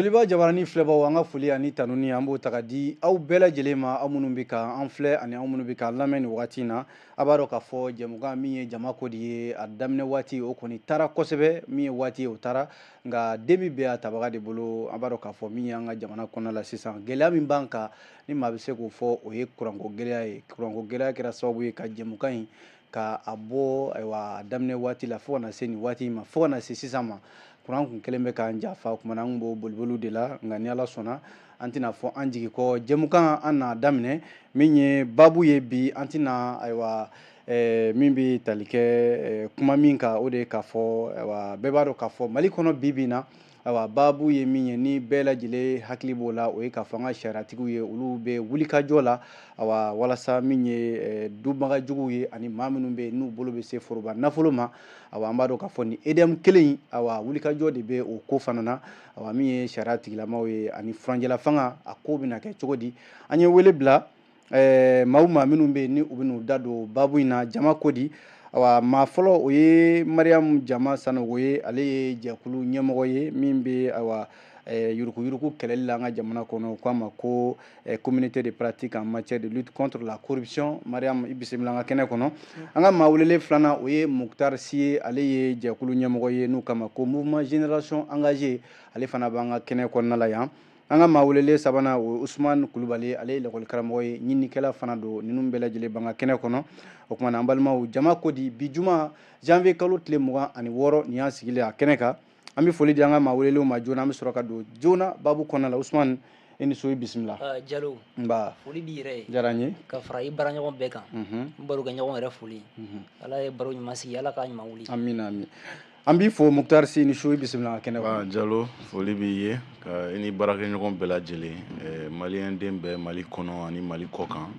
Joliba Jabarani filɛbaw, an ka foli ani tanuni, an b'o ta ka di aw bɛɛ lajɛlen ma, aw minnu bɛ ka an filɛ ani aw minnu bɛ k'an lamɛn nin wagati in na. A b'a dɔn k'a fɔ jɛmukan min ye Jama Ko de ye, a daminɛ waati o kɔni taara kosɛbɛ. Min ye waati ye, o taara, nka den min bɛ a tabaga de bolo. An b'a dɔn k'a fɔ min ye an ka jamana kɔnɔna la sisan, gɛlɛya min b'an kan, ni maa bɛ se k'o fɔ, o ye kuranko gɛlɛya ye. Kuranko gɛlɛya kɛra sababu ye ka jɛmukan in ka a bɔ, ayiwa, a daminɛ waati la fo ka na se nin waati in ma, fo ka na se sisan ma. Kuran kun kɛlen bɛ k'an jafa, o kumana an kun b'o boliboliw de la. Nka ni Ala sɔnna, an tɛna fɔ an jigi kɔ. Jɛmukan an n'a daminɛ, min ye baabu ye bi, an tɛna, ayiwa, min bɛ tali kɛ kuma min kan, o de ye k'a fɔ, ayiwa, bɛɛ b'a dɔn k'a fɔ Mali kɔnɔ bi bi in na, ayiwa, baabu ye min ye ni bɛɛ lajɛlen hakili b'o la, o ye k'a fɔ an ka sariyatigiw ye, olu bɛ wulikajɔ la, ayiwa, walasa min ye dubagajuguw ye ani maa minnu bɛ yen n'u bolo bɛ se foroba nafolo ma. Ayiwa, an b'a dɔn k'a fɔ ni EDM kelen in, ayiwa, wulikajɔ de bɛ o ko fana na. Ayiwa, min ye sariya tigilamaw ye ani furancɛla fanga, a ko bɛna kɛ cogo di? An ye wele bila maaw ma minnu bɛ yen ni u bɛn'u da don baabu in na, Jama Ko di. Awa, maa fɔlɔ, o ye Mariam Jama Sanogo ye. Ale ye jɛkulu ɲɛmɔgɔ ye min bɛ, ayiwa, yuruguyurugu kɛlɛli la an ka jamana kɔnɔ. U k'a ma ko Communauté de pratique en matière de lutte contre la corruption. Mariam, i bisimila an ka kɛnɛ kɔnɔ. An ka maa welelen filanan, o ye Muktar Si ye. Ale ye jɛkulu ɲɛmɔgɔ ye n'u k'a ma ko Mouvement Génération Engagée. Ale fana b'an ka kɛnɛ kɔnɔna la yan. An ka maa welelen sabanan, o ye Usumani Kulubali. Ale ye lakɔli karamɔgɔ ye, ɲininikɛla fana don. Ninnu bɛɛ lajɛlen b'an ka kɛnɛ kɔnɔ. O kumana, an balimaw, Jama Ko di bi, juma janvier kalo tile 26, nin y'an sigilen a kɛnɛ kan. An bɛ foli di an ka maa welelenw ma joona, an bɛ sɔrɔ ka don joona baabu kɔnɔna la. Usumani, i ni so, i bisimila. Jalo. Nba. Foli b'i yɛrɛ ye. Diyara n ye. Ka fara i baaraɲɔgɔn bɛɛ kan, n barokɛɲɔgɔn yɛrɛ foli. Ala ye baro ɲuman sigi, Ala k'a ɲuman wuli. Amina, amin. An b'i fo. Muktar Si, ni su, i bisimila an ka kɛnɛ kɔnɔ. Jalo, foli b'i ye ka i ni baarakɛɲɔgɔn bɛɛ lajɛlen, maliyɛn den bɛɛ Mali kɔnɔ ani Mali kɔ kan.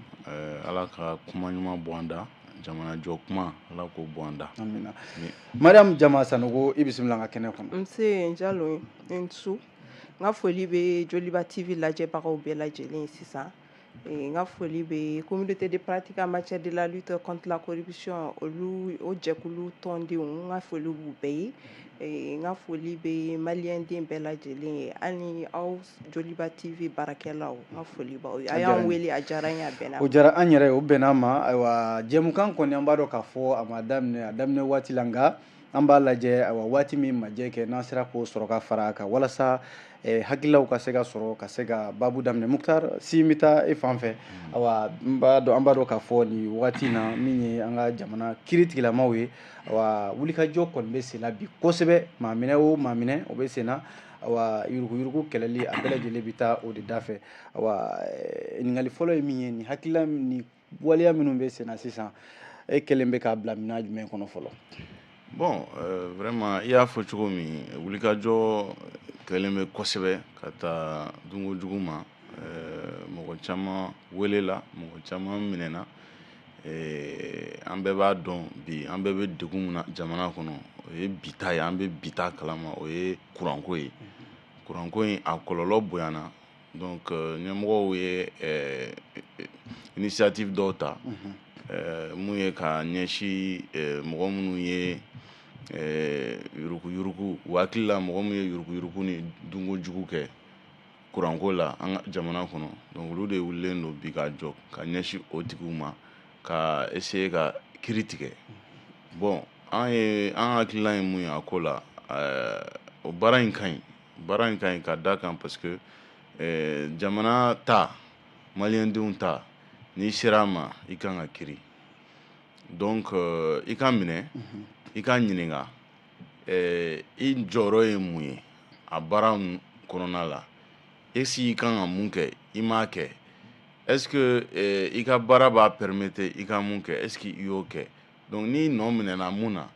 Ala ka kuma ɲuman bɔ an da, jamanajɔ kuma, Ala k'o bɔ an da. Amina. Mariam Jama Sanogo, i bisimila an ka kɛnɛ kɔnɔ. Nse Jalo, n su. N ka foli bɛ Joliba TV lajɛbagaw bɛɛ lajɛlen sisan. N ka foli bɛ Communauté de pratique en matière de la lutte contre la corruption, olu o jɛkulu tɔndenw, n ka foli b'u bɛɛ ye. N ka foli bɛ maliyɛn den bɛɛ lajɛlen ye, hali aw Joliba TV baarakɛlaw, n ka foli b'aw ye. A y'an wele, a diyara n ye, a bɛnna. O diyara an yɛrɛ ye, o bɛnna ma. Ayiwa, jɛmukan kɔni, an b'a dɔn k'a fɔ a ma daminɛ a daminɛ waati la, nka an b'a lajɛ, ayiwa, waati min majɛ kɛ, n'an sera k'o sɔrɔ ka fara a kan walasa hakililaw ka se ka sɔrɔ ka se ka baabu daminɛ. Muktar Si, n bɛ taa e fan fɛ. Ayiwa, n b'a dɔn, an b'a dɔn k'a fɔ nin wagati in na, min ye an ka jamana kiiri tigilamaw ye, ayiwa, wulikajɔ kɔni bɛ sen na bi kosɛbɛ. Maa minɛ o maa minɛ, o bɛ sen na. Ayiwa, yuruguyurugu kɛlɛli, a bɛɛ lajɛlen bɛ taa o de da fɛ. Ayiwa, ɲininkali fɔlɔ ye min ye, nin hakilila ni waleya minnu bɛ sen na sisan, e kɛlen bɛ k'a bila minɛn jumɛn kɔnɔ fɔlɔ? Bon, vraiment, i y'a fɔ cogo min, wulikajɔ kɛlen bɛ kosɛbɛ ka taa dunkojugu ma. Mɔgɔ caman welela, mɔgɔ caman minɛna. An bɛɛ b'a dɔn bi, an bɛɛ bɛ degun min na jamana kɔnɔ, o ye bi ta ye, an bɛ bi ta kalama, o ye kuranko ye. Kuranko in, a kɔlɔlɔ bonyana. Donc ɲɛmɔgɔw ye initiative dɔw ta, mun ye ka ɲɛsin mɔgɔ minnu ye yuruguyurugu, u hakili la mɔgɔ minnu ye yuruguyurugu ni dunkojugu kɛ kuranko la an ka jamana kɔnɔ. Donc olu de wulilen don bi ka jɔ ka ɲɛsin o tigiw ma, ka essayer ka kiiri tigɛ. Bon, an ye an hakilina ye mun ye a ko la, o baara in ka ɲi, baara in ka ɲi ka da kan, parce que jamana ta, maliyɛndenw ta, n'i sera a ma, i kan ka kiiri. Donc i ka minɛ, i ka ɲininka, i jɔyɔrɔ ye mun ye a baara kɔnɔna la? Est ce i kan ka mun kɛ, i m'a kɛ? Est ce que i ka baara b'a permettre i ka mun kɛ, est ce que i y'o kɛ? Donc n'i nɔ minɛna mun na,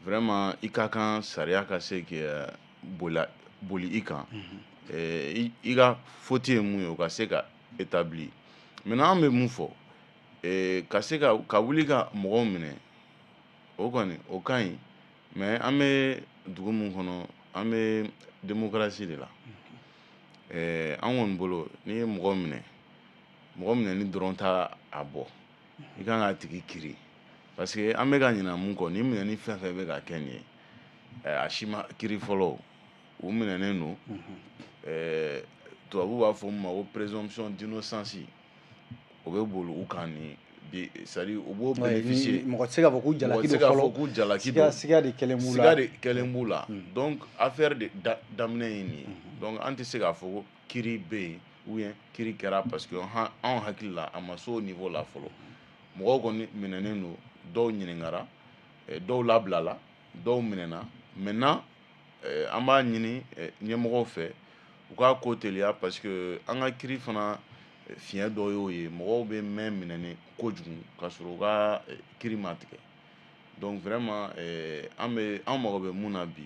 vraiment, i ka kan sariya ka se ka boli i kan, i ka faute ye mun ye, o ka se ka établi. Maintenant, an bɛ mun fɔ? Ka se ka wuli ka mɔgɔw minɛ, o kɔni o ka ɲi, mais an bɛ dugu min kɔnɔ, an bɛ démocratie de la. An kɔni bolo, n'i ye mɔgɔ minɛ, mɔgɔ minɛni dɔrɔn t'a a bɔ, i kan k'a tigi kiiri, parce que an bɛ ka ɲina mun kɔ, nin minɛni fɛn fɛn bɛ ka kɛ nin ye, a si ma kiiri fɔlɔ. U minɛnen don. Tubabu b'a fɔ min ma ko présomption d'innocence, o bɛ boli u kan ni bi, c'est à dire u b'o bénéficier. Mɔgɔ tɛ se k'a fɔ k'u jalaki don fɔlɔ, k'u jalaki don, siga de kɛlen b'u la, siga de kɛlen b'u la. Donc affaire de daminɛ ye nin ye. Donc an tɛ se k'a fɔ ko kiiri bɛ yen ou bien kiiri kɛra, parce que anw hakili la a ma se o niveau la fɔlɔ. Mɔgɔw kɔni minɛnen don, dɔw ɲininkara, dɔw labilala, dɔw minɛna. Maintenant an b'a ɲini ɲɛmɔgɔw fɛ u k'a ko teliya, parce que an ka kiiri fana fiɲɛ dɔ y'o ye, mɔgɔw bɛ mɛn minɛni kojugu ka sɔrɔ u ka kiiri ma tigɛ. Donc vraiment an bɛ an mago bɛ mun na bi,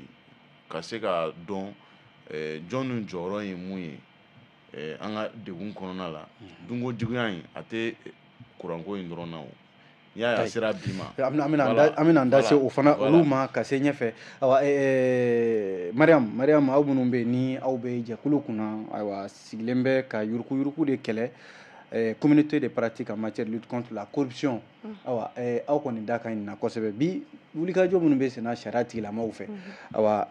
ka se k'a dɔn jɔn ni jɔyɔrɔ ye mun ye an ka degun kɔnɔna la. Dunko juguya in, a tɛ kuranko in dɔrɔn na o, n'i y'a ye a sera bi ma. An bɛna an da se o fana olu ma ka se ɲɛfɛ. Ayiwa, Mariam, aw minnu bɛ yen ni aw bɛ jɛkulu kunna, ayiwa, sigilen bɛ ka yuruguyurugu de kɛlɛ, communauté de pratique en matière de lutte contre la corruption, ayiwa, aw kɔni da ka ɲi na kosɛbɛ. Bi wulikajɔ minnu bɛ senna sariya tigilamɔgɔw fɛ, ayiwa,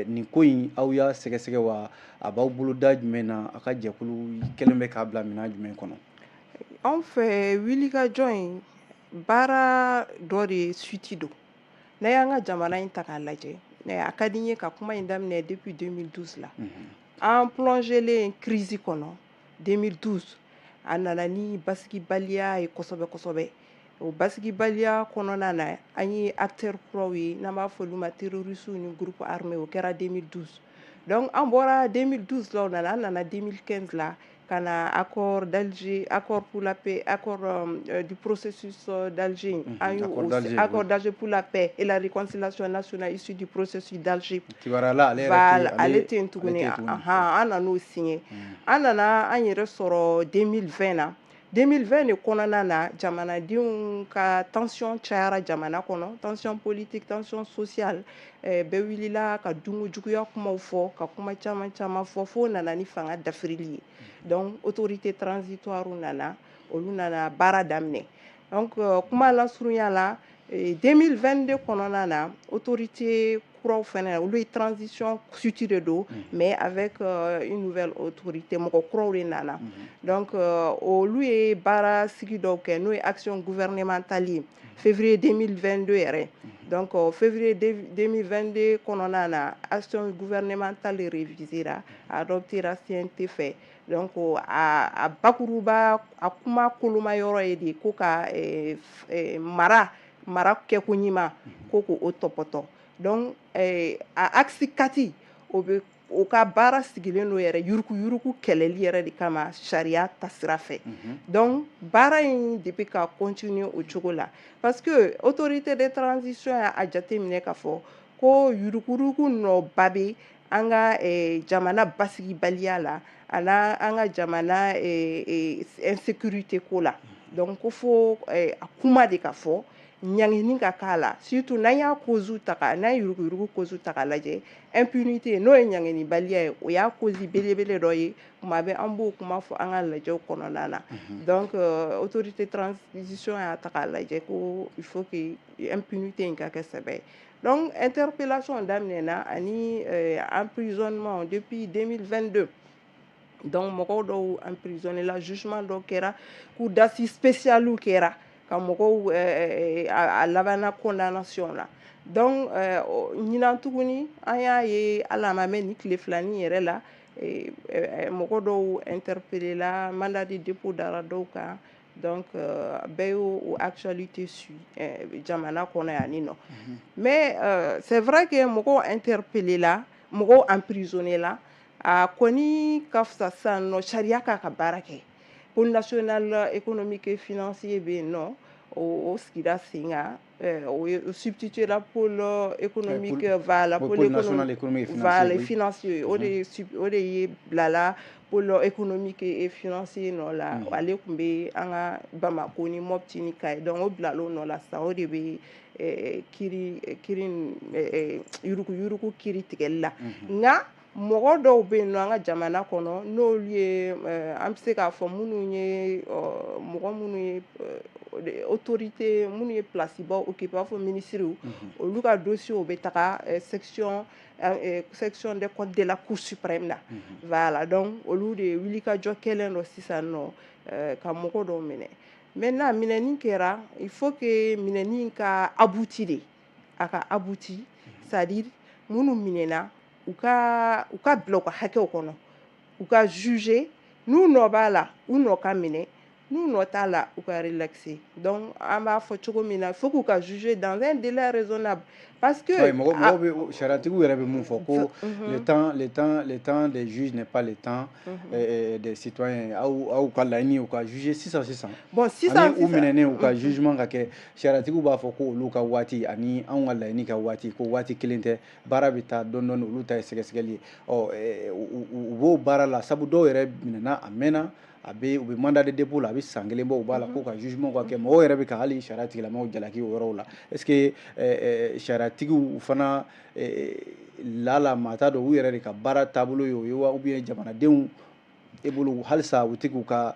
nin ko in, aw y'a sɛgɛsɛgɛ wa? A b'aw bolo da jumɛn na? A ka jɛkulu kɛlen bɛ k'a bila minɛn jumɛn kɔnɔ? Anw fɛ, wulikajɔ in, baara dɔ de suite don. N'a y'an ka jamana in ta k'a lajɛ, a ka di n ye ka kuma in daminɛ depuis 2012 la. An plongelen crise kɔnɔ 2012, a nana ni basigibaliya ye kosɛbɛ kosɛbɛ. O basigibaliya kɔnɔna na, an ye acteur kuraw ye, n'an b'a fɔ olu ma terroristes ni groupe armé. O kɛra 2012. Donc an bɔra 2012 la, o nana, an nana 2015 la ka na accord d'Alger, accord pour la paix, accord du processus d'Alger. An y'o accord d'Alger pour la paix et la réconciliation nationale issue du processus d'Alger. Kibaruya la, ale yɛrɛ. Voilà, ale tɛ yen tuguni. An nan'o signé. An nana an yɛrɛ sɔrɔ 2020 na. 2020 de kɔnɔna na, jamanadenw ka tension cayara jamana kɔnɔ, tension politique, tension sociale, bɛɛ wulila ka dunko juguya kumaw fɔ, ka kuma caman caman fɔ, fo nana ni fanga dafirili ye. Donc autorité transitoire nana, olu nana baara daminɛ. Donc kuma lasurunya la, 2022 kɔnɔna na, autorité kuraw fɛnɛ, olu ye transition suite de don, mais avec une nouvelle autorité, mɔgɔ kuraw de nana. Donc olu ye baara sigi dɔw kɛ, n'o ye action gouvernementale ye, février 2022 yɛrɛ. Donc février 2022 kɔnɔna na, action gouvernementale révisera, adoptera CNT fɛ. Donc a bakuruba, a kuma koloma yɔrɔ ye de ko ka mara kɛko ɲuman ko k'o tɔpɔtɔ. Donc a axe 4, o bɛ o ka baara sigilen don yɛrɛ yuruguyurugu kɛlɛli yɛrɛ de kama sariya tasira fɛ. Donc baara in de bɛ ka continuer o cogo la, parce que autorité de transition y'a jateminɛ k'a fɔ ko yuruguyurugu nɔba bɛ an ka jamana basigibaliya la, a an ka jamana insécurité ko la. Donc ko fo a kuma de ka fɔ, ɲangini ka k'a la, surtout n'an y'a cause ta ka n'an ye yuruguyurugu cause ta k'a lajɛ, impunité, n'o ye ɲanginibaliya ye, o y'a cause belebele dɔ ye. Tuma bɛɛ an b'o kuma fɔ an ka lajɛw kɔnɔna na. Donc autorité transition y'a ta k'a lajɛ ko il faut que impunité in ka kɛ sɛbɛ ye. Donc interpellation daminɛna ani emprisonnement depuis 2022. Donc mɔgɔw dɔw emprisonné la, jugement dɔw kɛra, cour d'assises spéciale kɛra ka mɔgɔw a labanna condamnation la. Donc ɲinan tuguni, an y'a ye, hali a ma mɛn ni tile filanin yɛrɛ la, mɔgɔ dɔw interpellé la, mandat de dépôt dara dɔw kan. Donc bɛɛ y'o actualité suit jamana kɔnɔ yan ni nɔ. Mais c'est vrai que mɔgɔw interpellé la, mɔgɔw emprisonné la, a kɔni ka fisa sisan nɔ sariya k'a ka baara kɛ. Pôle national économique et financier bɛ yen nɔ, o sigira sen kan, o ye substitué la pôle économique, voilà, pôle national économique et financier, voilà, financier. O de ye bilala pôle économique et financier nɔ la. Ale tun bɛ an ka Bamako ni Mopti ni Kayi. Donc o bilala o nɔ la sisan, o de bɛ kiiri kiiri yuruguyurugu kiiri tigɛli la. Nka Mɔgɔ dɔw bɛ yen nɔ an ka jamana kɔnɔ, n'olu ye, an bɛ se k'a fɔ minnu ye, mɔgɔ minnu ye autorité, minnu ye place baw occupé, b'a fɔ ministres, olu ka dossier bɛ taga section des comptes de la Cour suprême na. Voilà, donc olu de wulikajɔ kɛlen dɔ sisan nɔ ka mɔgɔ dɔw minɛ. Maintenant, minɛni kɛra, il faut que minɛni ka abouti de, a ka abouti, c'est à dire minnu minɛna, u ka bila u ka hakɛw kɔnɔ, u ka juger. N'u nɔ b'a la, u nɔ ka minɛ, n'u nɔ t'a la, u ka relaxer. Donc an b'a fɔ cogo min na, il faut k'u ka juger dans un délai raisonnable, parce que Oui, mɔgɔ bɛ sariyatigiw yɛrɛ bɛ mun fɔ ko le temps des juges n'est pas le temps des citoyens. Aw ka laɲini, u ka juger sisan sisan. Bon, sisan. Ani u minɛnen, u ka jugement ka kɛ. Sariyatigiw b'a fɔ ko olu ka waati ani anw ka laɲini ka waati, ko waati kelen tɛ. Baara bɛ taa dɔɔni dɔɔni, olu ta ye sɛgɛsɛgɛli ye. Ɔ, u b'o baara la, sabu dɔw yɛrɛ minɛna a mɛnna, a bɛ u bɛ mandat de dépôt la, a bɛ san kelen bɔ u b'a la, ko ka jugement ka kɛ. Mɔgɔw yɛrɛ bɛ ka hali sariya tigilamɔgɔw jalaki o yɔrɔw la. Est ce que sariyatigiw fana la maa t'a dɔn u yɛrɛ de ka baara taabolo ye o ye wa, ou bien jamanadenw e bolo halisa u tɛ k'u ka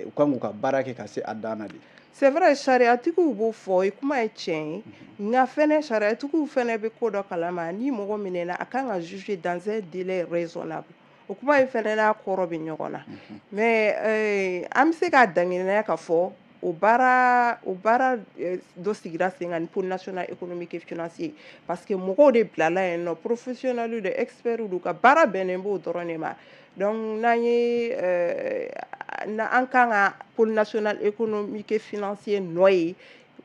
u kan k'u ka baara kɛ ka se a dan na de? C'est vrai, sariyatigiw b'o fɔ, kuma ye tiɲɛ ye, nka fɛnɛ sariyatigiw fɛnɛ bɛ ko dɔ kalama. Ni mɔgɔ minɛna, a kan ka juger dans un délai raisonnable. O kuma in fɛnɛ n'a kɔrɔ bɛ ɲɔgɔn na. Mais an bɛ se k'a danganiya k'a fɔ o baara dɔ sigira sen kan ni Pôle national économique et financier, parce que mɔgɔw de bilala yen nɔ, professionnels de, experts don, ka baara bɛnnen b'o dɔrɔn de ma. Donc n'an ye an kan ka Pôle national économique et financier nɔ ye,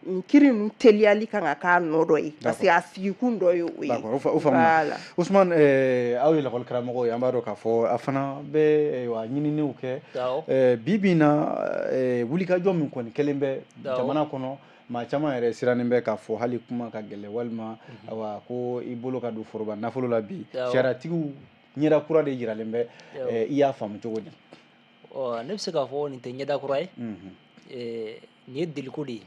nin kiiri ninnu teliyali kan ka k'a nɔ dɔ ye, parce que a sigikun dɔ ye o ye. D'accord, o faamuna. Ousmane, aw ye lakɔli karamɔgɔ ye, an b'a dɔn k'a fɔ a fana bɛ wa ɲininiw kɛ. Bi bi in na, wulikajɔ min kɔni kɛlen bɛ jamana kɔnɔ, maa caman yɛrɛ sirannen bɛ k'a fɔ hali kuma ka gɛlɛn, walima awa ko i bolo ka don foroba nafolo la bi, sariyatigiw ɲɛda kura de yiralen bɛ. I y'a faamu cogo di? Ne bɛ se k'a fɔ nin tɛ ɲɛda kura ye, nin ye deliko de ye.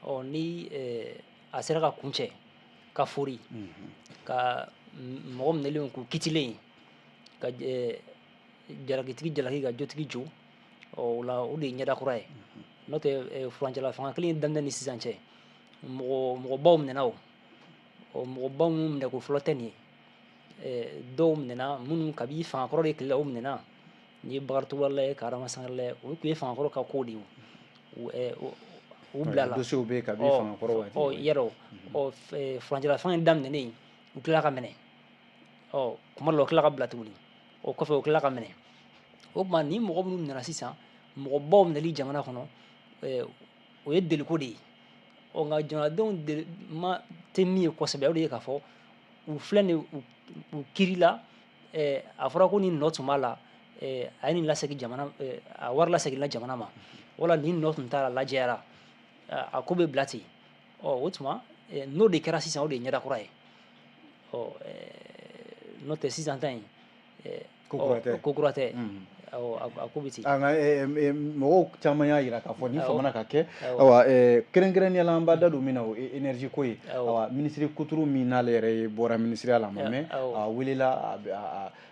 Ɔ, ni a sera ka kuncɛ ka fori ka mɔgɔ minɛlenw k'u kitilen, ka jalakitigi jalaki, ka jotigi jo, ɔ, o la o de ye ɲɛda kura ye. N'o tɛ, furancɛla fanga kelen daminɛ ni sisan cɛ, mɔgɔ mɔgɔbaw minɛna. O ɔ, mɔgɔbaw minnu minɛ ko fɔlɔ tɛ nin ye. Dɔw minɛna minnu kabi fanga kɔrɔ de tile la, o minɛna. N'i ye Bakari Togola lajɛ, ka Adama Sangare lajɛ, o tun ye fanga kɔrɔ ka ko de ye, u bilala. Dossier bɛ yen kabi fanga kɔrɔ waati. Ɔ, yɛrɛ ɔ, furancɛla fanga in daminɛnen, u tilala ka minɛ. Ɔ, kuma dɔ la, u tilala ka bila tuguni. O kɔfɛ, u tilala ka minɛ. O tuma, ni mɔgɔ minnu nana sisan, mɔgɔbaw minɛli jamana kɔnɔ, o ye deliko de ye. Ɔ, nka jamanadenw de ma tɛ min ye kosɛbɛ, o de ye k'a fɔ u filɛ nin, u kiirila, a fɔra ko nin nɔ tun b'a la, a ye nin lasegin jamana, a wari laseginna jamana ma, wala nin nɔ tun t'a la, lajɛyara, a ko bɛ bila ten. Ɔ, o tuma, n'o de kɛra sisan, o de ye ɲɛda kura ye. Ɔ, n'o tɛ sisan ta in, ko kura tɛ. Ko kura tɛ. A ko bɛ ten. Nka mɔgɔw caman y'a jira k'a fɔ ni famana ka kɛ, ayiwa, kɛrɛnkɛrɛnnenya la, an b'a da don min na, o ye énergie ko ye. Ayiwa, minisiri kuturu min n'ale yɛrɛ ye bɔra minisiriya la, a ma mɛn, a welela,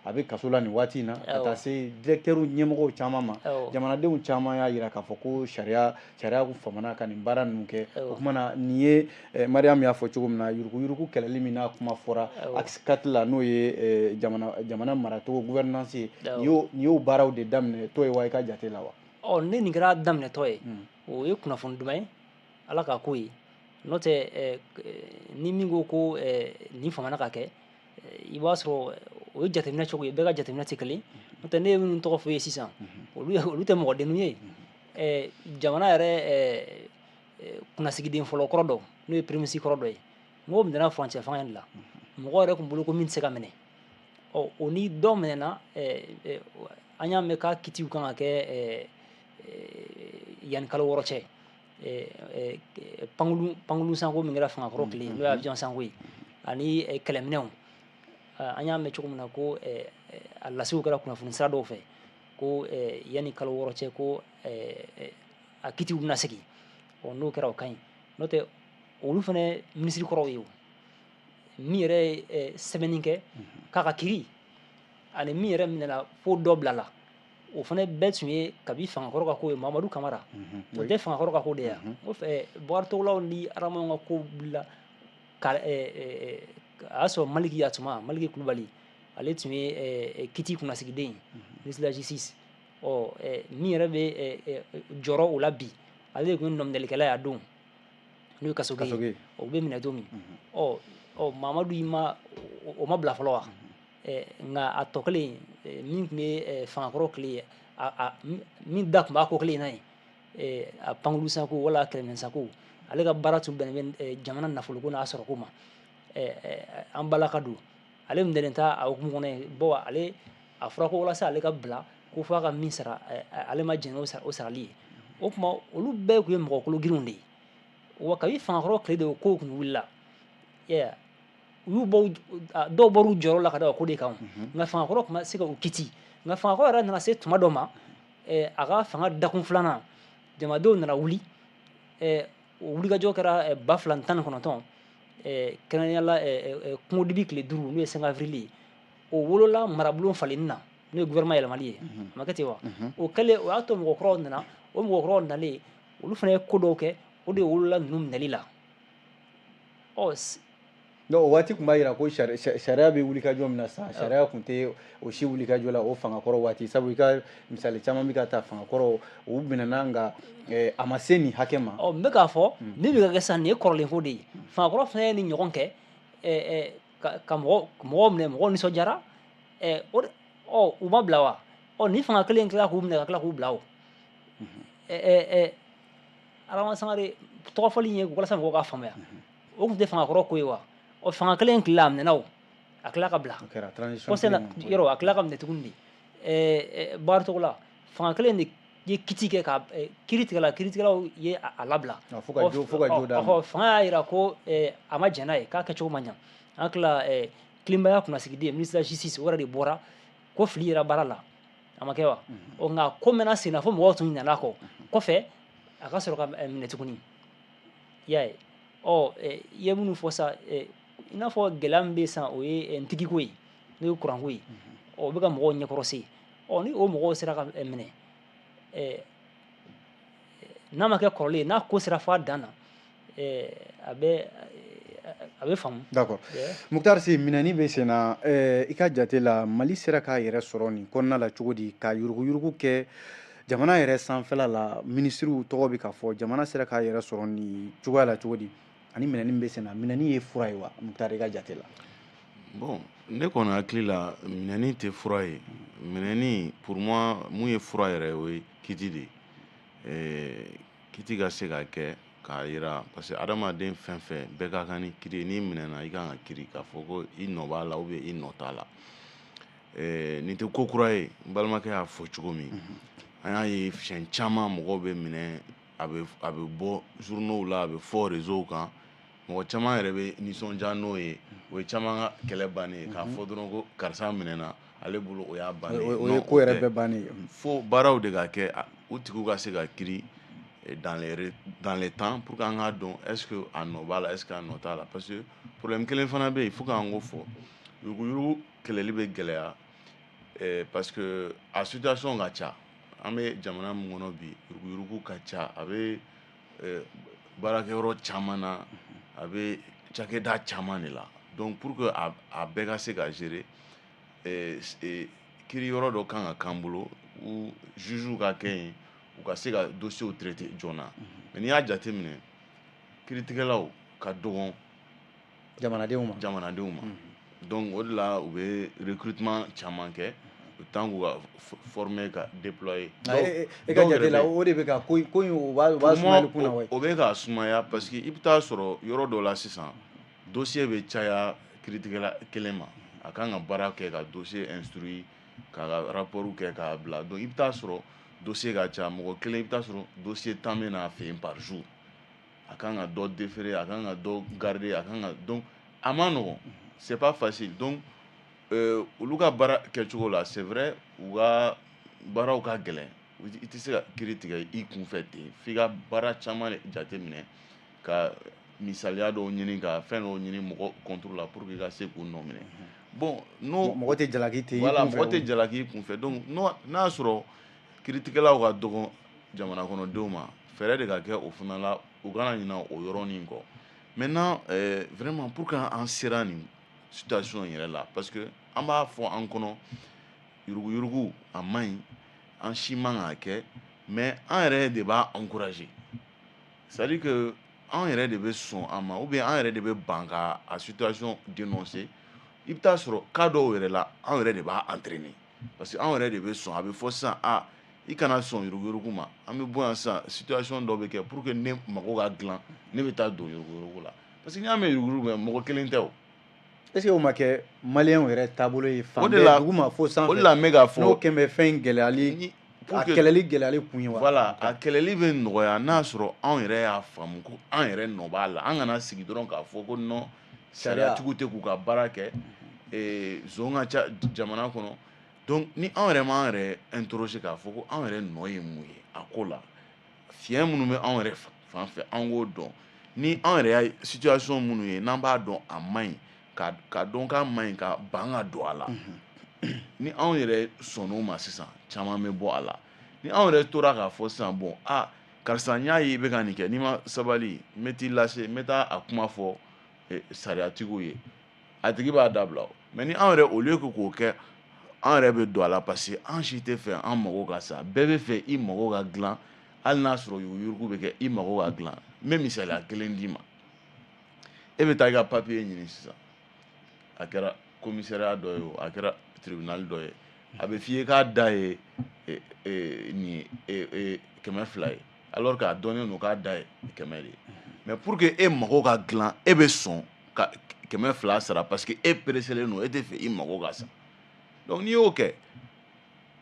a bɛ kaso la nin waati in na, ka taa se directeur ɲɛmɔgɔw caman ma. Jamanadenw caman y'a jira k'a fɔ ko sariya famana ka nin baara ninnu kɛ. O tuma na, nin ye Mariam y'a fɔ cogo min na, yuruguyurugu kɛlɛli min n'a kuma fɔra axe 4 la, n'o ye jamana maracogo, gouvernance ye, nin y'o baaraw de daminɛ tɔ ye wa, i ka jate la wa? Ɔ, ne nin kɛra daminɛtɔ ye, o ye kunnafoni duman ye, Ala k'a ko ye. N'o tɛ, ni min ko ko nin famana ka kɛ, i b'a sɔrɔ o ye jateminɛ cogo ye, bɛɛ ka jateminɛ tɛ kelen. N'o tɛ, ne ye minnu tɔgɔ fɔ ye sisan, olu tɛ mɔgɔ dennu ye. Jamana yɛrɛ kunnasigiden fɔlɔ kɔrɔ dɔ, n'o ye premier ministre kɔrɔ dɔ ye, n ko minɛna furancɛ fanga in de la, mɔgɔ yɛrɛ tun bolo ko min tɛ se ka minɛ. Ɔ, o ni dɔ minɛna, an y'a mɛn k'a kitiw kan ka kɛ yanni kalo 6 cɛ. Pankurun sanko min kɛra fanga kɔrɔ tile, n'o ye avion sanko ye, ani kɛlɛminɛnw, an y'a mɛn cogo min na ko a lasew kɛra kunnafoni sira dɔw fɛ ko yanni kalo 6 cɛ, ko a kitiw bɛna segin. Ɔ, n'o kɛra, o ka ɲi. N'o tɛ, olu fana minisiri kɔrɔw ye, o min yɛrɛ ye sɛbɛnni kɛ k'a ka kiiri Ani min yɛrɛ minɛna fo dɔ bilala, o fana bɛɛ tun ye kabi fangakɔrɔ ka ko ye, Mamadu Kamara. O tɛ fangakɔrɔ ka ko de ye. O fɛ Bɔkari Togolaw ni Adamaw ka ko wulila ka a y'a sɔrɔ Maliki Yatuma, Maliki Kulubali, ale tun ye kiti kunnasigiden ye, ministre de la justice. Ɔ min yɛrɛ bɛ jɔrɔ o la bi, ale de tun ye nɔminɛlikɛla ye a don, n'o ye Kasoge ye. O bɛ minɛ don min, ɔ ɔ Mamadu ma, o ma bila fɔlɔ wa? Nka a tɔ kelen min tun bɛ fangakɔrɔ tile ye, min da tun b'a ko kelen in na ye, a pankulu sanko wala kɛlɛminɛnsanko, ale ka baara tun bɛnnen bɛ jamana nafoloko n'a sɔrɔko ma. An balaka don, ale minɛlen t'a a hukumu kɔnɔ yen. Bon, ale a fɔra ko walasa ale ka bila, ko f'a ka min sara, ale ma jɛn n'o sarali ye. O tuma olu bɛɛ tun ye mɔgɔ kologirinw de ye. Wa kabi fangakɔrɔ tile de o kow tun wulila, u y'u bɔ, dɔw bɔr'u jɔyɔrɔ la ka da o ko de kan. Nka fangakɔrɔ tun ma se ka u kiti. Nka fangakɔrɔ yɛrɛ nana se tuma dɔ ma, a ka fanga dakun filanan, jamadenw nana wuli. O wulikajɔ kɛra 2019, kɛrɛnkɛrɛnnenya la kungodibi tile 5, n'o ye 5 avril ye. O wolola marabulon falenni na, n'o ye gouvernement yɛlɛmali ye. A ma kɛ ten wa? O kɛlen, o y'a to mɔgɔkɔrɔw nana. O mɔgɔkɔrɔw nalen, olu fana ye ko dɔw kɛ, o de wolola ninnu minɛli la. Ɔ Donc o waati tun b'a jira ko sariya bɛ wulikajɔ min na sisan, sariya tun tɛ o si wulikajɔ la o fangakɔrɔ waati. Sabu i ka misali caman bɛ ka ta fangakɔrɔ, u minɛna, nka a ma se nin hakɛ ma. Ɔ n bɛ k'a fɔ min bɛ ka kɛ sisan, nin ye kɔrɔlen ko de ye. Fangakɔrɔ fana ye nin ɲɔgɔn kɛ ka mɔgɔw minɛ, mɔgɔw nisɔndiyara. Ɔ u ma bila wa? Ɔ ni fanga kelen tila k'u minɛ ka tila k'u bila o. Adama Sangare tɔgɔ fɔli in ye walasa mɔgɔw k'a faamuya, o tun tɛ fangakɔrɔ ko ye wa? Ɔ fanga kelen tila a minɛna, o a tila ka bila yɔrɔ, a tila ka minɛ tuguni de. Bakari Togola, fanga kelen de ye kiti kɛ ka kiiri tigɛla, kiiritigɛlaw ye a labila. Fo ka jo d'a ma. Fanga y'a jira ko a ma jɛn n'a ye, k'a kɛcogo ma ɲa. An tila tilenbaya kunnasigiden, ministre de la justice, o yɛrɛ de bɔra ko fili yera baara la. A ma kɛ wa? Ɔ nka ko mɛnna sen na fo mɔgɔw tun ɲinɛna kɔ. Kɔfɛ a ka sɔrɔ ka minɛ tuguni, i y'a ye. Ɔ i ye minnu fɔ sa, i n'a fɔ gɛlɛya min bɛ sisan, o ye ntigiko ye, n'o ye kuranko ye. Ɔ o bɛ ka mɔgɔw ɲɛkɔrɔ se. Ɔ ni o mɔgɔw sera ka minɛ, n'a ma kɛ kɔrɔlen ye, n'a ko sera f'a dan na, a bɛ faamu. D'accord. Muktar Si, minɛni bɛ sen na. I ka jate la, Mali sera k'a yɛrɛ sɔrɔ nin kɔnɔna la cogo di, ka yuruguyurugu kɛ jamana yɛrɛ sanfɛla la, minisiriw tɔgɔ bɛ ka fɔ? Jamana sera k'a yɛrɛ sɔrɔ nin cogoya la cogo di? Ani minɛni bɛ sen na, minɛni ye fura ye wa, Muktar, i ka jate la? Bon, ne kɔni hakili la, minɛni tɛ fura ye. Minɛni, pour moi, mun ye fura yɛrɛ, o ye kiti de ye. Kiti ka se ka kɛ k'a yira, parce que adamaden fɛn fɛn bɛɛ ka kan ni kiri ye. N'i minɛna, i kan ka kiri k'a fɔ ko i nɔ b'a la ou bien i nɔ t'a la. Nin tɛ ko kura ye. N balimakɛ y'a fɔ cogo min, an y'a ye siɲɛ caman mɔgɔw bɛ minɛ, a bɛ bɔ journaux la, a bɛ fɔ réseau kan, mɔgɔ caman yɛrɛ bɛ nisɔndiya n'o ye. O ye caman ka kɛlɛ bannen ye, k'a fɔ dɔrɔn ko karisa minɛna, ale bolo o y'a bannen ye. O ye ko yɛrɛ bɛɛ bannen ye. Fo baaraw de ka kɛ, u tigiw ka se ka kiri dans les temps pour que an k'a dɔn est ce que a nɔ b'a la, est ce que a nɔ t'a la. Parce que problème kelen fana bɛ yen, il faut k'an k'o fɔ: yuruguyurugu kɛlɛli bɛ gɛlɛya parce que a situation ka ca. An bɛ jamana min kɔnɔ bi, yuruguyurugu ka ca, a bɛ baarakɛyɔrɔ caman na, a bɛ cakɛda caman de la. Donc pour que a bɛɛ ka se ka gérer, kiiri yɔrɔ dɔ kan ka k'an bolo ou juge ka kɛ yen, u ka se ka dossier traiter joona. Mais n'i y'a jateminɛ, kiiritigɛlaw ka dɔgɔn jamanadenw ma. Jamanadenw ma. Donc o de la u bɛ recrutement caman kɛ, le temps k'u ka former, ka déployer. E ka jate la, o de bɛ ka ko in, o b'a sumayali kun na wa? O bɛ k'a sumaya, parce que i bɛ taa sɔrɔ yɔrɔ dɔ la sisan, dossier bɛ caya kiiritigɛla kelen ma. A kan ka baara kɛ ka dossier instruit, k'a ka rapport kɛ k'a bila. Donc i bɛ taa sɔrɔ dossier ka ca mɔgɔ kelen, i bɛ taa sɔrɔ dossier 10 bɛ n'a fɛ yen par jour. A kan ka dɔ déférer, a kan ka dɔ garder, a kan ka, donc a ma nɔgɔn, c'est pas facile. Donc olu ka baara kɛcogo la, c'est vrai, u ka baaraw ka gɛlɛn. I tɛ se ka kiiri tigɛ i kunfɛ ten, f'i ka baara caman de jateminɛ, ka misaliya dɔw ɲini, ka fɛn dɔw ɲini mɔgɔ contre la pour que i ka se k'u nɔ minɛ. Bon, n'o mɔgɔ tɛ jalaki ten. Voilà, mɔgɔ tɛ jalaki i kunfɛ. Donc n'o n'a y'a sɔrɔ kiiritigɛlaw ka dɔgɔ jamana kɔnɔdenw ma, fɛɛrɛ de ka kɛ o fana la, u kana ɲinɛ o yɔrɔnin kɔ. Maintenant, vraiment, pour que an sera nin situation yɛrɛ la, parce que an b'a fɔ an kɔnɔ, yuruguyurugu a man ɲi, an si man k'a kɛ, mais an yɛrɛ de b'a encourager. C'est à dire que an yɛrɛ de bɛ sɔn a ma, ou bien an yɛrɛ de bɛ ban ka a situation dénoncer. I bɛ taa sɔrɔ cas dɔw yɛrɛ la, an yɛrɛ de b'a entraîner, parce que anw yɛrɛ de bɛ sɔn. A bɛ fɔ sisan, a i kana sɔn yuruguyurugu ma, an bɛ bɔ yan sisan, situation dɔ bɛ kɛ pour que ne mago ka dilan, ne bɛ taa don yuruguyurugu la, parce que n'i y'a mɛn yuruguyurugu, mɔgɔ kelen tɛ o. Est ce que o ma kɛ maliyɛnw yɛrɛ taabolo ye fan bɛɛ, dugu ma fo sanfɛ? O de la n bɛ k'a fɔ. N'o kɛn bɛ fɛn gɛlɛyali, a kɛlɛli gɛlɛyali kun ye wa? Voilà, a kɛlɛli bɛ nɔgɔya n'a sɔrɔ anw yɛrɛ y'a faamu ko an yɛrɛ nɔ b'a la. An kana sigi dɔrɔn k'a fɔ ko non, sariyatigiw tɛ k'u ka baara kɛ, zon ka ca jamana kɔnɔ. Donc ni anw yɛrɛ m'an yɛrɛ interroger k'a fɔ ko anw yɛrɛ nɔ ye mun ye a ko la, fiɲɛ minnu bɛ anw yɛrɛ fan fɛ, an k'o dɔn. Ni anw yɛrɛ y'a situation minnu ye, n'an b'a dɔn a man ɲi, ka dɔn k'a man ɲi, ka ban ka don a la, ni anw yɛrɛ sɔnn'o ma sisan, caman bɛ bɔ a la. Ni anw yɛrɛ tora k'a fɔ sisan, bon, a karisa, n y'a ye i bɛ ka nin kɛ, n'i ma sabali, n bɛ t'i lase, n bɛ taa a kuma fɔ sariyatigiw ye, a tigi b'a dabila o. Mais ni anw yɛrɛ, au lieu que k'o kɛ, an yɛrɛ bɛ don a la, parce que an si tɛ fɛ an mago ka sa. Bɛɛ bɛ fɛ i mago ka dilan, hali n'a sɔrɔ yuruguyurugu bɛ kɛ, i mago ka dilan. N bɛ misaliya kelen d'i ma. E bɛ taa i ka papier ɲini sisan, a kɛra commissariat dɔ ye o, a kɛra tribunal dɔ ye, a bɛ f'i ye k'a da ye nin 200 ye, alors que a dɔnnen don k'a da ye 100 de ye. Mais pour que e mago ka dilan, e bɛ sɔn ka 200 sara, parce que e pressélen don, e tɛ fɛ i mago ka sa. Donc n'i y'o kɛ,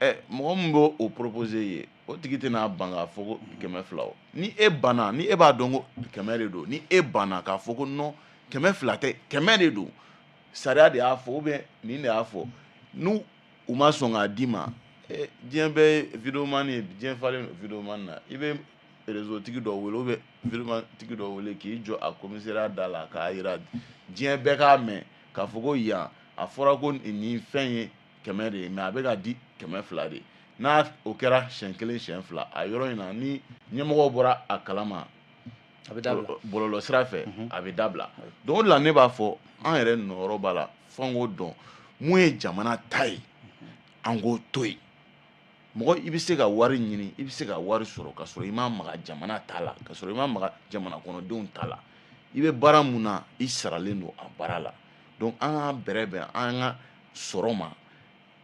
ɛ mɔgɔ min b'o o proposer ye, o tigi tɛna ban k'a fɔ ko 200 o. Ni e banna, ni e b'a dɔn ko 100 de don, ni e banna k'a fɔ ko non, 200 tɛ, 100 de don, sariya de y'a fɔ, ou bien nin de y'a fɔ, n'u u ma sɔn k'a d'i ma, diɲɛ bɛɛ ye vidéoman ye, diɲɛ falen don vidéoman na. I bɛ réseau tigi dɔ wele, ou bien vidéoman tigi dɔ wele k'i jɔ a commissariat da la k'a yira diɲɛ bɛɛ k'a mɛn k'a fɔ ko yan a fɔra ko nin fɛn ye 100 de ye, mais a bɛ ka di 200 de ye. N'a o kɛra siɲɛ kelen, siɲɛ fila, a yɔrɔ in na, ni ɲɛmɔgɔw bɔra a kalama, a bɛ dabila. Bɔlɔlɔ sira fɛ, a bɛ dabila. Donc o de la ne b'a fɔ, an yɛrɛ nɔyɔrɔ b'a la, f'an k'o dɔn. Mun ye jamana ta ye, an k'o to yen. Mɔgɔ, i bɛ se ka wari ɲini, i bɛ se ka wari sɔrɔ ka sɔrɔ i ma maga jamana ta la, ka sɔrɔ i ma maga jamana kɔnɔdenw ta la. I bɛ baara mun na, i saralen don a baara la. Donc an k'an bɛrɛ bɛn an ka sɔrɔ ma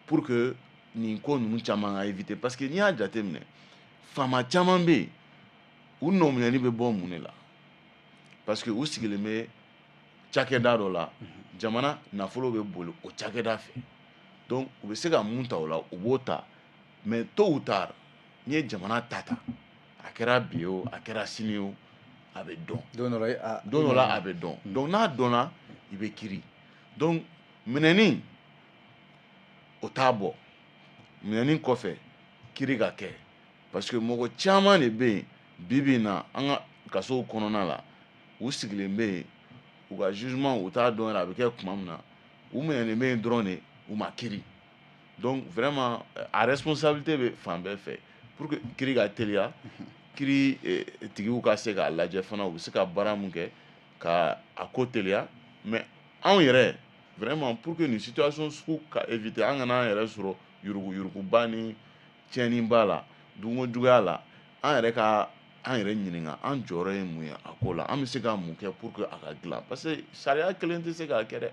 pour que nin ko ninnu caman ka éviter, parce que n'i y'a jateminɛ, faama caman bɛ yen, u nɔminɛli bɛ bɔ mun de la? Parce que u sigilen bɛ cakɛda dɔ la, jamana nafolo bɛ boli o cakɛda fɛ. Donc u bɛ se ka mun ta o la, u b'o ta. Mais tôt ou tard, n'i ye jamana ta ta, a kɛra bi o, a kɛra sini o, a bɛ dɔn. Don dɔ la. Don dɔ la, a bɛ dɔn. Donc n'a dɔnna, i bɛ kiiri. Donc minɛni o t'a bɔ, minɛni kɔfɛ kiiri ka kɛ, parce que mɔgɔ caman de bɛ yen bi bi in na, an ka kasow kɔnɔna la, u sigilen bɛ yen, u ka jugement u t'a dɔn yɛrɛ a bɛ kɛ tuma min na. U minɛnen bɛ yen dɔrɔn de, u ma kiiri. Donc vraiment, a responsabilité bɛ fan bɛɛ fɛ pour que kiiri ka teliya, kiiri tigiw ka se k'a lajɛ fana, u bɛ se ka baara mun kɛ ka a ko teliya. Mais anw yɛrɛ, vraiment, pour que nin situation sugu ka éviter, an kana an yɛrɛ sɔrɔ yuruguyuruguba ni tiɲɛniba la, dunko juguya la, an yɛrɛ ka an yɛrɛ ɲininka, an jɔyɔrɔ ye mun ye a ko la, an bɛ se ka mun kɛ pour que a ka dilan? Parce que sariya kelen tɛ se k'a kɛ dɛ.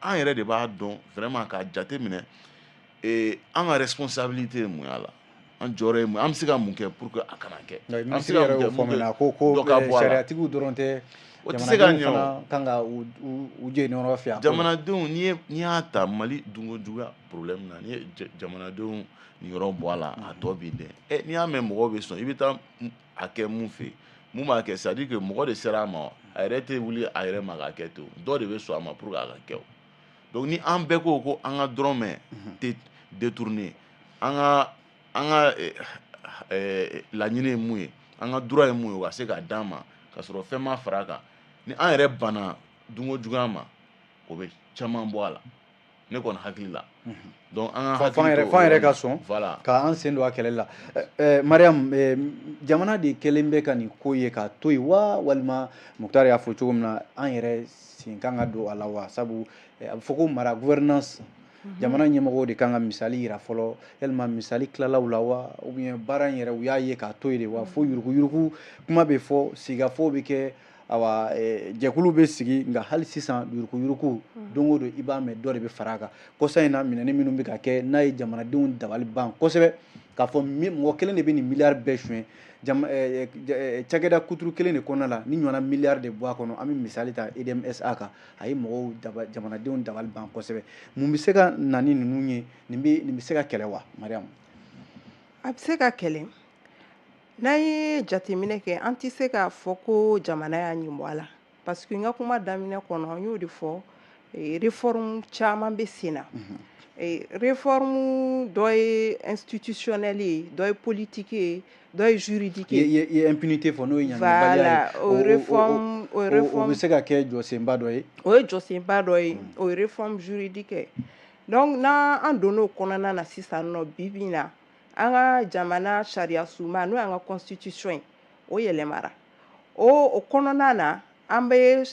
An yɛrɛ de b'a dɔn vraiment k'a jate minɛ, an ka responsabilité ye mun ye a la, an jɔyɔrɔ ye mun ye, an bɛ se ka mun kɛ pour que a kana kɛ. An bɛ se ka mun kɛ pour que ko ko dɔ ka bɔ a la? Sariyatigiw dɔrɔn tɛ. O tɛ se ka ɲɛ o. Fana kan ka u jeniyɔrɔ fi a ko la. Jamanadenw, n'i y'a ta Mali dunko juguya problème na, n'i ye jamanadenw niyɔrɔ bɔ a la, a tɔ b'i dɛn. N'i y'a mɛn mɔgɔw bɛ sɔn, i bɛ taa a kɛ mun fɛ yen, mun b'a kɛ, c'est à dire que mɔgɔ de sera a ma, a yɛrɛ tɛ wuli a yɛrɛ ma k'a kɛ ten o, dɔ de bɛ sɔn a ma pour que a ka kɛ o. Donc ni an bɛɛ ko ko an ka dɔrɔmɛ tɛ détourner, an ka laɲini ye mun ye, an ka droit ye mun ye, o ka se k'a d'an ma ka sɔrɔ fɛn ma fara a kan, ni an yɛrɛ banna dunko juguya ma, o bɛ caman bɔ a la. Ne kɔni hakili la. Donc an ka hakili to f'an yɛrɛ ka sɔn voilà k'an sen don a kɛlɛ la. Mariam, jamana de kɛlen bɛ ka nin ko ye k'a to yen wa, walima Moctar y'a fɔ cogo min na, an yɛrɛ sen kan ka don a la wa? Sabu a bɛ fɔ ko mara, gouvernance, jamana ɲɛmɔgɔw de kan ka misali yira fɔlɔ. Yalima misali tilalaw la wa, ou bien baara in yɛrɛ, u y'a ye k'a to yen de wa? Fo yuruguyurugu kuma bɛ fɔ, sigikafɔ bɛ kɛ, awa jɛkulu bɛ sigi, nka hali sisan yuruguyurugu, don o don i b'a mɛn dɔ de bɛ fara a kan. Kɔsa in na, minɛni minnu bɛ ka kɛ n'a ye jamanadenw dabali ban kosɛbɛ, k'a fɔ mɔgɔ kelen de bɛ nin miliyari bɛɛ suɲɛ cakɛda kuturu kelen de kɔnɔna la, ni ɲɔgɔnna miliyari de bɔ a kɔnɔ. An bɛ misali ta EDMSA kan, a ye mɔgɔw, jamanadenw dabali ban kosɛbɛ. Mun bɛ se ka na ni ninnu ye? Nin bɛ se ka kɛlɛ wa, Mariam? A bɛ se ka kɛlɛ. N'an ye jateminɛ kɛ, an tɛ se k'a fɔ ko jamana y'a ɲin bɔ a la, parce que n ka kuma daminɛ kɔnɔ, n y'o de fɔ, réforme caman bɛ sen na. Réforme dɔ ye institutionnel ye, dɔ ye politique ye, dɔ ye juridique ye. I ye impunité fɔ, n'o ye ɲangibaliya ye. O réforme, o réforme o bɛ se ka kɛ jɔsenba dɔ ye. O ye jɔsenba dɔ ye, o ye réforme juridique ye. Donc n'an an donn'o kɔnɔna na sisan nɔ, bi bi in na, an ka jamana sariya sunba, n'o y'an ka constitution ye, o yɛlɛmara. O kɔnɔna na, an bɛ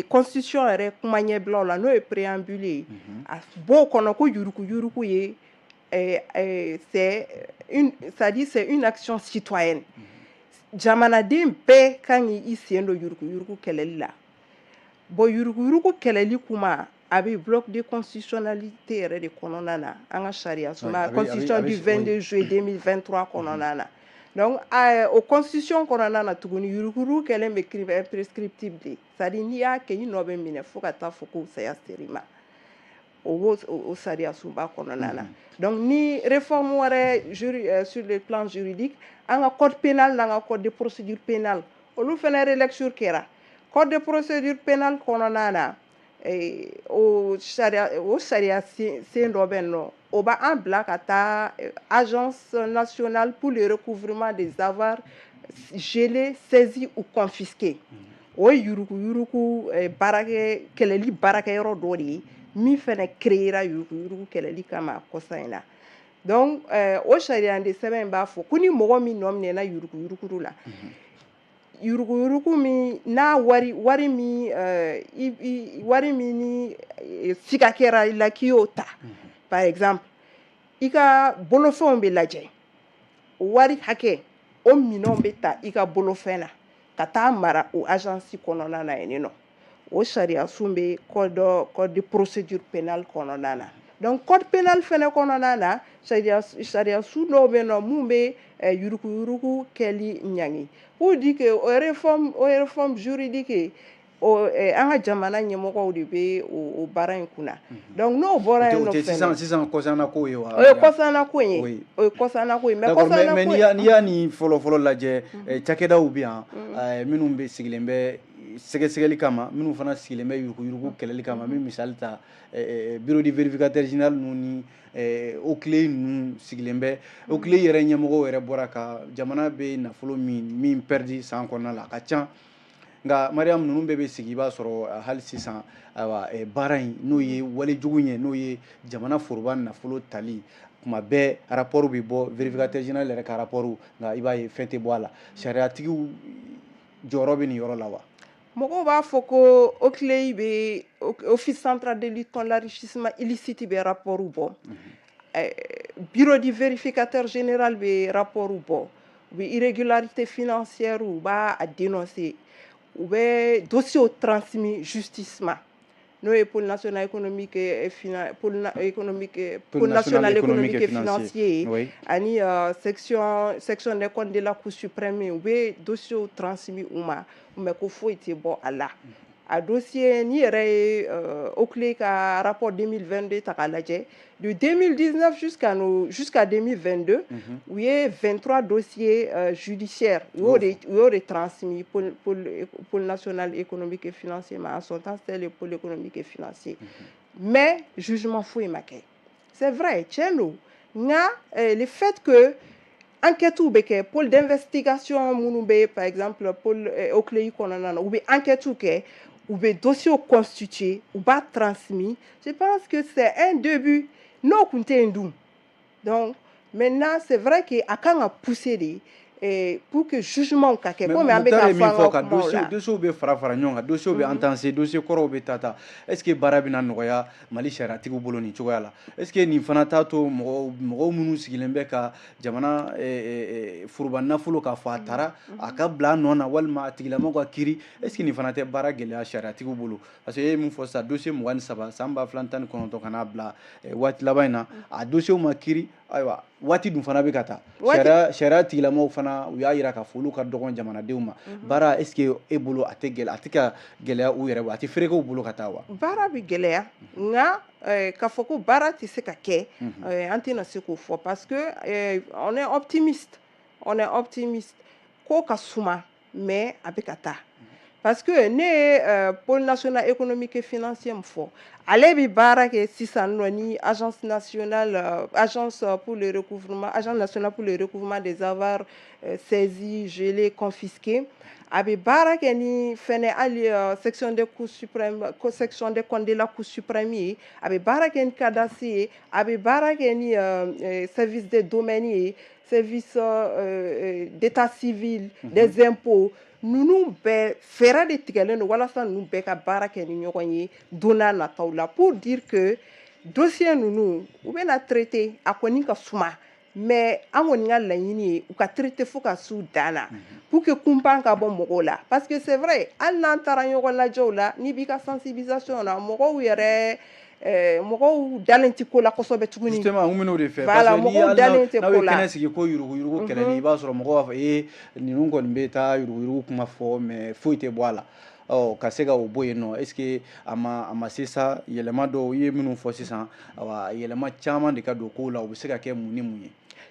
constitution yɛrɛ kuma ɲɛbilaw la, n'o ye préambule ye, a b'o kɔnɔ ko yuruguyurugu ye, c'est une, c'est-à-dire c'est une action citoyenne. Jamanaden bɛɛ kan k'i sen don yuruguyurugu kɛlɛli la. Bon, yuruguyurugu kɛlɛli kuma, a bɛ bloc de constitutionnalité yɛrɛ de kɔnɔna na, an ka sariya sunba, constitution du 22 juillet 2023 kɔnɔna na. Donc o constitution kɔnɔna na tuguni, yuruguyurugu kɛlen bɛ crime imprescriptible de, c'est à dire n'i y'a kɛ, i nɔ bɛ minɛ fo ka taa fɔ ko saya ser'i ma. O b'o o sariya sunba kɔnɔna na. Donc ni réforme wɛrɛ sur le plan juridique, an ka code pénal n'an ka code de procédure pénale, olu fana relecture kɛra. Code de procédure pénale kɔnɔna na, o sariya sen dɔ bɛ yen nɔ, o b'an bila ka taa Agence nationale pour le recouvrement des avoirs gelés, saisis ou confisqués. O ye yuruguyurugu baarakɛ kɛlɛli baarakɛyɔrɔ dɔ de ye, min fana créera yuruguyurugu kɛlɛli kama kɔsa in na. Donc o sariya de sɛbɛn in b'a fɔ ko ni mɔgɔ min nɔ minɛna yuruguyurugu la, yuruguyurugu min n'a wari min i wari min ni siga kɛra i la k'i y'o ta, par exemple, i ka bolofɛnw bɛ lajɛ, o wari hakɛ, o minɛnw bɛ ta i ka bolofɛn na ka taa mara o agence kɔnɔna na yen nɔ. O sariya sun bɛ code de procédure pénale kɔnɔna na. Donc code pénal fɛnɛ kɔnɔna na, sariya sun dɔw bɛ yen nɔ mun bɛ yuruguyurugu kɛli ɲangi. Pour dire que o réforme juridique o, an ka jamana ɲɛmɔgɔw de bɛ o baara in kunna. Donc n'o bɔra yen nɔ fɛnɛ, sisan kɔsanna ko ye wa? O ye kɔsanna ko ye, o ye kɔsanna ko ye, mais kɔsanna ko, mais n'i y'a nin fɔlɔ fɔlɔ lajɛ, cakɛdaw bɛ yan minnu bɛ sigilen bɛ sɛgɛsɛgɛli kama, minnu fana sigilen bɛ yuruguyurugu kɛlɛli kama. N bɛ misali ta bureau du vérificateur général ninnu ni OCLEI ninnu sigilen bɛ. OCLEI yɛrɛ ɲɛmɔgɔw yɛrɛ bɔra ka jamana bɛ nafolo min perdu san kɔnɔna la, a ka ca. Nka Mariam, ninnu bɛɛ bɛ sigi, i b'a sɔrɔ hali sisan, ayiwa, baara in, n'o ye walejugu ye, n'o ye jamana foroba nafolo tali, kuma bɛɛ rapport bɛ bɔ, vérificateur général yɛrɛ ka rapport, nka i b'a ye fɛn tɛ bɔ a la. Sariyatigiw jɔyɔrɔ bɛ nin yɔrɔ la wa? Mɔgɔw b'a fɔ ko OCLEI bɛ, Office central de lutte contre l'enrichissement illicite bɛ rapport bɔ, bureau du vérificateur général bɛ rapport bɔ, u bɛ irrégularité financière, u b'a dénoncer, u bɛ dossier transmis justice ma, n'o ye pôle national économique et financier ye, ani section des comptes de la Cour suprême. U bɛ dossier transmis u ma, mais ko foyi tɛ bɔ a la. A dossier n'i yɛrɛ ye OCLEI ka rapport 2022 ta k'a lajɛ, de 2019 jusqu'à 2022, u ye 23 dossiers judiciaires, u y'o de transmis pôle national économique et financier ma. En son temps, c'était le pôle économique et financier, mais jugement foyi ma kɛ. C'est vrai, tiɲɛ don, nka le fait que enquête bɛ kɛ, pôle d'investigation minnu bɛ, par exemple pôle OCLEI kɔnɔna na, u bɛ enquête kɛ. U bɛ dossier constituer, u b'a transmis. Je pense que c'est un début. N'o tun tɛ yen dun? Donc maintenant, c'est vrai que a kan ka pousser de pour que jugement ka kɛ, komi an bɛ ka fɔ min an fɔ ka ka kumaw la. Dossier bɛ fara fara ɲɔgɔn kan, dossier bɛ entasser, dossier kɔrɔw bɛ ta ta. Est ce que baara bɛna nɔgɔya Mali sariyatigiw bolo nin cogoya la? Est ce que nin fana t'a to mɔgɔw minnu sigilen bɛ ka jamana foroba nafolo k'a fɔ a taara, a ka bila a nɔ na, walima a tigilamɔgɔ ka kiiri? Est ce que nin fana tɛ baara gɛlɛya sariyatigiw bolo? Parce que e ye min fɔ sisan, dossier 23 san 2019 ka n'a bila waati laban in na, a dossier ma kiiri. Ayiwa, waati dun fana bɛ ka taa. Sariya tigilamɔgɔw fana, u y'a yira k'a fɔ olu ka dɔgɔn jamanadenw ma. Baara, est ce que e bolo a tɛ gɛlɛya, a tɛ ka gɛlɛya u yɛrɛ bolo, a tɛ fereke u bolo ka taa wa? Baara bɛ gɛlɛya, nka k'a fɔ ko baara tɛ se ka kɛ, an tɛna se k'o fɔ, parce que on est optimiste, on est optimiste. Ko ka suma, mais a bɛ ka taa, parce que ne ye pôle national économique et financier min fɔ, ale bɛ baara kɛ sisan nɔ ni agence nationale agence pour le recouvrement, agence nationale pour le recouvrement des avoirs saisis, gelés, confisqués. A bɛ baara kɛ ni fɛnɛ hali section de cour suprême, section des comptes de la cour suprême ye. A bɛ baara kɛ ni cadastre ye, a bɛ baara kɛ ni service des domaines ye, service d'état civil, des impôts. Ninnu bɛɛ, fɛɛrɛ de tigɛlen don walasa ninnu bɛɛ ka baara kɛ ni ɲɔgɔn ye don n'a nataw la, pour dire que dossier ninnu, u bɛna traiter. A kɔni ka suma, mais an kɔni ka laɲini ye u ka traiter fo ka s'u dan na, pour que kunpan ka bɔ mɔgɔw la. Parce que c'est vrai, hali n'an taara ɲɔgɔn lajɛw la, n'i b'i ka sensibilisation na, mɔgɔw yɛrɛ, mɔgɔw dalen tɛ ko la kosɛbɛ tuguni. Justement, n bɛn'o de fɛ. Voilà, mɔgɔw dalen tɛ n'aw ye ko la. Kɛnɛ sigi ko yuruguyurugu kɛlɛli, i b'a sɔrɔ mɔgɔw b'a fɔ ee, ninnu kɔni bɛ taa yuruguyurugu kuma fɔ, mais foyi tɛ bɔ a la. Ɔ ka se ka o bɔ yen nɔ, est ce que a ma se sa yɛlɛma dɔw i ye minnu fɔ sisan, awa, yɛlɛma caman de ka don kow la, o bɛ se ka kɛ mun ni mun ye?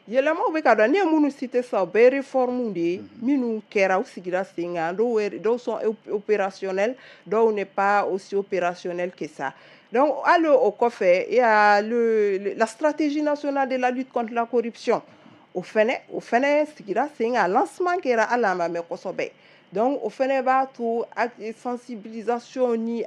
Yɛlɛmaw bɛ ka don. Ne ye minnu cité sisan, o bɛɛ ye réforme de ye minnu kɛra, u sigira sen kan. Dɔw sont opérationnels, dɔw n'est pas aussi opérationnel que ça. Donc hali o kɔfɛ, il y a la stratégie nationale de la lutte contre la corruption. O fɛnɛ sigira sen kan, lancement kɛra, hali a ma mɛn kosɛbɛ. Donc o fɛnɛ b'a to sensibilisation ni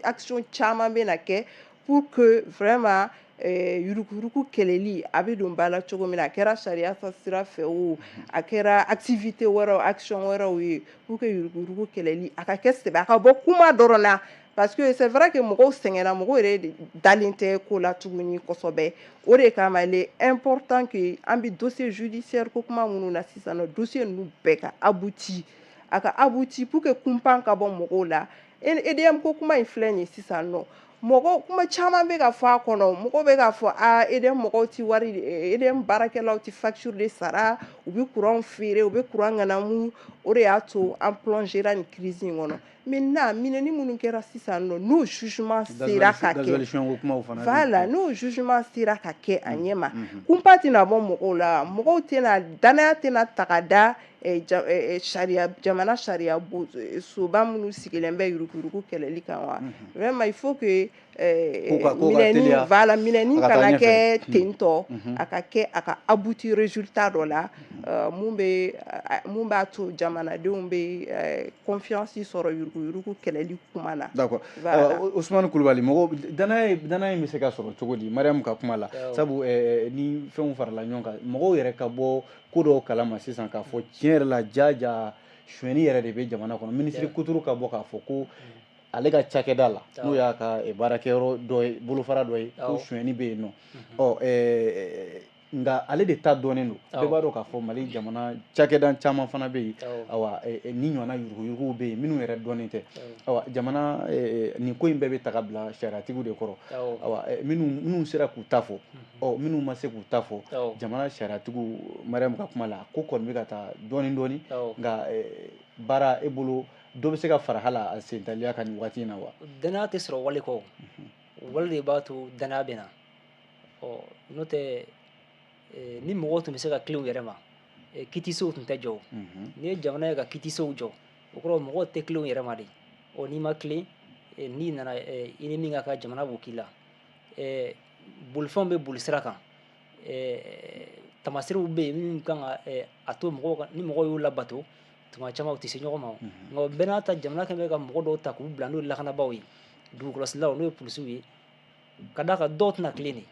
action caman bɛ na kɛ pour que vraiment yuruguyurugu kɛlɛli a bɛ don ba la cogo min na. A kɛra sariya sira fɛ o, a kɛra activité wɛrɛw, action wɛrɛw ye, pour que yuruguyurugu kɛlɛli a ka kɛ sɛbɛ, a ka bɔ kuma dɔrɔn na. Parce que c'est vrai que mɔgɔw sɛgɛnna, mɔgɔw yɛrɛ de dalen tɛ ko la tuguni kosɛbɛ. O de kama, il est important que an bɛ dossier judiciaire ko kuma minnu na sisan nɔ, dossier ninnu bɛɛ ka abouti, a ka abouti, pour que kunpan ka bɔ mɔgɔw la. EDM ko kuma in filɛ nin ye sisan nɔ, mɔgɔ kuma caman bɛ ka fɔ a kɔnɔ. Mɔgɔw bɛ k'a fɔ a EDM mɔgɔw ti wari, EDM baarakɛlaw ti facture de sara, u bɛ courant feere, u bɛ courant ŋanamu. O de y'a to an plongera nin crise in kɔnɔ. Maintenant, minɛni minnu kɛra sisan nɔ, n'o jugement sera ka kɛ, gasoil ko kumaw fana. Voilà, n'o jugement sera ka kɛ a ɲɛ ma, kunpa tɛna bɔ mɔgɔw la, mɔgɔw tɛna danaya tɛna ta ka da sariya, jamana sariya soba minnu sigilen bɛ yuruguyurugu kɛlɛli kan wa. Vraiment, il faut que Ko ka minɛni teliya, voilà, minɛni a ka taa kana ɲɛfɛ. kɛ ten tɔ, a ka kɛ, a ka abouti résultat dɔ la, mun b'a to jamanadenw bɛ confiance sɔrɔ yuruguyurugu kɛlɛli kuma na. D'accord. Voilà. Ousmane Kulubali, mɔgɔ danaya in bɛ se ka sɔrɔ cogo di Mariam ka kuma la? Sabu ni fɛnw farala ɲɔgɔn kan, mɔgɔw yɛrɛ ka bɔ ko dɔw kalama sisan k'a fɔ tiɲɛ yɛrɛ la, ja sonyɛni yɛrɛ de bɛ jamana kɔnɔ. Minisiri kuturu ka bɔ k'a fɔ ko ale ka cakɛda la, n'o y'a ka baarakɛyɔrɔ dɔ ye, bolofara dɔ ye, ko sonyɛni bɛ yen nɔ. Ɔ nka ale de ta dɔnnen don. Bɛɛ b'a dɔn k'a fɔ Mali jamana cakɛda caman fana bɛ yen, awa, ni ɲɔgɔnna yuruguyuruguw bɛ yen minnu yɛrɛ dɔnnen tɛ. Awa, jamana nin ko in bɛɛ bɛ ta ka bila sariyatigiw de kɔrɔ. Awa, minnu sera k'u ta fɔ, ɔ minnu ma se k'u ta fɔ, jamana sariyatigiw, Mariam ka kuma la, ko kɔni bɛ ka taa dɔɔni dɔɔni. Nka baara, e bolo dɔ bɛ se ka fara hala a sentaliya kan nin waati in na wa? Danaya tɛ sɔrɔ wale kɔ, wale de b'a to danaya bɛ na. Ɔ n'o tɛ, ni mɔgɔw tun bɛ se ka tilen u yɛrɛ ma, kiitisow tun tɛ jɔ o. N'i ye jamana ye ka kiitisow jɔ, o kɔrɔ mɔgɔw tɛ tilen u yɛrɛ ma de. Ɔ n'i ma tilen, n'i nana, i ni min ka kan, jamana b'o k'i la. Bolifɛnw bɛ boli sira kan, tamaserew bɛ yen minnu kan ka a to mɔgɔw ka, ni mɔgɔw y'u labato. Tuma caman u tɛ se ɲɔgɔn ma, nka o bɛɛ n'a ta, jamana kɛlen bɛ ka mɔgɔ dɔw ta k'u bila, n'o ye lakanabaaw ye, dugukɔlɔsilaw, n'o ye polisiw ye, ka d'a kan dɔw tɛna tilen de.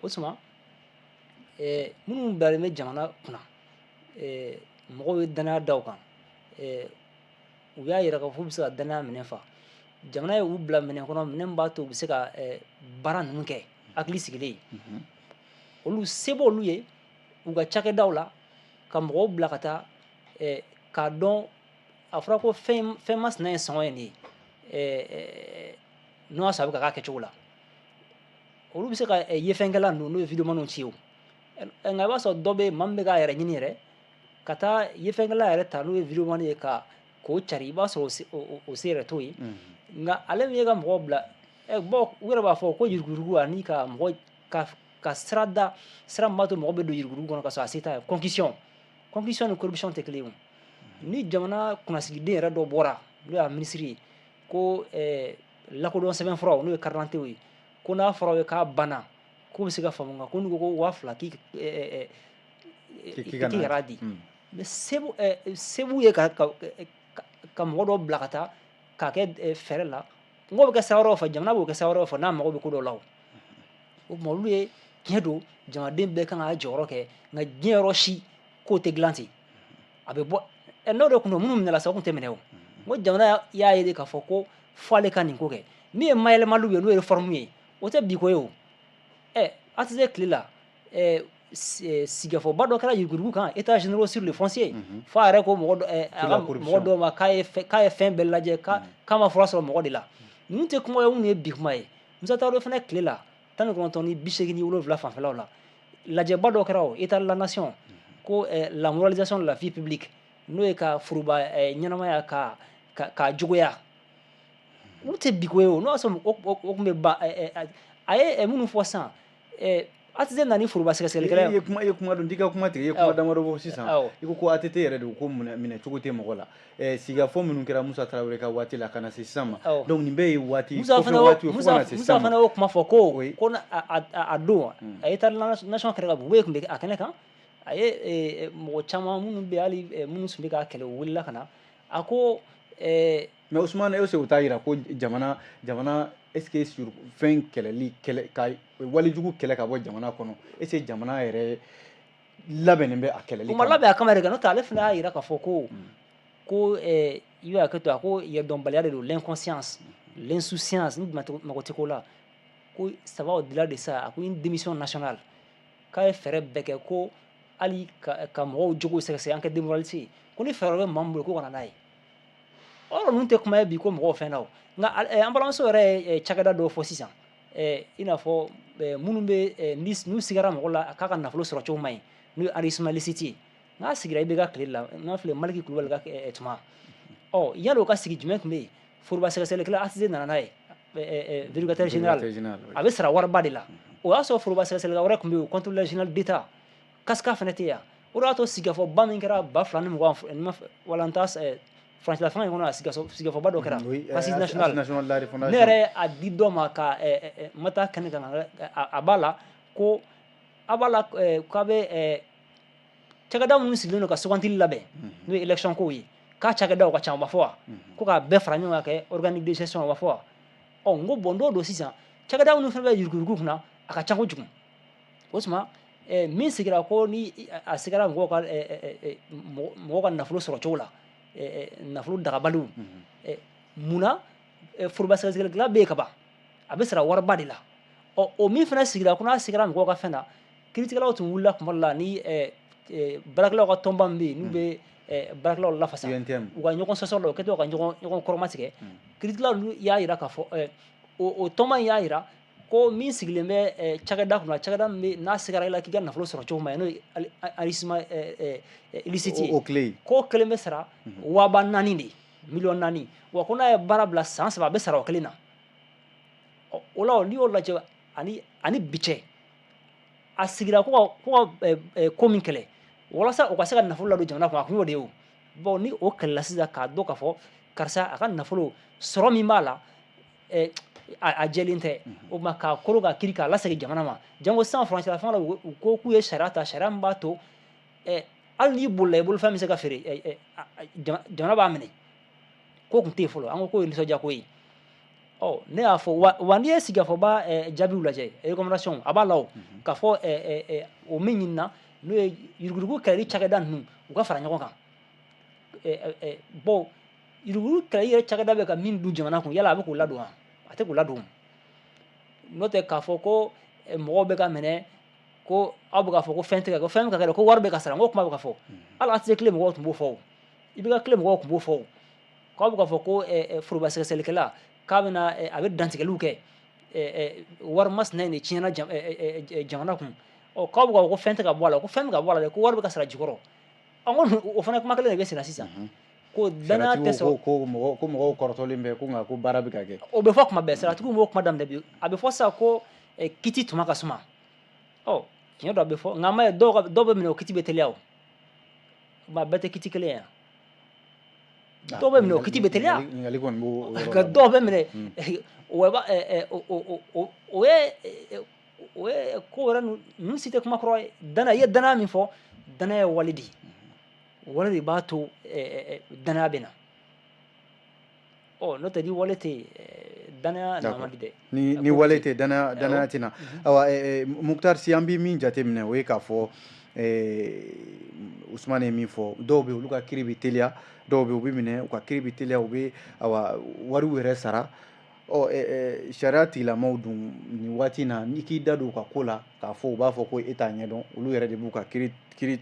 O tuma minnu bilalen bɛ jamana kunna, mɔgɔw ye danaya da u kan, u y'a yira k'a fɔ k'u bɛ se ka danaya minɛ fa. Jamana ye u bila minɛn kɔnɔ, minɛn min b'a to u bɛ se ka baara ninnu kɛ hakili sigilen. Olu se b'olu ye u ka cakɛdaw la ka mɔgɔw bila ka taa k'a dɔn. A fɔra ko fɛn fɛn masina ye sɔngɔ ye nin ye, n'o y'a sɔrɔ a bɛ ka k'a kɛcogo la. Olu bɛ se ka yefɛnkɛla ninnu, n'o ye videomaniw ci o, nka i b'a sɔrɔ dɔ bɛ yen, maa min bɛ k'a yɛrɛ ɲini yɛrɛ, ka taa yefɛnkɛla yɛrɛ ta, n'o ye videomani ye, ka k'o cari, i b'a sɔrɔ o se yɛrɛ t'o ye. Nka ale min ye ka mɔgɔw bila, bɔn, u yɛrɛ b'a fɔ ko yuruguyurugu, ani ka mɔgɔ ka sira da, sira min b'a to mɔgɔ bɛ don yuruguyurugu kɔnɔ ka sɔrɔ a se t'a ye. Concussion ni corruption tɛ kelen ye o. Ni jamana kunnasigiden yɛrɛ dɔ bɔra, n'o y'a minisiri ye, ko lakodɔn sɛbɛnfuraw, n'o ye carte d'identité ye, ko n'a fɔra ye k'a banna, k'o bɛ se ka faamu, nka ko n'u ko ko 2000 k'i k'i yɛrɛ di, mais se b'u ye ka mɔgɔ dɔw bila ka taa k'a kɛ fɛɛrɛ la. N ko bɛ kɛ sira wɛrɛw fɛ, jamana b'o kɛ sira wɛrɛw fɛ n'a mago bɛ ko dɔw la. O tuma olu ye tiɲɛ don, jamanaden bɛɛ kan k'a jɔyɔrɔ kɛ, nka diɲɛ yɔrɔ si k'o tɛ dilan ten. A bɛ bɔ n'o de kun don, minnu minɛla sa, o kun tɛ minɛ. O n ko jamana y'a ye de k'a fɔ ko fo ale ka nin ko kɛ. Min ye mayɛlɛmaliw ye, n'o ye réforme ye, o tɛ bi ko ye. O ATT tile la, sigikafɔba dɔ kɛra yuruguyurugu kan, état généraux sur le foncier, fo a yɛrɛ ko mɔgɔ dɔ, a ka mɔgɔ dɔw ma k'a ye fɛn bɛɛ lajɛ, k'a ma fura sɔrɔ mɔgɔ de la. Ninnu tɛ kuma ye minnu ye bi kuma ye. Musa Tarawele fana tile la, 1987 fanfɛlaw la, lajɛba dɔ kɛra, o état de la nation, ko la moralisation de la vie publique, n'o ye ka foroba ɲɛnamaya ka juguya. Olu tɛ bi ko ye. O n'o y'a sɔrɔ o tun bɛ ban, a ye minnu fɔ sisan, ATT nana ni foroba sɛgɛsɛgɛlikɛla ye. I ye kuma dɔn, t'i ka kuma tigɛ, i ye kuma damadɔ fɔ sisan. I ko ko ATT yɛrɛ de ko minɛ cogo tɛ mɔgɔ la. Sigikafɔ minnu kɛra Musa Tarawele ka waati la ka na se sisan ma, donc nin bɛɛ ye waati kɔfɛ waati ye fo ka na se sisan ma. Musa fana y'o kuma fɔ ko a don a état de la nation kɛrɛ kan, Bube tun bɛ a kɛnɛ kan, a ye mɔgɔ caman minnu bɛ, hali minnu tun bɛ k'a kɛlɛ, u wulila ka na, a ko. Mais Ousmane, est-ce que o t'a yira ko jamana est-ce que sur fɛn kɛlɛli kɛlɛ ka walejugu kɛlɛ ka bɔ jamana kɔnɔ, est-ce que jamana yɛrɛ labɛnnen bɛ a kɛlɛli kama? O ma labɛn a kama yɛrɛ, n'o tɛ ale fana y'a yira k'a fɔ ko i bɛ hakɛ to, a ko yɛrɛdɔnbaliya de don, l'inconscience, l'insouciance, ni mago tɛ ko la, ko ça va au-delà de ça. A ko une démission nationale, k'a ye fɛɛrɛ bɛɛ kɛ, ko hali ka mɔgɔw jogo sɛgɛsɛgɛ, enquête de moralité, ko ni fɛɛrɛ bɛ maa min bolo, ko ka na n'a ye. O yɔrɔ ninnu tɛ kuma ye bi ko mɔgɔw fɛn na. O nka an balimamuso yɛrɛ ye cakɛda dɔw fɔ sisan, i n'a fɔ minnu bɛ n'u sigara mɔgɔ la k'a ka nafolo sɔrɔ cogo man ɲi, n'o ye enrichissement illicite ye. N'a sigira i bɛ ka tile la, n'a filɛ Maliki Kulubali ka tuma, ɔ yanni o ka sigi, jumɛn tun bɛ yen? Foroba sɛgɛsɛgɛlikɛla, ATT nana n'a ye, vérificateur général, a bɛ sara wariba de la. O y'a sɔrɔ foroba sɛgɛsɛgɛlikɛla wɛrɛ tun bɛ yen, contrôleur général d'État, CASCA fana tɛ yan. O de y'a to sigikafɔba min kɛra 2020, wala n ta furancɛla fanga in kɔnɔ, a sigikafɔba dɔ kɛra, assise nationale, ne yɛrɛ a di dɔ ma ka ma taa kɛnɛ kan, a b'a la ko a b'a la k'a bɛ cakɛda minnu sigilen don ka sugantili labɛn, n'o ye élection kow ye, k'a cakɛdaw ka ca, o ma fɔ wa? Ko k'a bɛɛ fara ɲɔgɔn kan kɛ organe de gestion, o ma fɔ wa? Ɔ n ko bon, n'o don sisan, cakɛda minnu fana bɛ yuruguyurugu kunna, a ka ca kojugu. O tuma min sigira ko ni a sigara mɔgɔw ka nafolo sɔrɔ cogo la, nafolo dagabaliw, munna foroba sɛgɛsɛgɛlikɛla bɛ yen ka ban, a bɛ sara wariba de la. Ɔ o min fana sigira ko n'a sigira mɔgɔw ka fɛn na, kiiritigɛlaw tun wulila kuma dɔ la ni baarakɛlaw ka tɔnba min bɛ yen, n'u bɛ baarakɛlaw lafasa, u ka ɲɔgɔn sɔsɔ la, u kɛtɔ ka ɲɔgɔn kɔrɔma tigɛ. Kiiritigɛlaw ninnu y'a yira k'a fɔ o tɔnba in y'a yira ko min sigilen bɛ cakɛda kunna, cakɛda min bɛ n'a sigara i la k'i ka nafolo sɔrɔ cogo ma, n'o ye enrichissement illicite ye, o kile k'o kelen bɛ sara 4000 de, miliyɔn 4. Wa ko n'a ye baara bila san 3, a bɛ sara o kelen na. O la, n'i y'o lajɛ ani bi cɛ, a sigira ko ka ko min kɛlɛ walasa o ka se ka nafolo ladon jamana kɔnɔ, a kun y'o de ye. O bon, ni o kɛlɛla sisan k'a dɔn k'a fɔ karisa a ka nafolo sɔrɔ min b'a la, a jɛlen tɛ, o tuma k'a koro ka kiiri k'a lasegin jamana ma. Jango sisan furancɛla fanga la, u ko k'u ye sariya ta, sariya min b'a to Hali n'i bolila, i bolofɛn bɛ se ka feere, jamana b'a minɛ. Ko tun tɛ yen fɔlɔ. An ko k'o ye nisɔndiya ko ye. Ɔ, ne y'a fɔ wa, n'i ye sigikafɔba jaabiw lajɛ, recommandation a b'a la, o k'a fɔ o min ɲinina, n'o ye yuruguyurugu kɛlɛli cakɛda ninnu, u ka fara ɲɔgɔn kan. Bon, yuruguyurugu kɛlɛli yɛrɛ cakɛda bɛ ka min dun jamana kun, yala a bɛ k'o ladon wa? A tɛ k'o ladon. N'o tɛ, k'a fɔ ko mɔgɔw bɛ ka minɛ, ko aw bɛ k'a fɔ ko fɛn tɛ ka kɛ, fɛn bɛ ka kɛ, ko wari bɛ ka sara, n ko kuma bɛ ka fɔ. Hali ATT tile mɔgɔw tun b'o fɔ, o IBK tile mɔgɔw tun b'o fɔ, k'aw bɛ k'a fɔ ko foroba sɛgɛsɛgɛlikɛla k'a bɛna, a bɛ dantigɛliw kɛ, wari masina in de tiɲɛna jamana kun. Ɔ, k'aw bɛ k'a fɔ ko fɛn tɛ ka bɔ a la, ko fɛn bɛ ka bɔ a la dɛ, ko wari bɛ ka sara jukɔrɔ. An ko o fana kuma kelen de bɛ sen na sisan, ko danaya tɛ sɔrɔ. Ko mɔgɔw kɔrɔtɔlen bɛ ko, nka ko baara bɛ ka kɛ. O bɛ fɔ kuma bɛɛ, saratigiw b'o kuma daminɛ bi. A bɛ fɔ sisan ko kiti tuma ka suma. Ɔ, tiɲɛ don, a bɛ fɔ, nka an b'a ye dɔw bɛ minɛ, o kiti bɛ teliya. O nka bɛɛ tɛ kiti kelen ye yan. Dɔw bɛ minɛ, o kiti bɛ teliya. Ɲininkali kɔni b'o yɔrɔ la. Dɔw bɛ minɛ, o ye o ye ko wɛrɛ. Ninnu si tɛ kuma kɔrɔ ye. Danaya, i ye danaya min fɔ, danaya ye wale de ye. Wale de b'a to danaya bɛ na. Ɔ, n'o tɛ, ni wale tɛ yen, danaya na man di dɛ. Ni wale tɛ, danaya tɛ na. Ayiwa, Mukutari Si, an bɛ min jateminɛ, o ye k'a fɔ Usumani ye min fɔ, dɔw bɛ yen, olu ka kiiri bɛ teliya, dɔw bɛ yen, u bɛ minɛ, u ka kiiri bɛ teliya, u bɛ ayiwa wariw yɛrɛ sara. Ɔ, sariya tigilamɔgɔw dun, nin waati in na, n'i k'i da don u ka ko la k'a fɔ, u b'a fɔ ko e t'a ɲɛdɔn, olu yɛrɛ de b'u ka kiiri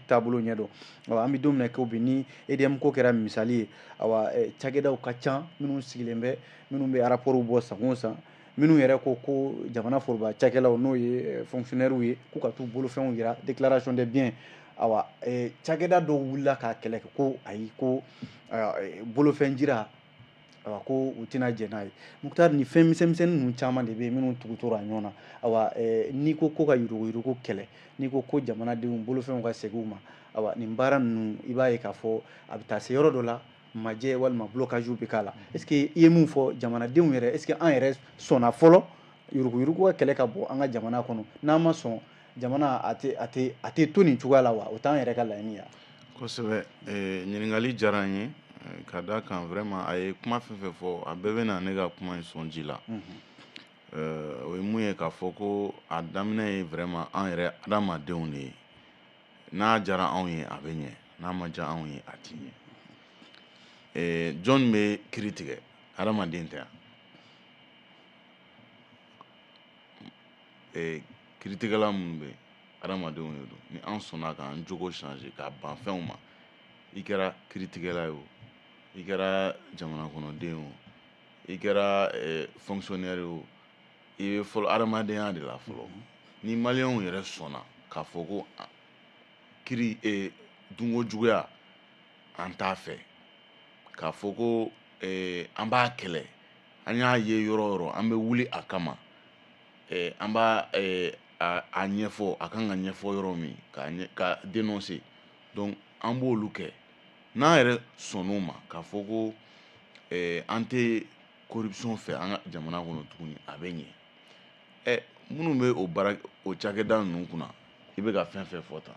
taabolo ɲɛdɔn. Awa, an bɛ don min na ko bi, ni EDM ko kɛra misali ye, awa, cakɛdaw ka ca minnu sigilen bɛ, minnu bɛ rapport bɔ san o san, minnu yɛrɛ ko ko jamana foroba cakɛlaw, n'o ye fonctionnaires ye, k'u ka t'u bolofɛnw yira, déclaration de biens. Awa, cakɛda dɔw wulila k'a kɛlɛ kɛ ko ayi, ko bolofɛn jira, awa, ko u tɛna jɛn n'a ye. Mukutari, nin fɛn misɛnmisɛnnin ninnu caman de bɛ yen minnu tugutora ɲɔgɔn na. Awa, n'i ko ko ka yuruguyurugu kɛlɛ, n'i ko ko jamanadenw bolofɛnw ka segin u ma, awa, nin baara ninnu, i b'a ye k'a fɔ a bɛ taa se yɔrɔ dɔ la, majɛ walima blocage bɛ k'a la. Est ce que i ye mun fɔ jamanadenw yɛrɛ, est ce que an yɛrɛ sɔnna fɔlɔ yuruguyurugu ka kɛlɛ ka bɔ an ka jamana kɔnɔ? N'an ma sɔn, jamana a tɛ to nin cogoya la wa? O t'an yɛrɛ ka laɲini ye. Kosɛbɛ, ɲininkali diyara n ye, ka da kan vraiment a ye kuma fɛn fɛn fɔ, a bɛɛ bɛ na ne ka kuma in sɔn ji la. O ye mun ye, k'a fɔ ko a daminɛ ye vraiment an yɛrɛ adamadenw de ye. N'a diyara anw ye, a bɛ ɲɛ, n'a ma diya anw ye, a ti ɲɛ. Jɔn bɛ kiiri tigɛ? Adamaden tɛ yan? Kiiritigɛla minnu bɛ yen, adamadenw de don. Ni an sɔnna k'an jogo changer, k'a ban fɛnw ma, i kɛra kiiritigɛla ye o, i kɛra jamana kɔnɔden o, i kɛra fonctionnaire ye o, i bɛ fɔlɔ adamadenya de la fɔlɔ. Ni maliyɛnw yɛrɛ sɔnna k'a fɔ ko kiiri dunko juguya an t'a fɛ, k'a fɔ ko an b'a kɛlɛ, an y'a ye yɔrɔ o yɔrɔ, an bɛ wuli a kama, an b'a a ɲɛfɔ, a kan ka ɲɛfɔ yɔrɔ min, ka dénoncer, donc an b'olu kɛ. N'an yɛrɛ sɔnn'o ma k'a fɔ ko an tɛ corruption fɛ an ka jamana kɔnɔ tuguni, a bɛ ɲɛ. Minnu bɛ o baara, o cakɛda ninnu kunna, i bɛ ka fɛn fɛn fɔ tan,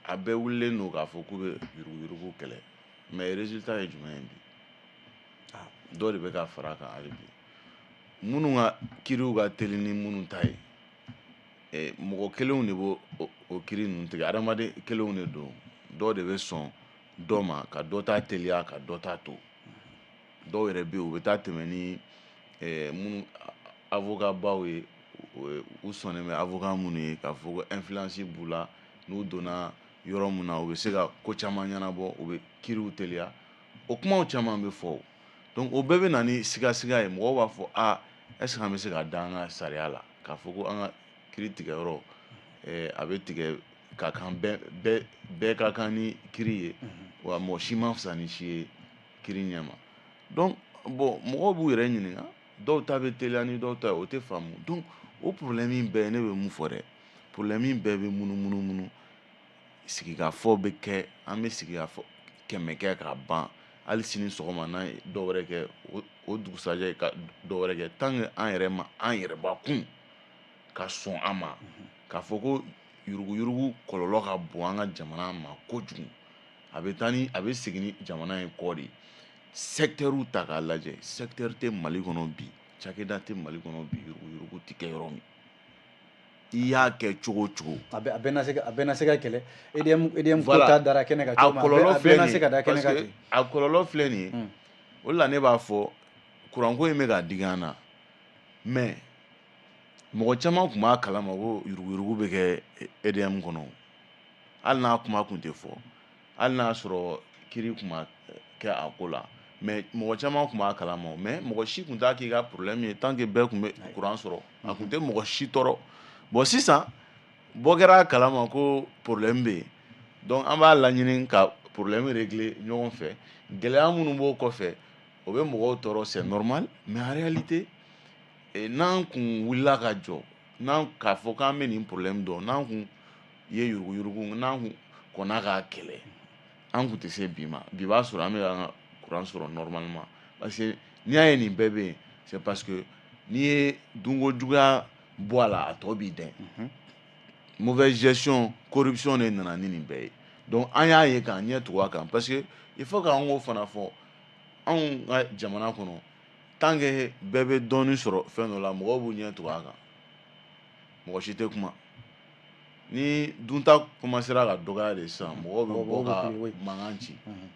a bɛɛ wulilen don k'a fɔ k'u bɛ yuruguyurugu kɛlɛ, mais résultat ye jumɛn ye bi? Dɔ de bɛ ka fara a kan hali bi. Minnu ka kiiriw ka teli ni minnu ta ye, mɔgɔ kelenw de b'o o kiiri ninnu tigɛ, adamaden kelenw de don. Dɔw de bɛ sɔn dɔ ma ka dɔ ta teliya, ka dɔ ta to. Dɔw yɛrɛ bɛ yen, u bɛ taa tɛmɛ ni minnu avocat baw ye, u sɔnnen bɛ avocat minnu ye, k'a fɔ ko influence b'u la, n'u donna yɔrɔ min na, u bɛ se ka ko caman ɲɛnabɔ, u bɛ kiiriw teliya. O kumaw caman bɛ fɔ. Donc o bɛɛ bɛ na ni sigasiga ye. Mɔgɔw b'a fɔ a, est ce que an bɛ se ka da an ka sariya la k'a fɔ ko an ka kiiri tigɛ yɔrɔ, a bɛ tigɛ ka kan, bɛɛ bɛɛ ka kan ni kiiri ye wa, mɔgɔ si ma fisa ni si ye kiiri ɲɛma? Donc bon, mɔgɔw b'u yɛrɛ ɲininka, dɔw ta bɛ teliya ni dɔw ta ye, o tɛ faamu. Donc o problème bɛɛ, ne bɛ mun fɔ dɛ, problème bɛɛ bɛ munumunu munu. Sigikafɔ bɛ kɛ, an bɛ sigikafɔ 100 kɛ k'a ban, hali sini sɔgɔma n'an ye dɔ wɛrɛ kɛ, o dugusajɛ ka dɔ wɛrɛ kɛ, tant que an yɛrɛ ma an yɛrɛbakun ka sɔn a ma k'a fɔ ko Yuruguyurugu kɔlɔlɔ ka bon an ka jamana ma kojugu. A bɛ taa ni, a bɛ segin ni jamana ye kɔ de. Secteur ta k'a lajɛ, secteur tɛ Mali kɔnɔ bi, cakɛda tɛ Mali kɔnɔ bi, yuruguyurugu tɛ kɛ yɔrɔ min. I y'a kɛ cogo o cogo, A bɛɛ na se ka, a bɛɛ na se ka kɛlɛ. EDM ko ta dara kɛnɛ kan a cogo min, kɔlɔlɔ a bɛɛ filɛ na nin se ka da ye, kɛnɛ parce kan que ten. a kɔlɔlɔ filɛ nin ye. O de la ne b'a fɔ, kuranko in bɛ ka digi an na, mais mɔgɔ caman tun b'a kalama ko yuruguyurugu bɛ kɛ EDM kɔnɔ, hali n'a kuma tun tɛ fɔ, hali n'a sɔrɔ kiiri tun ma kɛ a ko la, mais mɔgɔ caman tun b'a kalama, mais mɔgɔ si tun t'a k'i ka problème ye tant que bɛɛ tun bɛ courant sɔrɔ, a tun tɛ mɔgɔ si tɔɔrɔ. Bon, sisan bɔ kɛra a kalama ko problème bɛ yen, donc an b'a laɲini ka problème régler ɲɔgɔn fɛ. Gɛlɛya minnu b'o kɔfɛ, o bɛ mɔgɔw tɔɔrɔ, c'est normal, mais en réalité, n'an kun wulila ka jɔ, n'an k'a fɔ k'an bɛ nin problème dɔn, n'an kun ye yuruguyurugu, n'an kun kɔnna k'a kɛlɛ, an kun tɛ se bi ma. Bi b'a sɔrɔ an bɛ k'an ka courant sɔrɔ normalement, parce que n'i y'a ye nin bɛɛ bɛ yen, c'est parce que n'i ye dunko juguya bɔ a la, a tɔ b'i dɛn. Mauvaise gestion, corruption de nana ni nin bɛɛ ye. Donc an y'a ye k'an ɲɛ tugu a kan, parce que il faut k'an k'o fana fɔ, anw ka jamana kɔnɔ, tant que bɛɛ bɛ dɔɔnin sɔrɔ fɛn dɔ la, mɔgɔw b'u ɲɛ tugu a kan, mɔgɔ si tɛ kuma. Ni dunta commencera ka dɔgɔya de sisan, mɔgɔw bɛ bɔ ka mankan ci.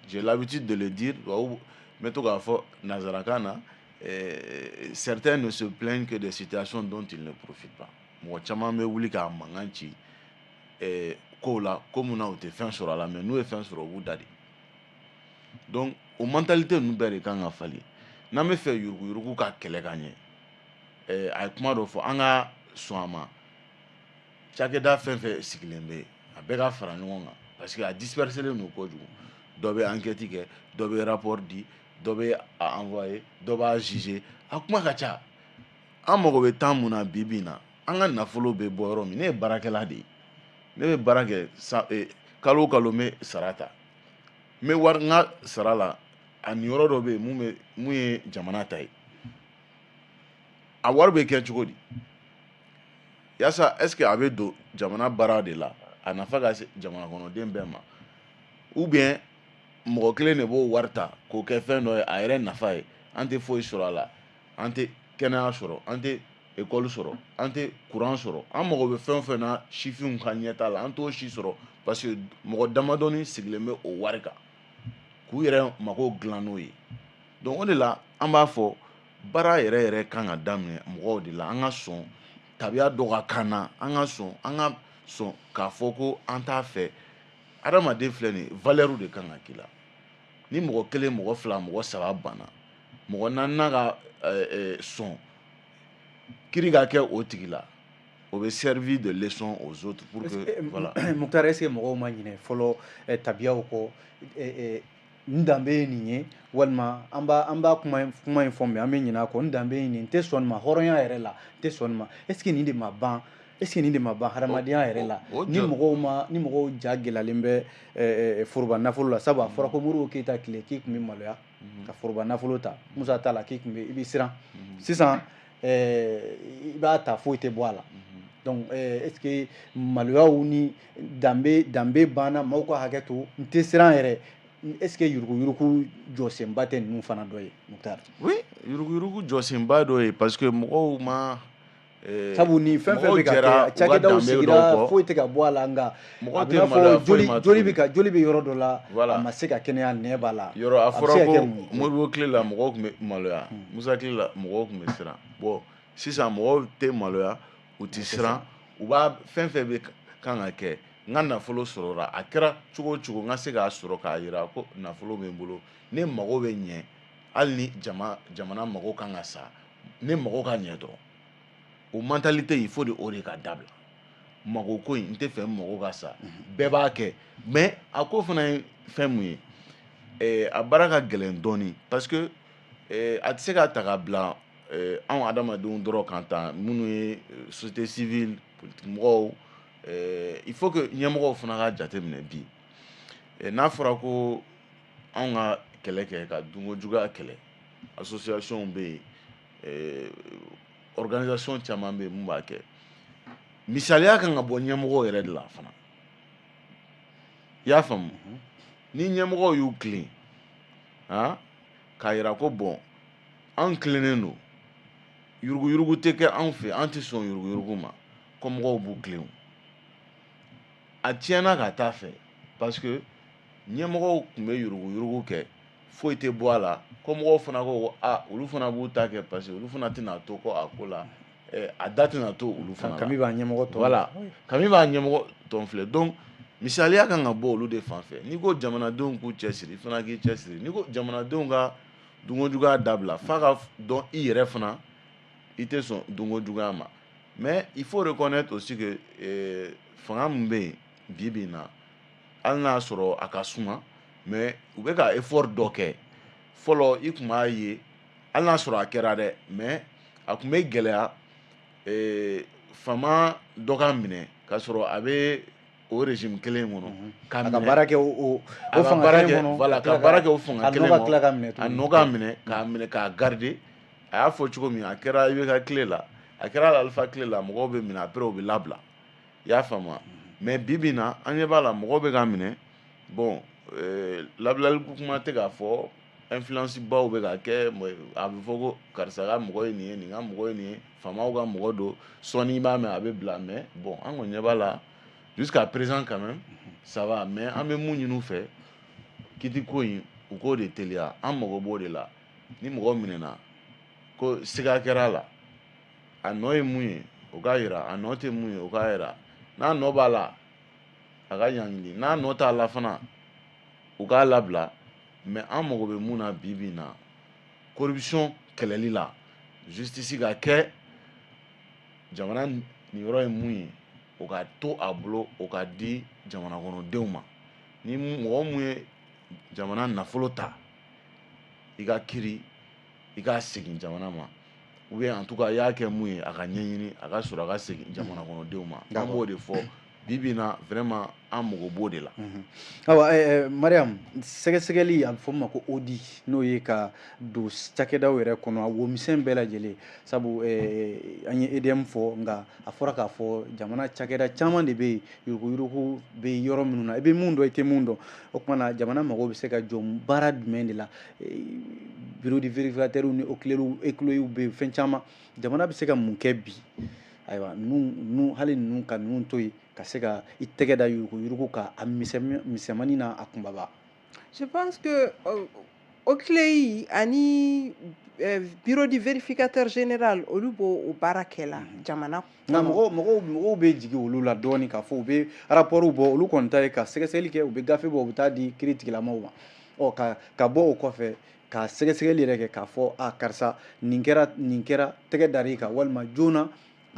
J'ai l'habitude de le dire, tubabu n bɛ to k'a fɔ nanzarakan na, certains ne se plaignent que des situations dont ils ne profitent pas. Mɔgɔ caman bɛ wuli k'a mankan ci kow la, ko mun na u tɛ fɛn sɔrɔ a la, mais n'u ye fɛn sɔrɔ, u b'u da de. Donc o mentalité ninnu bɛɛ de kan ka falen n'an bɛ fɛ yuruguyurugu ka kɛlɛ ka ɲɛ. A ye kuma dɔ fɔ, an ka sɔn a ma. Cakɛda fɛn fɛn sigilen bɛ yen, a bɛɛ ka fara ɲɔgɔn kan, parce que a dispersé len don kojugu. Dɔ bɛ enquête kɛ, dɔ bɛ rapport di, dɔ bɛ a envoyer, dɔ b'a juger, a kuma ka ca. An mago bɛ temps mun na bi bi in na, an ka nafolo bɛ bɔ yɔrɔ min? Ne ye baarakɛla de ye, ne bɛ baara kɛ sa, kalo o kalo n bɛ sara ta, n bɛ wari n ka sara la, a niyɔrɔ dɔ bɛ yen mun bɛ mun ye jamana ta ye. A wari bɛ kɛ cogo di yaasa, est ce que a bɛ don jamana baara de la, a nafa ka se jamana kɔnɔden bɛɛ ma, ou bien mɔgɔ kelen de b'o wari ta k'o kɛ fɛn dɔ ye a yɛrɛ nafa ye? An tɛ foyi sɔrɔ a la, an tɛ kɛnɛya sɔrɔ, an tɛ ekɔli sɔrɔ, an tɛ kuran sɔrɔ. An mago bɛ fɛn o fɛn na sifinw ka ɲɛta la, an t'o si sɔrɔ, parce que mɔgɔ damadɔni sigilen bɛ o wari kan k'u yɛrɛ mago dilan n'o ye. Donc o de la an b'a fɔ, baara yɛrɛ yɛrɛ kan ka daminɛ mɔgɔw de la. An ka sɔn tabiya dɔ ka kan na, an ka sɔn k'a fɔ ko an t'a fɛ. Adamaden filɛ nin ye, valeur de kan ka k'i la. Ni mɔgɔ kelen, mɔgɔ fila, mɔgɔ saba banna, mɔgɔ naaninan ka sɔn kiiri ka kɛ o tigi la, o bɛ servir de leçon aux autres pour que voilà. Muktar, est ce que mɔgɔw ma ɲinɛ fɔlɔ tabiyaw kɔ? N danbe ye nin ye, walima an b'a kuma in fɔ, mais an bɛ ɲinɛ a kɔ. N danbe ye nin, n tɛ sɔn nin ma hɔrɔnya yɛrɛ la, n tɛ sɔn nin ma. Est ce que nin de ma ban? Est ce que nin de ma ban hadamadenya yɛrɛ la? Ni mɔgɔw ma, ni mɔgɔw ja gɛlɛyalen bɛ foroba nafolo la, sabu a fɔra ko Modibo Keyita tile k'i tun bɛ maloya ka foroba nafolo ta, Musa ta la k'i tun bɛ i bɛ siran, sisan i b'a ta, foyi tɛ bɔ a la. Donc est ce que maloyaw ni danbe banna, maaw ka hakɛ to, n tɛ siran yɛrɛ? Est ce que yuruguyurugu jɔsenba tɛ ninnu fana dɔ ye, Muktar? Oui, yuruguyurugu jɔsenba dɔ ye, parce que mɔgɔw ma Sabu ni fɛn fɛn bɛ ka kɛ, cakɛdaw sigira, foyi tɛ ka bɔ a la, nka a bɛ n'a fɔ joli bɛ ka joli bɛ yɔrɔ dɔ la, a ma se ka kɛnɛya, nɛ b'a la. Yɔrɔ a fɔra ko Modibo tile la mɔgɔw tun bɛ maloya, Musa tile la mɔgɔw tun bɛ siran. Bon, sisan mɔgɔw tɛ maloya, u tɛ siran, u b'a fɛn fɛn bɛ kan ka kɛ. N ka nafolo sɔrɔla, a kɛra cogo o cogo, n ka se k'a sɔrɔ k'a yira ko nafolo bɛ n bolo, ne mago bɛ ɲɛ, hali ni jamana mago kan ka sa, ne mago ka ɲɛ dɔrɔn. O mentalité, il faut de o de ka dabila. Mago ko in, n tɛ fɛ n mago ka sa, bɛɛ b'a kɛ. Mais a ko fana ye fɛn mun ye, a baara ka gɛlɛn dɔɔni, parce que a tɛ se ka ta ka bila anw adamadenw dɔrɔn kan tan, minnu ye société civile, politique mɔgɔw. Il faut que ɲɛmɔgɔw fana ka jateminɛ bi. N'a fɔra ko anw ka kɛlɛ kɛ ka dunko juguya kɛlɛ, association bɛ yen, organisation caman bɛ yen mun b'a kɛ. Misaliya kan ka bɔ ɲɛmɔgɔw yɛrɛ de la fana. I y'a faamu? Ni ɲɛmɔgɔw y'u tilen, han, k'a yira ko bon, an tilennen don, yuruguyurugu tɛ kɛ anw fɛ, an tɛ sɔn yuruguyurugu ma, ko mɔgɔw b'u tilen. A tiɲɛna ka taa fɛ parce que ɲɛmɔgɔw tun bɛ yuruguyurugu kɛ, foyi tɛ bɔ a la. Ko mɔgɔw fana ko a olu fana b'u ta kɛ parce que olu fana tɛna to ko a ko la, a da tɛna to olu fana la. Kami b'a ɲɛmɔgɔ tɔn. Voilà, kami b'a ɲɛmɔgɔ tɔn filɛ. Donc misaliya kan ka bɔ olu de fan fɛ. N'i ko jamanadenw k'u cɛsiri, i fana k'i cɛsiri. N'i ko jamanadenw ka dunkojuguya dabila, f'a ka dɔn i yɛrɛ fana i tɛ sɔn dunkojuguya ma. Mais il faut reconnaître aussi que fanga min bɛ yen bi bi in na, hali n'a sɔrɔ a ka suma, mais u bɛ ka effort dɔ kɛ. Fɔlɔ i tun b'a ye, hali n'a sɔrɔ a kɛra dɛ, mais a tun bɛ gɛlɛya faama dɔ ka minɛ k'a sɔrɔ a bɛ o régime kelen kɔnɔ. Ka baara kɛ o fanga kelen kɔnɔ. Voilà, ka baara kɛ o fanga kelen kɔnɔ. A nɔ ka tila ka minɛ tuguni. A nɔ ka minɛ, k'a minɛ k'a garder. A y'a fɔ cogo min, a kɛra IBK tile la, a kɛra Alpha tile la, mɔgɔw bɛ minɛ après u bɛ labila. I y'a faamu? Mais bi bi in na, an ɲɛ b'a la mɔgɔw bɛ ka minɛ. Bon, labilali kuma tɛ k'a fɔ, influence baw bɛ ka kɛ, a bɛ fɔ ko karisa ka mɔgɔ ye nin ye, nin ka mɔgɔ ye nin ye, faamaw ka mɔgɔ don, sɔɔni i b'a mɛn a bɛ bila. Mais bon, an kɔni ɲɛ b'a la jusqu'à présent quand même ça va. Mais an bɛ mun ɲini u fɛ, kiti ko in u k'o de teliya, an mago b'o de la. Ni mɔgɔ minɛna ko siga kɛra a la, a nɔ ye mun ye o k'a yira, a nɔ tɛ mun ye o k'a yira. N'a nɔ b'a la a ka ɲangili, n'a nɔ t'a la fana u k'a labila. Mais an mago bɛ mun na bi bi in na, corruption kɛlɛli la, justice ka kɛ, jamana niyɔrɔ ye mun ye o ka to a bolo, o ka di jamana kɔnɔdenw ma. Ni mɔgɔ mun ye jamana nafolo ta, i ka kiri, i k'a segin jamana ma, ou bien en tout cas i y'a kɛ mun ye a ka ɲɛɲini, a ka sɔrɔ a ka segin jamana kɔnɔdenw ma. An b'o de fɔ bi bi in na, vraiment an mago b'o de la. Ayiwa Mariam, sɛgɛsɛgɛli a bɛ fɔ min ma ko audit, n'o ye ka don cakɛdaw yɛrɛ kɔnɔ a womisɛn bɛɛ lajɛlen, sabu an ye EDM fɔ, nka a fɔra k'a fɔ jamana cakɛda caman de bɛ yen, yuruguyurugu bɛ yɔrɔ minnu na, i bɛ mun dɔn i tɛ mun dɔn. O tuma na jamana mago bɛ se ka jɔ baara jumɛn de la? Bureau de vérificateur ni OCLEI bɛ yen, fɛn caman. Jamana bɛ se ka mun kɛ bi? Ayiwa, ninnu hali ninnu ka ninnu to yen, ka se ka i tɛgɛ da yuruguyurugu kan a misɛnmanin n'a a kunbaba. Je pense que OCLEI ani bureau du vérificateur général, olu b'o o baara kɛ la jamana nka mɔgɔw bɛ jigin olu la dɔɔnin k'a fɔ u bɛ rapport bɔ, olu kɔni ta ye ka sɛgɛsɛgɛli kɛ, u bɛ gafe bɔ, u bɛ taa di kiiri tigilamɔgɔw ma. Ɔ ka bɔ o kɔfɛ ka sɛgɛsɛgɛli yɛrɛ kɛ k'a fɔ a karisa nin kɛra, nin kɛra, tɛgɛ dar'i kan, walima joona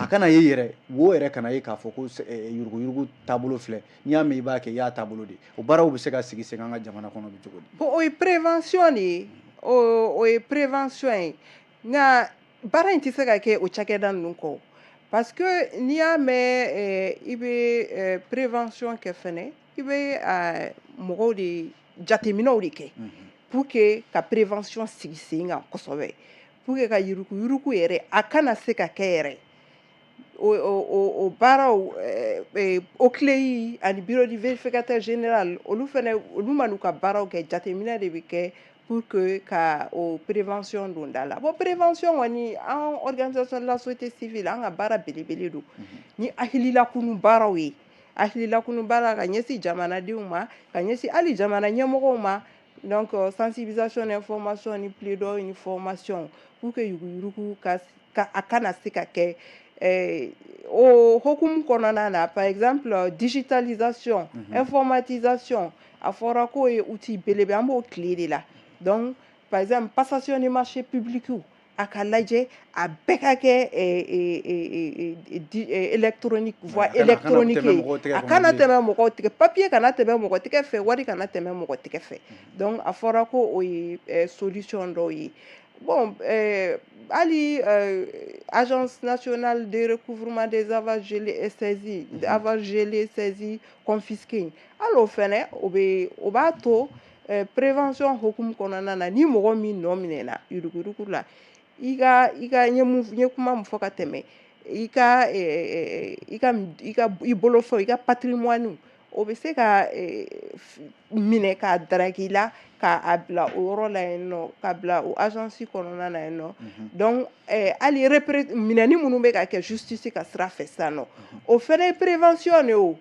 a kana ye yɛrɛ, wo yɛrɛ kana ye k'a fɔ ko yuruguyurugu taabolo filɛ, n'i y'a mɛn i b'a kɛ, i y'a taabolo de. O baaraw bɛ se ka sigi sen kan an ka jamana kɔnɔ bi cogo di? Bon, o ye prévention de ye, o ye prévention ye, nka baara in tɛ se ka kɛ o cakɛda ninnu kɔ, parce que n'i y'a mɛn i bɛ prévention kɛ fɛnɛ, i bɛ mɔgɔw de jateminɛw de kɛ pour que ka prévention sigi sen kan kosɛbɛ, pour que ka yuruguyurugu yɛrɛ a kana se ka kɛ yɛrɛ. O baaraw OCLEI ani bureau du vérificateur général, olu fɛnɛ, olu ma n'u ka baaraw kɛ, jateminɛ de bɛ kɛ pour que ka o prévention don da la. Bon, prévention kɔni, an organisation de la société civile, an ka baara belebele don ni hakililakunu baaraw ye, hakililakunu baara ka ɲɛsin jamanadenw ma, ka ɲɛsin hali jamana ɲɛmɔgɔw ma. Donc sensibilisation, information ni plaidoyer ni formation pour que yuruguyurugu ka a kana se ka kɛ. O hokumu kɔnɔna na, par exemple digitalisation, informatisation, a fɔra k'o ye outil belebele, an b'o tile de la. Donc par exemple passation de marché public, a ka lajɛ a bɛɛ ka kɛ électronique, voie électronique ye, a kana tɛmɛ mɔgɔw tigɛ, papier kana tɛmɛ mɔgɔ tigɛ fɛ, wari kana tɛmɛ mɔgɔ tigɛ fɛ. Donc a fɔra ko o ye solution dɔw ye. Bon, hali agence nationale de recouvrement des avoirs gelés et saisis, avoirs gelés, saisis, confisqués, hali o fɛnɛ o bɛ o b'a to prévention hokumu kɔnɔna na, ni mɔgɔ min nɔ minɛna yuruguyurugu la, i ka n ye kuma min fɔ ka tɛmɛ, I ka i ka i ka i bolofɛnw, i ka patrimoine, o bɛ se ka minɛ k'a daraki i la, k'a bila o yɔrɔ la yen nɔ, ka bila o agence kɔnɔna na yen nɔ. Donc hali minɛni minnu bɛ ka kɛ justice ka sira fɛ sisan nɔ, o fɛnɛ ye prévention de ye, o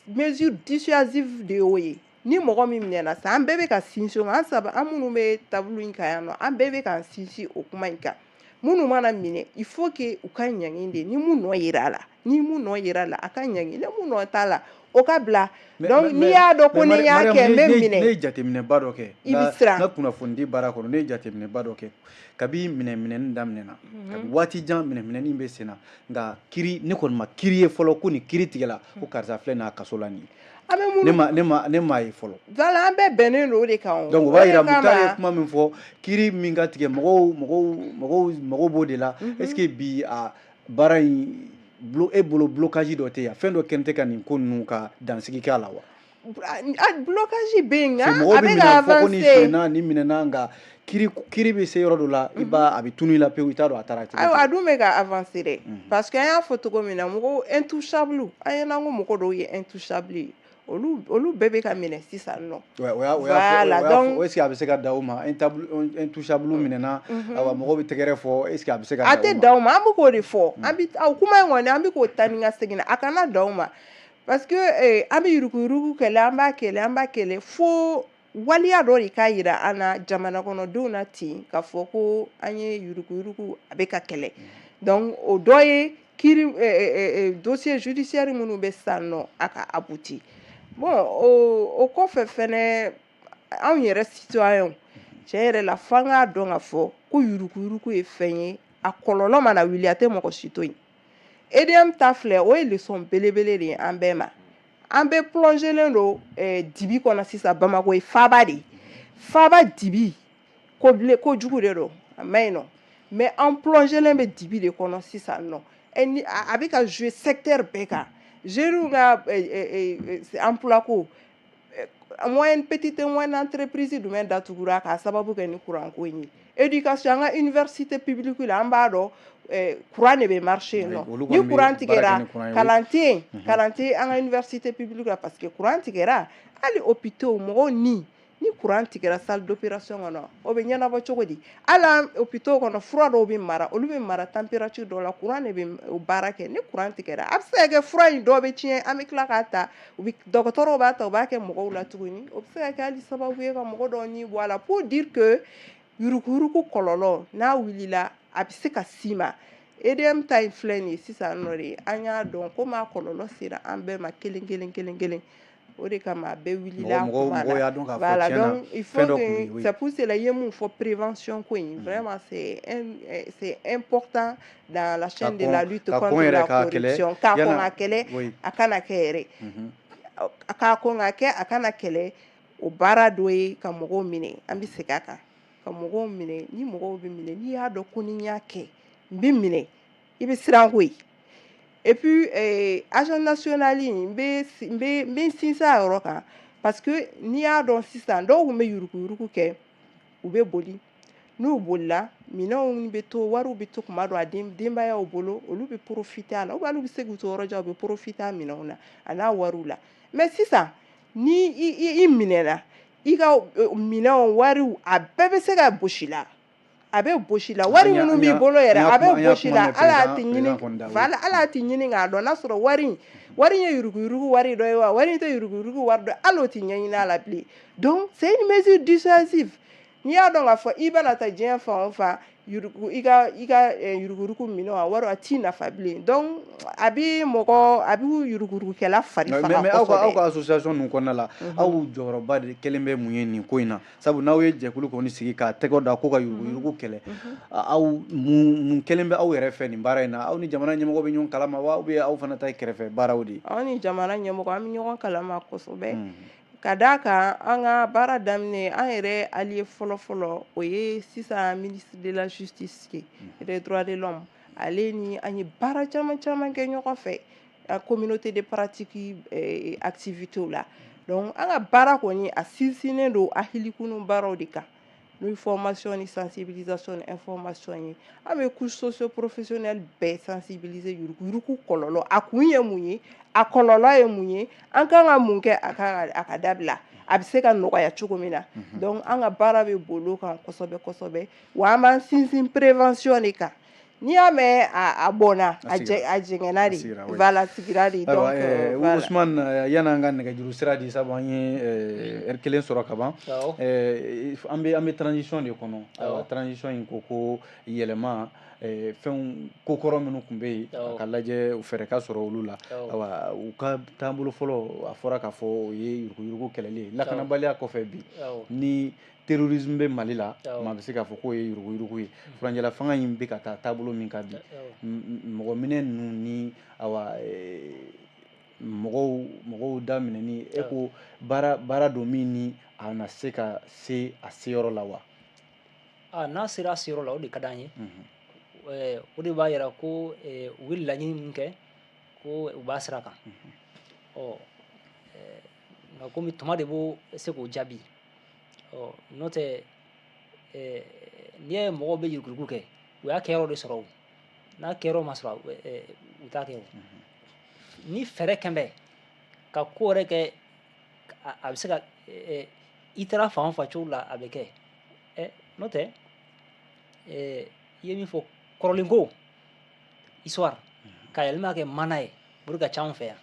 mesure dissuasive de y'o ye. Ni mɔgɔ min minɛna sisan, an bɛɛ bɛ ka sinsin o kan. An saba, an minnu bɛ table in kan yan nɔ, an bɛɛ bɛ k'an sinsin o kuma in kan. Minnu mana minɛ, il faut que u ka ɲangi de. Ni mun nɔ yera a la, ni mun nɔ yera a la, a ka ɲangi. Ni mun nɔ t'a la, o ka bila. Donc n'i y'a dɔn ko ni y'a kɛ, n bɛ minɛ. Ne ye jateminɛba dɔ kɛ. I bɛ siran. N ka kunnafonidi baara kɔnɔ, ne ye jateminɛba dɔ kɛ. Kabi minɛni daminɛna, kabi waati jan minɛni bɛ sen na, nka kiri, ne kɔni ma kiri ye fɔlɔ ko nin kiri tigɛla, ko karisa filɛ nin ye a kaso la nin ye. An bɛ minnu, ne m'a ye fɔlɔ. Voilà, an bɛɛ bɛnnen don o de kan o. Donc o b'a yira, Mukutari ye kuma min fɔ, kiri min ka tigɛ, mɔgɔw b'o de la. Est ce que bi a baara in, e bolo, blocage dɔ tɛ yan, fɛn dɔ kɛn tɛ ka nin ko ninnu ka dansigi kɛ a la wa? Blocage bɛ yen, nka a bɛ ka avancer. Ko nin sonyɛna, nin minɛna, nka kiri bɛ se yɔrɔ dɔ la, i b'a a bɛ tunu i la pewu, i t'a dɔn a taara cogo. Ayiwa, a dun bɛ ka avancer dɛ, parce que an y'a fɔ cogo min na, mɔgɔw intouchable, an ɲɛna ko mɔgɔ dɔw ye intouchable ye, olu bɛɛ bɛ ka minɛ sisan nɔ. O y'a Voilà, donc est ce que a bɛ se ka dan o ma? Intouchable minɛna, awa, mɔgɔw bɛ tɛgɛrɛ fɔ, est ce que a bɛ se ka A tɛ dan o ma. An bɛ k'o de fɔ, an bɛ o kuma in kɔni, an bɛ k'o taa ni ka segin na, a kana dan o ma, parce que an bɛ yuruguyurugu kɛlɛ, an b'a kɛlɛ, an b'a kɛlɛ, fo waliya dɔ de k'a yira an na, jamana kɔnɔdenw na ten, k'a fɔ ko an ye yuruguyurugu, a bɛ ka kɛlɛ. Donc o dɔ ye kiri, dossier judiciaire minnu bɛ sisan nɔ, a ka abouti. Bon, o kɔfɛ fɛnɛ, anw yɛrɛ citoyen, tiɲɛ yɛrɛ la, f'an k'a dɔn k'a fɔ ko yuruguyurugu ye fɛn ye, a kɔlɔlɔ mana wuli, a tɛ mɔgɔ si to yen. EDM ta filɛ, o ye leçon belebele de ye an bɛɛ ma. An bɛɛ plongelen don dibi kɔnɔ sisan. Bamakɔ ye faaba de ye, faaba dibi ko bile kojugu de don, a ma ɲi nɔ, mais an plongelen bɛ dibi de kɔnɔ sisan nɔ. Ni a bɛ ka jouer secteur bɛɛ kan, jeunes ka emploi ko, moyenne, petite et moyenne entreprise jumɛn datugura k'a sababu kɛ ni courant ko in ye? Éducation, an ka université publique la, an b'a dɔn courant de bɛ marcher yen nɔ. Ni courant tigɛra, kalan tɛ yen, kalan tɛ an ka université publique la, parce que courant tigɛra. Hali hôpitaux, mɔgɔw ni courant tigɛra salle d'opération kɔnɔ, o bɛ ɲɛnabɔ cogo di? Hali an hôpitaux kɔnɔ, fura dɔw bɛ mara, olu bɛ mara température dɔw la, courant de bɛ o baara kɛ. Ni courant tigɛra, a bɛ se ka kɛ fura in dɔ bɛ tiɲɛ, an bɛ tila k'a ta, u bɛ dɔgɔtɔrɔw b'a ta, u b'a kɛ mɔgɔw la tuguni, o bɛ se ka kɛ hali sababu ye ka mɔgɔ dɔw ni bɔ a la. Pour dire que yuruguyurugu kɔlɔlɔ, n'a wulila, a bɛ se ka s'i ma. EDM ta in filɛ nin ye sisan nɔ de, an y'a dɔn komi a kɔlɔlɔ sera an bɛɛ ma kelen kelen kelen kelen, o de kama a bɛɛ wulila a kuma la. Voilà, donc il faut que, c'est pour cela i ye mun fɔ, prévention ko in, vraiment c'est important dans la chaîne de la lutte contre la corruption. K'a kɔn ka kɛlɛ, a kana kɛ yɛrɛ, k'a kɔn ka kɛ, a kana kɛlɛ. O baara dɔ ye ka mɔgɔw minɛ, an bɛ segin a kan, ka mɔgɔw minɛ. Ni mɔgɔw bɛ minɛ, n'i y'a dɔn ko ni n y'a kɛ, n bɛ minɛ, i bɛ siran koyi. Et puis agent national in, n bɛ sinsin a yɔrɔ kan, parce que n'i y'a dɔn sisan, dɔw tun bɛ yuruguyurugu kɛ, u bɛ boli. N'u bolila, minɛnw bɛ to, wariw bɛ to kuma dɔ a denbayaw bolo, olu bɛ profiter a la, ou bien olu bɛ se k'u to yɔrɔ jan, u bɛ profiter a minɛnw na a n'a wariw la. Mais sisan, ni i minɛna, i ka minɛnw, wariw, a bɛɛ bɛ se ka gosi la, a bɛ gosi la. Wari minnu b'i bolo yɛrɛ, a bɛ gosi la. Hali a tɛ ɲini, voilà, hali a tɛ ɲini k'a dɔn n'a sɔrɔ wari in ye yuruguyurugu wari dɔ ye wa, wari in tɛ yuruguyurugu wari dɔ ye, hali o tɛ ɲɛɲini a la bilen. Donc c'est une mesure dissuasive. N'i y'a dɔn k'a fɔ i bɛna taa diɲɛ fan o fan, yurugu i ka yuruguyurugu minɛnw, a wari, a t'i nafa bilen. Donc a bɛ mɔgɔ, a bɛ yuruguyurugukɛla fari faga. Mais aw ka association ninnu kɔnɔna la, aw jɔyɔrɔba de kelen bɛ mun ye nin ko in na? Sabu n'aw ye jɛkulu kɔni sigi k'a tɛgɛ da ko ka yuruguyurugu kɛlɛ, aw mun kelen bɛ aw yɛrɛ fɛ nin baara in na? Aw ni jamana ɲɛmɔgɔ bɛ ɲɔgɔn kalama wa, ou bien aw fana ta ye kɛrɛfɛ baaraw de ye? Aw ni jamana ɲɛmɔgɔ, an bɛ ɲɔgɔn kalama kosɛbɛ, ka d'a kan an ka baara daminɛ, an yɛrɛ allié fɔlɔ-fɔlɔ, o ye sisan ministre de la Justice ye et des Droits de l'Homme. Ale ni an ye baara caman caman kɛ ɲɔgɔn fɛ, communauté de pratique activités la. Donc an ka baara kɔni, a sinsinnen don ahilikunu baaraw de kan. Donc N'o ye formation ni sensibilisation ni information ye. An bɛ couche socio-professionnelle bɛɛ sensibiliser yuruguyurugu kɔlɔlɔ, a kun ye mun ye, a kɔlɔlɔ ye mun ye, an kan ka mun kɛ a ka dabila, a bɛ se ka nɔgɔya cogo min na. Donc an ka baara bɛ boli o kan kosɛbɛ kosɛbɛ. Wa an b'an sinsin prévention de kan. N'i y'a mɛn a bɔnna, a jɛngɛnna de, voilà, sigira de. Donc voilà. Ousmane, yan'an ka nɛgɛjuru sira di, sabu an ye heure kelen sɔrɔ ka ban, an bɛ transition de kɔnɔ. Ayiwa, transition in ko yɛlɛma fɛnw ko kɔrɔ minnu tun bɛ yen, a ka lajɛ fɛɛrɛ ka sɔrɔ olu la. Ayiwa, u ka taabolo fɔlɔ, a fɔra k'a fɔ o ye yuruguyurugu kɛlɛli ye. Lakanabaliya kɔfɛ, bi ni terrorisme bɛ Mali la, maa bɛ se k'a fɔ k'o ye yuruguyurugu ye. Furancɛla fanga in bɛ ka taa taabolo min kan bi, mɔgɔ minɛ ninnu ni awa mɔgɔw daminɛni, e ko baara don min ni a na se ka se a seyɔrɔ la wa? N'a sera a seyɔrɔ la, o de ka d'an ye. O de b'a yira ko u ye laɲini min kɛ, ko u b'a sira kan. Ɔ nka komi tuma de b'o se k'o jaabi. Ɔ n'o tɛ, n'i y'a ye mɔgɔw bɛ yuruguyurugu kɛ, u y'a kɛyɔrɔ de sɔrɔ. O n'a kɛyɔrɔ ma sɔrɔ, u t'a kɛ. O ni fɛɛrɛ kɛn bɛ ka ko wɛrɛ kɛ, a bɛ se ka i taara fan o fan cogo la, a bɛ kɛ. N'o tɛ, i ye min fɔ, kɔrɔlen ko histoire ka yɛlɛma kɛ mana ye, o de ka ca anw fɛ yan.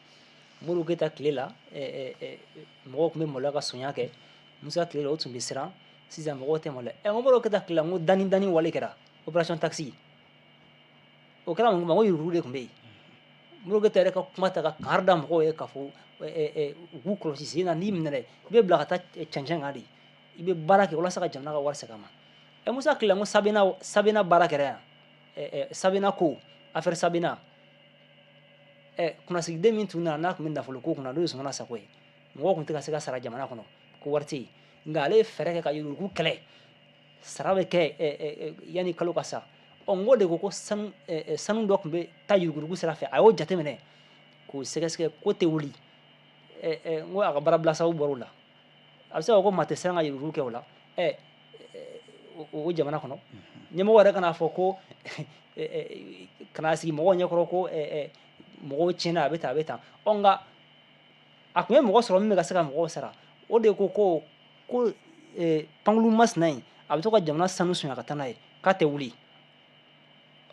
Modibo Keyita tile la, mɔgɔw tun bɛ maloya ka sonya kɛ. Musa tile la, o tun bɛ siran. Sisan mɔgɔw tɛ maloya. Modibo Keyita tile la, n ko dani dani wale kɛra, opération taxi, o kɛra mun kama? Ko yuruguyurugu de tun bɛ yen. Modibo Keyita yɛrɛ ka kuma ta ka kangari da mɔgɔw ye k'a fɔ u k'u kɔlɔsi sen na, n'i minɛra, i bɛ bila ka taa cɛncɛn kan de, i bɛ baara kɛ walasa ka jamana ka wari segin a ma. Musa tile la, n ko Sabena baara kɛra yan. Sabena ko, affaire Sabena, kunnasigiden min tun nana n'a tun bɛ nafolo ko kunna, n'o ye Sumana Sako ye, mɔgɔw tun tɛ ka se ka sara jamana kɔnɔ ko wari tɛ yen. Nka ale ye fɛɛrɛ kɛ ka yuruguyurugu kɛlɛ, sara bɛ kɛ yanni kalo ka sa. Ɔ n ko de ko sanu dɔ tun bɛ taa yuruguyurugu sira fɛ, a y'o jateminɛ k'o sɛgɛsɛgɛ, ko tɛ wuli. N ko a ka baarabila sababu bɔr'o la. A bɛ se ka ko maa tɛ siran ka yuruguyurugu kɛ o la o jamana kɔnɔ. Ɲɛmɔgɔ yɛrɛ kana fɔ ko kana sigi mɔgɔw ɲɛkɔrɔ ko mɔgɔw tiɲɛna, a bɛ tan, a bɛ tan. Ɔ nka a tun ye mɔgɔ sɔrɔ min bɛ ka se ka mɔgɔw sara. O de ko pankulu masina in, a bɛ to ka jamana sanu sonya ka taa n'a ye, k'a tɛ wuli.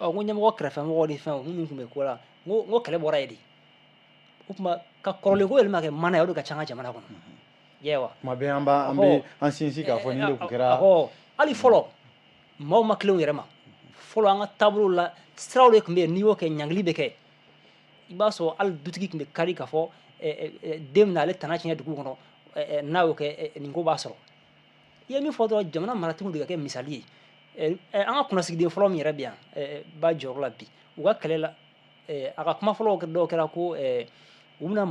Ɔ n ko ɲɛmɔgɔ kɛrɛfɛmɔgɔw ni fɛnw minnu tun bɛ ko la, n ko kɛlɛ bɔra yen de. O tuma ka kɔrɔlen ko yɛlɛma kɛ mana ye, o de ka ca an ka jamana kɔnɔ yewa. Tuma bɛɛ an b'a an bɛ an sinsin k'a fɔ nin de tun kɛra. Hali fɔlɔ maaw ma tilen u yɛrɛ ma. Fɔlɔ an ka taabolo la, siraw de tun bɛ yen, n'i y'o kɛ, ɲangili bɛ kɛ. I b'a sɔrɔ hali dutigi tun bɛ kari k'a fɔ den bɛna ale tana tiɲɛ dugu kɔnɔ, n'a y'o kɛ, nin ko b'a sɔrɔ. I ye min fɔ dɔrɔn, jamana maratigiw de ka kɛ misali ye. An ka kunnasigiden fɔlɔ min yɛrɛ bɛ yan ba jɔyɔrɔ la bi, u ka kɛlɛ la, a ka kuma fɔlɔ dɔw kɛra ko u bɛna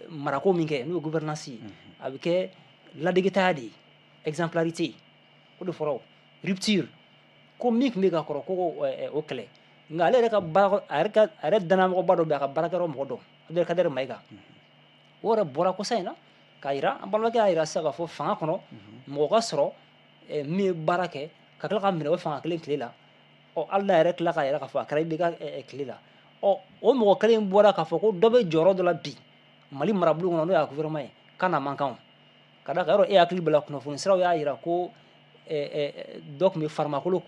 marako min kɛ, n'o ye gouvernance ye, a bɛ kɛ ladegetaya de ye, exemplarité, o de fɔra. Rupture ko min tun bɛ ka kɔrɔ, ko o kɛlɛ. Nka ale yɛrɛ ka baara, a yɛrɛ danayamɔgɔba dɔ bɛ yen, a ka baarakɛyɔrɔ mɔgɔ dɔ, Abdelkader Mayiga, o yɛrɛ bɔra kɔsa in na k'a yira an balimakɛ y'a yira sisan k'a fɔ fanga kɔnɔ mɔgɔ ka sɔrɔ min ye baara kɛ ka tila ka minɛ o fanga kelen tile la. Ɔ hali n'a yɛrɛ tila k'a yira k'a fɔ a kɛra IBK tile la. Ɔ o mɔgɔ kelen bɔra k'a fɔ ko dɔ bɛ jɔyɔrɔ dɔ la bi Mali marabolo kɔnɔ, n'o y'a gouvernement ye, k'a n'a man kan. Ka d'a kan yɔrɔ e hakili b'a la, kunnafoni siraw y'a yira ko dɔ tun bɛ farimakolo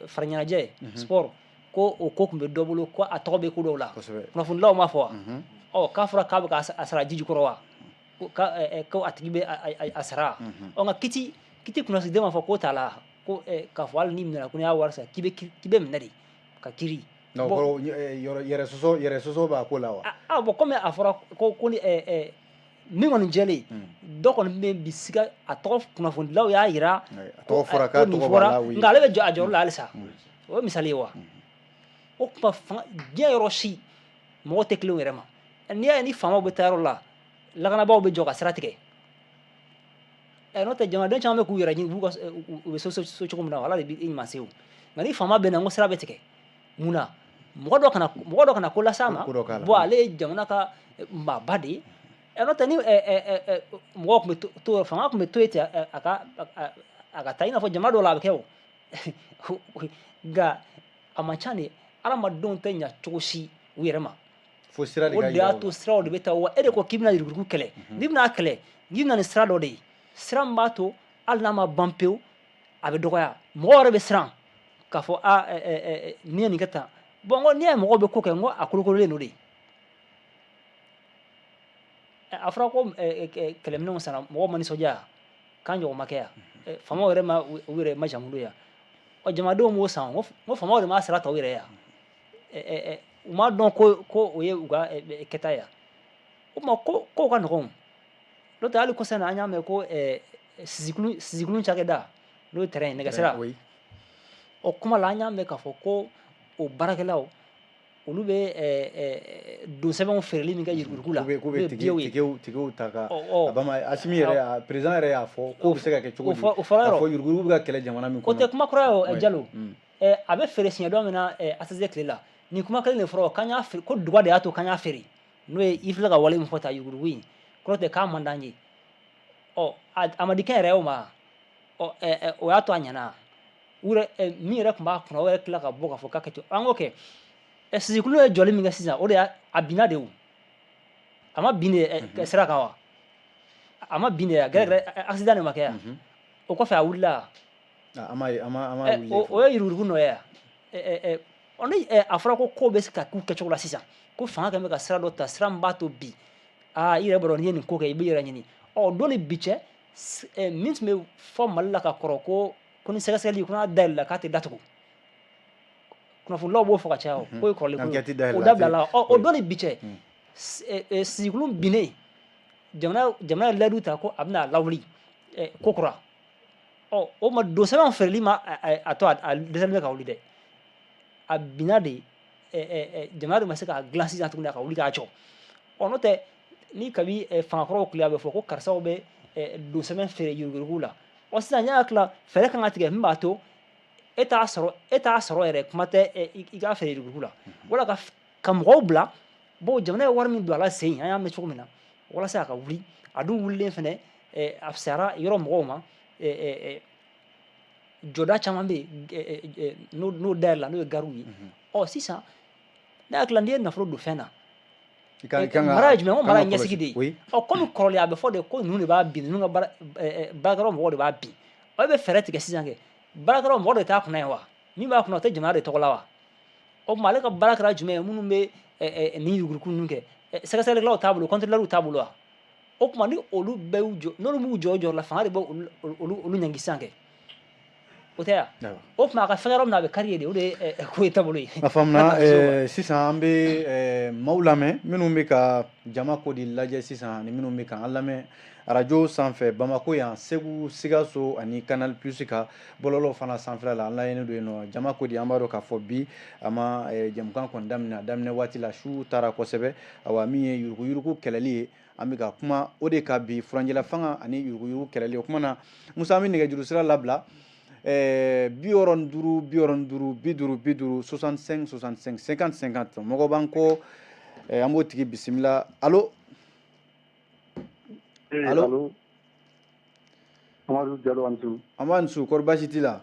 fariɲɛnajɛ, sport, ko o ko tun bɛ dɔ bolo, ko a tɔgɔ bɛ ko dɔw la, kunnafonidilaw m'a fɔ wa? Ɔ k'a fɔra k'a bɛ ka a sara ji jukɔrɔ wa, ko a tigi bɛ a sara. Ɔ nka kiti kunnasigiden m'a fɔ k'o t'a la, ko k'a fɔ hali n'i minɛna, ko n'i y'a wari sara, k'i bɛ minɛ de ka kiiri. Non, kɔrɔ yɛrɛ sɔsɔ b'a ko la wa? Ah bon, komi a fɔra ko ni min kɔni jɛlen, dɔ kɔni bɛ bi siga a tɔgɔ, kunnafonidilaw y'a yira. A tɔgɔ fɔra, k'a tɔgɔ b'a la. Nka ale bɛ jɔ a jɔyɔrɔ la halisa. O ye misali ye wa. O tuma fanga diɲɛ yɔrɔ si, mɔgɔ tɛ tilen u yɛrɛ ma. N'i y'a ye ni faamaw bɛ taa yɔrɔ la, lakanabaaw bɛ jɔ ka sira tigɛ. N'o tɛ, jamanaden caman bɛ k'u yɛrɛ ɲini, u b'u ka u bɛ so cogo min na, Ala de b'i ɲuman se o. Nka ni faama bɛ na, n ko sira bɛ tigɛ mun na? Mɔgɔ dɔ kana ko las'a ma. Bon, ale ye jamana ka maaba de ye. N'o tɛ, ni mɔgɔw tun bɛ to, fanga tun bɛ to yen ten, a ka a ka taa i n'a fɔ jamana dɔw la a bɛ kɛ o nka a man ca de hadamadenw tɛ ɲa cogo si u yɛrɛ ma fo sira de o ka de yira y'a u to la. Siraw de bɛ taa wa e de ko k'i bɛna yuruguyurugu kɛlɛ n'i bɛna kɛlɛ n'i bɛna ni sira dɔ de ye sira min b'a to hali n'a ma ban pewu a bɛ dɔgɔya mɔgɔw yɛrɛ bɛ siran k'a fɔ a n'i ye nin kɛ tan bon n ko n'i y'a ye mɔgɔw bɛ ko kɛ n ko a kolokololen don de a fɔra ko kɛlɛminɛnw sanna mɔgɔw ma nisɔndiya k'an ɲɔgɔn ma kɛ yan faamaw yɛrɛ ma u yɛrɛ ma jamu don yan ɔ jamanadenw m'o san n ko faamaw de m'a sara ta u yɛrɛ yan u m'a dɔn ko o ye u ka kɛta ye o tuma ko kow ka nɔgɔn n'o tɛ hali kɔsa in na an y'a mɛn ko Sizikulun cakɛda n'o ye terrain nɛgɛsira o kuma la an y'a mɛn k'a fɔ ko o baarakɛlaw olu bɛ don sɛbɛnw feereli min kɛ yuruguyurugu la k'u bɛ ticketw ta ka a ba ma Asimi yɛrɛ président yɛrɛ y'a fɔ k'o bɛ se ka kɛ cogo di o fɔra k'a fɔ yuruguyurugu bɛ ka kɛlɛ jamana min kɔnɔ o tɛ kuma kura ye o Jalo a bɛ feere siɲɛ dɔ min na ACC tile la nin kuma kelen de fɔra k'an y'a feere ko duga de y'a to k'an y'a feere n'o ye i filɛ ka wale min fɔ tan yuruguyurugu in kɔrɔ tɛ k'a man d'an ye ɔ a ma di kɛnyɛrɛyew ma ɔ o y'a to a ɲɛna u yɛrɛ min yɛrɛ tun b'a kunna o yɛrɛ tila ka bɔ k'a fɔ k'a kɛ ten an k'o kɛ Sizikulun ye jɔli min kɛ sisan o de y'a a binna de o a ma bin de sira kan wa a ma bin de gɛrɛgɛrɛ accident de ma kɛ yan o kɔfɛ a wulila a ma a ma a ma wuli o ye yuruguyurugu nɔ ye yan ɔ ni a fɔra ko kow bɛ se ka k'u kɛcogo la sisan ko fanga kɛlen bɛ ka sira dɔ ta sira min b'a to bi aa i yɛrɛ b'a dɔn n'i ye nin ko kɛ i b'i yɛrɛ ɲini ɔ don ni bi cɛ min tun bɛ fɔ Mali la ka kɔrɔ ko ni sɛgɛsɛgɛli ko n'a dayɛlɛla k'a tɛ datugu kunnafonilaw b'o fɔ ka caya o k'o ye kɔrɔlen ko ye o dabilala ɔ o don ni bi cɛ Sizikulun binnen jamana ye layidu ta ko a bɛna lawuli ko kura ɔ o ma don sɛbɛnw feereli ma a to a dɛsɛlen bɛ ka wuli dɛ a binna de jamana de ma se k'a dilan sisan tuguni a ka wuli k'a jɔ ɔ n'o tɛ ni kabi fangakɔrɔw tile a bɛ fɔ ko karisaw bɛ don sɛbɛn feere yuruguyurugu la ɔ sisan n y'a tila fɛɛrɛ kan ka tigɛ min b'a to e t'a sɔrɔ yɛrɛ kuma tɛ i k'a feere yuruguyurugu la wala ka mɔgɔw bila bon jamana ye wari min don a la sen an y'a mɛn cogo min na walasa a ka wuli a dun wulilen fɛnɛ a fisayara yɔrɔ mɔgɔw ma jɔda caman bɛ yen n'o dayɛlɛla n'o ye gariw ye ɔ sisan ne hakili la n'i ye nafolo don fɛn na mara ye jumɛn ko mara ye ɲɛsigi de ye ɔ komi kɔrɔlen a bɛ fɔ de ko ninnu de b'a bin ninnu ka baarakɛyɔrɔ mɔgɔw de b'a bin ɔ e bɛ fɛɛrɛ tigɛ sisan kɛ baarakɛyɔrɔ mɔgɔ de t'a kunna ye wa min b'a kunna o tɛ jamana de tɔgɔ la wa o tuma ale ka baara kɛra jumɛn ye minnu bɛ nin yuruguyurugu ninnu kɛ sɛgɛsɛgɛlikɛlaw t'a bolo contrôleurs t'a bolo wa o tuma ni olu bɛɛ y'u jɔ n'olu m'u jɔ u jɔyɔrɔ la fanga de bɛ olu ɲangi sisan kɛ o tɛ yan o tuma a ka fɛn yɔrɔ min na a bɛ kari ye de o de ye ko ye taabolo ye. A faamuna sisan an bɛ maaw lamɛn minnu bɛ ka jama ko de lajɛ sisan ani minnu bɛ k'an lamɛn arajo sanfɛ Bamako yan Segu Sikaso ani Canal Plus ka bɔlɔlɔ fana sanfɛla la an layɛnnen don yen nɔ jama ko de an b'a dɔn k'a fɔ bi a ma jɛmukan kɔni daminɛ a daminɛ waati la su taara kosɛbɛ awa min ye yuruguyurugu kɛlɛli ye an bɛ ka kuma o de kan bi furancɛla fanga ani yuruguyurugu kɛlɛli o kuma na Musa an bɛ nɛgɛjuru sira labila 65 65 50 50 65 65 50 50 mɔgɔ b'an kɔ an b'o tigi bisimila allo. Allo. Amadu Jalo an su. An b'a su kɔri baasi t'i la.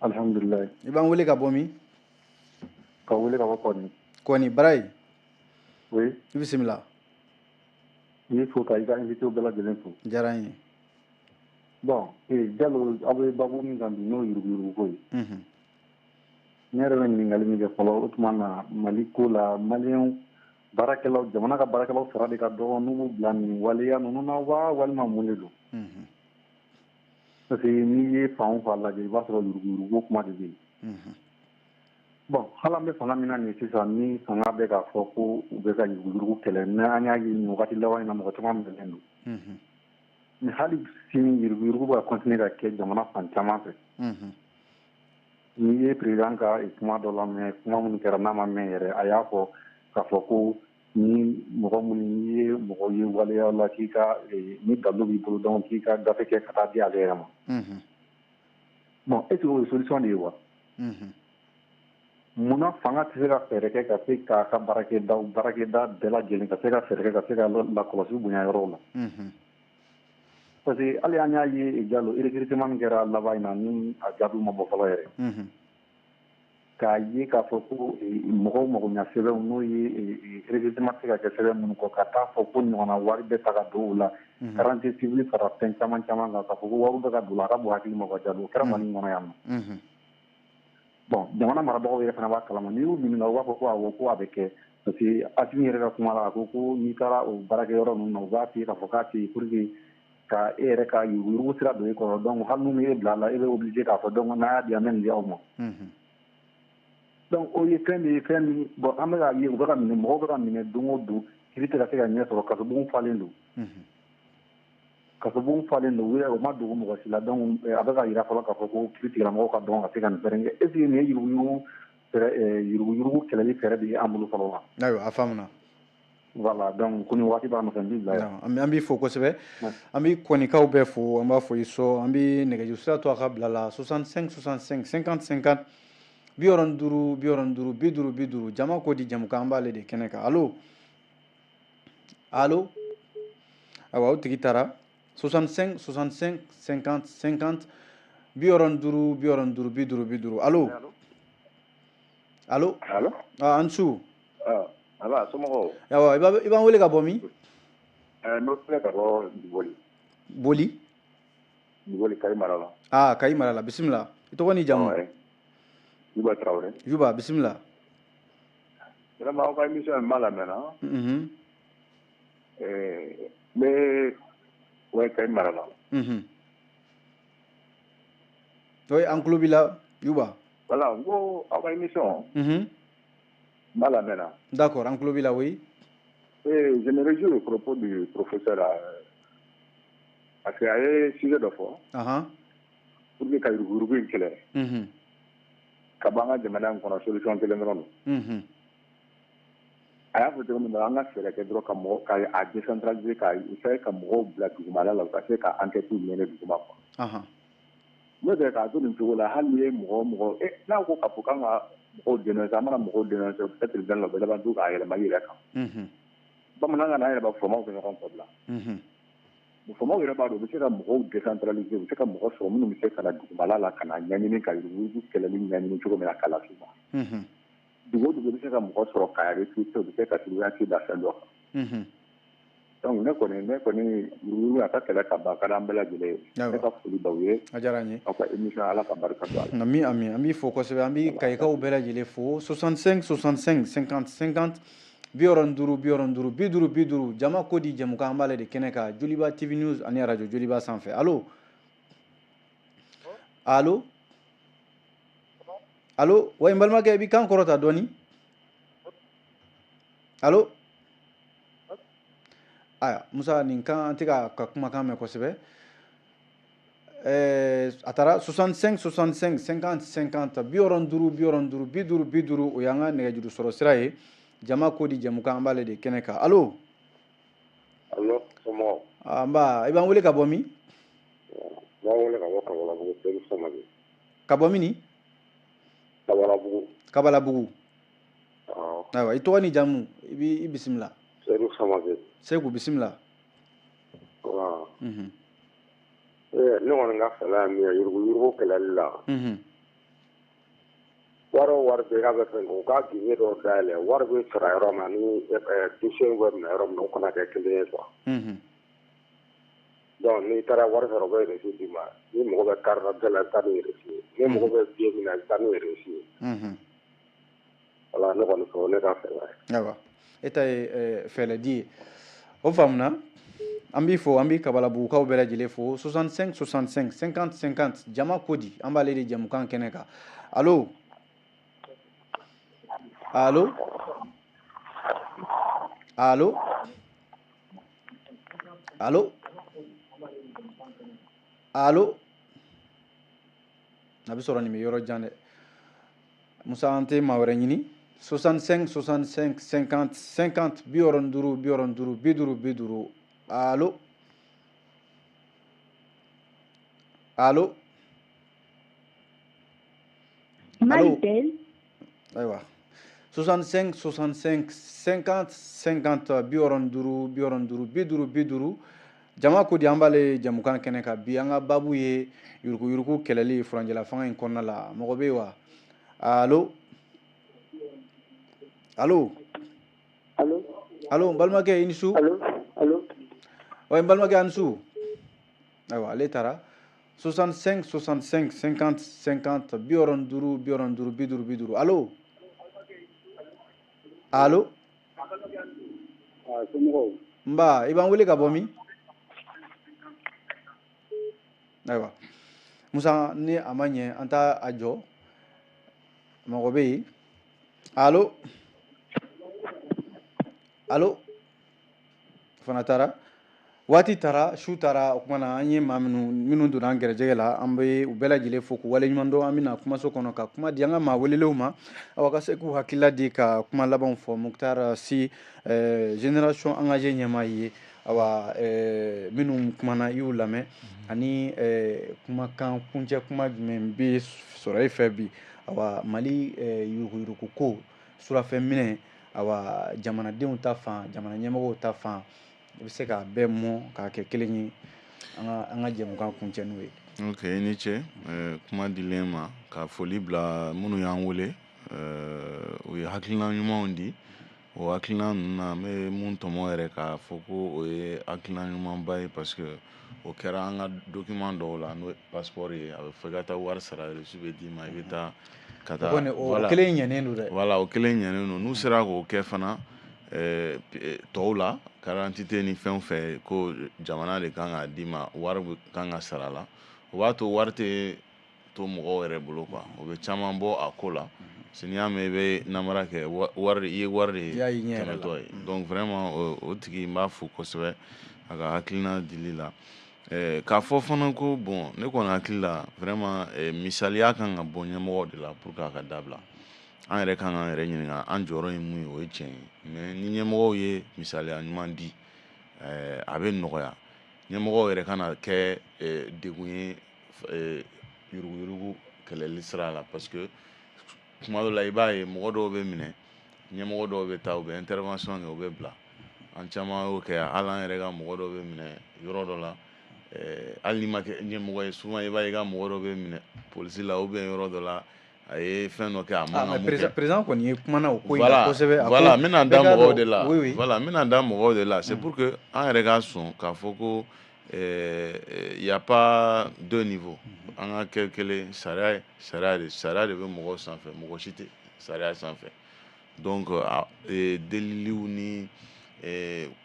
Alhamdulilayi. I b'an wele ka bɔ min. Ka wele ka bɔ Kɔni. Kɔni Barayi. Oui. I bisimila. I b'i fo ka i ka invité bɛɛ lajɛlen fo. Diyara n ye. Bon Jalo aw bɛ babu min kan bi n'o ye yuruguyurugu ko ye. Ne yɛrɛ bɛ ɲininkali min kɛ fɔlɔ o tuma na Mali ko la maliyɛnw baarakɛlaw jamana ka baarakɛlaw sara de ka dɔgɔ n'u b'u bila nin waleya ninnu na wa walima mun de don. Parce que n'i ye fan o fan lajɛ i b'a sɔrɔ yuruguyurugu kuma de bɛ yen. Bon hali an bɛ fanga min na nin sisan ni fanga bɛ k'a fɔ ko u bɛ ka yuruguyurugu kɛlɛ mais an y'a ye nin wagati laban in na mɔgɔ caman minɛlen don. Mais hali sini yuruguyurugu bɛ ka continuer ka kɛ jamana fan caman fɛ. N'i ye président ka kuma dɔ lamɛn kuma minnu kɛra n'a ma mɛn yɛrɛ a y'a fɔ k'a fɔ ko ni mɔgɔ minnu n'i ye mɔgɔ ye waleya la k'i ka ni dalu b'i bolo donc k'i ka gafe kɛ ka taa di ale yɛrɛ ma. Bon est ce que o ye solution de ye wa? Munna fanga tɛ se ka fɛɛrɛ kɛ ka se k'a ka baarakɛda bɛɛ lajɛlen ka se ka fɛɛrɛ kɛ ka se ka lakɔlɔsi bonya yɔrɔw la. Parce que hali an y'a ye Jalo, recrutement min kɛra laban in na, ni a jaabiw ma bɔ fɔlɔ yɛrɛ, k'a ye k'a fɔ ko mɔgɔw mago ɲɛ sɛbɛnw, n'o ye recrutement tɛ se ka kɛ sɛbɛn minnu kɔ, ka taa fɔ ko ɲɔgɔnna wari bɛ ta ka don o la, carte civile fara fɛn caman caman kan, k'a fɔ ko wari bɛ ka don o la, a ka bon hakili ma quoi. Jalo, o kɛra Mali kɔnɔ yan nɔ. Bon, jamana marabagaw yɛrɛ fana b'a kalama. N'i y'u ɲininka, u b'a fɔ ko awɔ, ko a bɛ kɛ, parce que Asimi yɛrɛ ka kuma la, a ko ko n'i taara o baarakɛyɔrɔ ninnu na, u b'a f'i ye k'a fɔ k'a tɛ yen, pour que ka e yɛrɛ ka yuruguyurugu sira don e kɔrɔ. Donc hali n'u m'e bila a la, e bɛ obligé k'a fɔ donc n'a y'a di, an bɛ nin di aw ma. Donc o ye fɛn de ye, fɛn min, bon, an bɛ k'a ye, u bɛ ka minɛ, mɔgɔw bɛ ka minɛ don o don, kiiri tɛ ka se ka ɲɛ sɔrɔ, kasobon falen don, kasobon falen don, u yɛrɛ u ma dogo mɔgɔ si la. Donc a bɛ ka yira fɔlɔ k'a fɔ ko kiiri tigilamɔgɔw ka dɔn ka se ka nin fɛɛrɛ kɛ. Est ce que nin ye yuruguyurugu fɛɛrɛ, yuruguyurugu kɛlɛli fɛɛrɛ de ye an bolo fɔlɔ wa? Ayiwa, a faamuna. Voilà, donc ko ni waati b'a nɔfɛ, n b'i bila yan. An b'i fo kosɛbɛ, an bɛ kɔnikaw bɛɛ fo, an b'a fɔ i sɔ. An bɛ nɛgɛjuru sira to a ka bila la: 65 65 50 50, 65 65 50 50. Jama ko di jamukan, an b'ale de kɛnɛ kan. Allo, allo, ayiwa, o tigi taara. 65 65 50 50, 65 65 50 50. Allo, allo. Allo. Ah, an su. Aba, somɔgɔw? Ayiwa, i b'an wele ka bɔ min? N bɛ filɛ ka bɔ Boli. Boli? Boli, Kayi mara la. Ah, Kayi mara la. Bisimila, i tɔgɔ ni jamu? Juba Tarawele. Juba, bisimila. Vraiment, aw ka émission in, n b'a lamɛnna. N bɛ, ouais, Kayi mara la. Oui, an tulo b'i la, Juba. Voilà, n ko aw ka émission, n b'a lamɛnna. D'accord, an tulo b'i la, oui. Et je me réjouis au propos du professeur parce que a ye sujet dɔ fɔ pour que ka yuruguyurugu in kɛlɛ ka bɔ an ka jamana in kɔnɔ, solution kelen dɔrɔn don. A y'a fɔ cogo min na, an ka fɛɛrɛ kɛ dɔrɔn ka mɔgɔ ka a décentraliser, ka essayer ka mɔgɔw bila dugumala la, u ka se ka enquête mener duguma quoi. N'o tɛ, k'a to nin cogo la, hali n'i ye mɔgɔ o mɔgɔ n'a ko k'a fɔ k'an ka mɔgɔw dénoncer, an mana mɔgɔw dénoncer peut-être la, u bɛ laban to k'a yɛlɛma i yɛrɛ kan. Bamanan ka n'an yɛrɛ b'a faamaw bɛ ɲɔgɔn kɔ bila. Faamaw yɛrɛ b'a dɔn u bɛ se ka mɔgɔw décentraliser, u bɛ se ka mɔgɔ sɔrɔ minnu bɛ se ka na dugumala la ka na ɲɛɲini, ka yuruguyurugu kɛlɛli ɲɛɲini cogo min na k'a las'u ma. Dugu o dugu, bɛ se ka mɔgɔ sɔrɔ k'a recruter, u bɛ se ka surveillance da fɛn dɔ kan. Donc ne kɔni, yuruguyurugu, a ka kɛlɛ ka ban, a ka d'an bɛɛ lajɛlen ye. Ne ka foli b'aw ye. A diyara n ye. Aw ka émission, Ala ka barika don a la. Ami, ami, an b'i fo kosɛbɛ, an b'i kayikaw bɛɛ lajɛlen fo. 65 65 50 50, 65 65 50 50. Jama ko di jamukan, an b'ale de kɛnɛ kan, Joliba TV News ani radio Joliba sanfɛ. Allo, allo, allo, wa, n balimakɛ, i b'i kan kɔrɔta dɔɔni. Allo, aya, Musa, nin kan an tɛ ka kumakan mɛn kosɛbɛ. A taara. 65 65 50 50, 65 65 50 50, o y'an ka nɛgɛjuru sɔrɔ sira ye. Jama ko di jamukan, an b'ale de kɛnɛ kan. Allo. Allo, somɔgɔw? Nba, i b'an wele ka bɔ min? N b'aw wele ka bɔ Kabalabugu, Seydou Samake. Ka bɔ min ni? Kabalabugu. Kabalabugu. Awɔ. Ayiwa, i tɔgɔ ni jamu, i b'i i bisimila. Seydou Samake. Seku, bisimila. Voilà. Ne kɔni ka fɛla ye min ye yuruguyurugu kɛlɛli la, wari o wari bɛ k'a bɛ fɛn kɛ, u ka guichet dɔw dayɛlɛ, wari bɛ sara yɔrɔ min na ni dossier bɛ minɛ yɔrɔ min na, o kana kɛ kelen ye quoi. Donc n'i taara wari sɔrɔ, u bɛ reçu d'i ma. N'i mago bɛ carte d'identité la, i bɛ taa n'o reçu ye. N'i mago bɛ billet min na, i bɛ taa n'o reçu ye. Voilà, ne kɔni fɛ, o ne ka fɛla ye. Ayiwa, e ta ye fɛɛrɛ di ye, o faamuna. An b'i fo, an b'i Kabalabugukaw bɛɛ lajɛlen fo. 65 65 50 50, jama ko di, an b'ale de jamukan kɛnɛ kan. Allo, allo, allo, allo, allo. A bɛ sɔrɔ nin bɛ yɔrɔ jan dɛ, Musa, an tɛ maa wɛrɛ ɲini. 65 65 50 50, 65 65 50 50. Allo, allo, allo. Ayiwa, 65 65 50 50, 65 65 50 50. Jama ko di, an b'ale jɛmukan kɛnɛ kan bi. An ka baabu ye yuruguyurugu kɛlɛli furancɛla fanga in kɔnɔna la. Mɔgɔ bɛ yen wa? Allo, allo? Allo? Allo, n balimakɛ, i ni su. Allo, allo? Wa, n balimakɛ, a ni su. Ayiwa, ale taara. 65 65 50 50, 65 65 50 50. Allo, allo? Somɔgɔw? Nba, i b'an wele ka bɔ min? Ayiwa Musa, ni a ma ɲɛ, an t'a a jɔ. Mɔgɔ bɛ yen? Allo, allo? Fana taara, waati taara, su taara. O kuma na, an ye maa minnu donna an gɛrɛjɛgɛ la, an bɛ u bɛɛ lajɛlen fo k'u waleɲuman dɔn. An bɛna kumaso kɔnɔ ka kuma di an ka maa welelenw ma, awa, ka se k'u hakilila di, ka kuma labanw fɔ. Muktar Si, Génération Engagée ɲɛmaa ye. Awa, minnu kumana, i y'u lamɛn, ani kumakan kuncɛ kuma jumɛn bɛ sɔrɔ e fɛ bi? Awa, Mali yuruguyurugu ko, surafɛn minɛ, awa, jamanadenw ta fan, jamana ɲɛmɔgɔw ta fan, i bɛ se k'a bɛɛ mɔ k'a kɛ kelen ye, an ka jɛmukan kuncɛ n'o ye. Ok, i ni ce kuma dilen ma. Ka foli bila minnu y'an wele, u ye hakilina ɲumanw di. O hakilina ninnu na, n bɛ mun tɔmɔ yɛrɛ k'a fɔ ko o ye hakilina ɲumanba ye, parce que o kɛra an ka document dɔw la, n'o ye passeport ye. A bɛ fɔ i ka taa wari sara, reçu bɛ d'i ma, i bɛ taa ka taa. O kelen ɲɛnen don dɛ. Voilà, o kelen ɲɛnen don. N'u sera k'o kɛ fana tɔw la, carte d'identité ni fɛn fɛn ko jamana de kan k'a d'i ma, wari kan ka sara la, o b'a to wari tɛ to mɔgɔw yɛrɛ bolo quoi. O bɛ caman bɔ a ko la, parce que n'i y'a mɛn i bɛ namara kɛ, wari, i ye wari de tɛmɛtɔ ye. Donc vraiment, o tigi, n b'a fo kosɛbɛ a ka hakilina dili la. K'a fɔ fana ko bon, ne kɔni hakili la, vraiment, misaliya kan ka bɔ ɲɛmɔgɔw de la pour que a ka dabila. An yɛrɛ kan k'an yɛrɛ ɲininka an jɔyɔrɔ ye mun ye. O ye tiɲɛ ye, mais ni ɲɛmɔgɔw ye misaliya ɲuman di, a bɛ nɔgɔya. Ɲɛmɔgɔw yɛrɛ kana kɛ degun ye yuruguyurugu kɛlɛli sira la, parce que kuma dɔ la, i b'a ye mɔgɔ dɔw bɛ minɛ, ɲɛmɔgɔ dɔw bɛ taa, u bɛ intervention kɛ, u bɛ bila. An caman y'o kɛ. Hali an yɛrɛ ka mɔgɔ dɔw bɛ minɛ yɔrɔ dɔ la, hali n'i ma kɛ ɲɛmɔgɔ ye, souvent i b'a ye i ka mɔgɔ dɔ bɛ minɛ polisi la ou bien yɔrɔ dɔ la, a ye fɛn dɔ kɛ, a man ka mun kɛ. Président kɔni ye kumana o ko in na kosɛbɛ. Voilà, n bɛna da mɔgɔw de la. Voilà, n bɛna da mɔgɔw de la. C'est pour que an yɛrɛ ka sɔn k'a fɔ ko y a pas deux niveaux. An ka kɛ kelen. Sariya, sariya de, sariya de bɛ mɔgɔw sanfɛ, mɔgɔ si tɛ sariya sanfɛ. Donc deliliw ni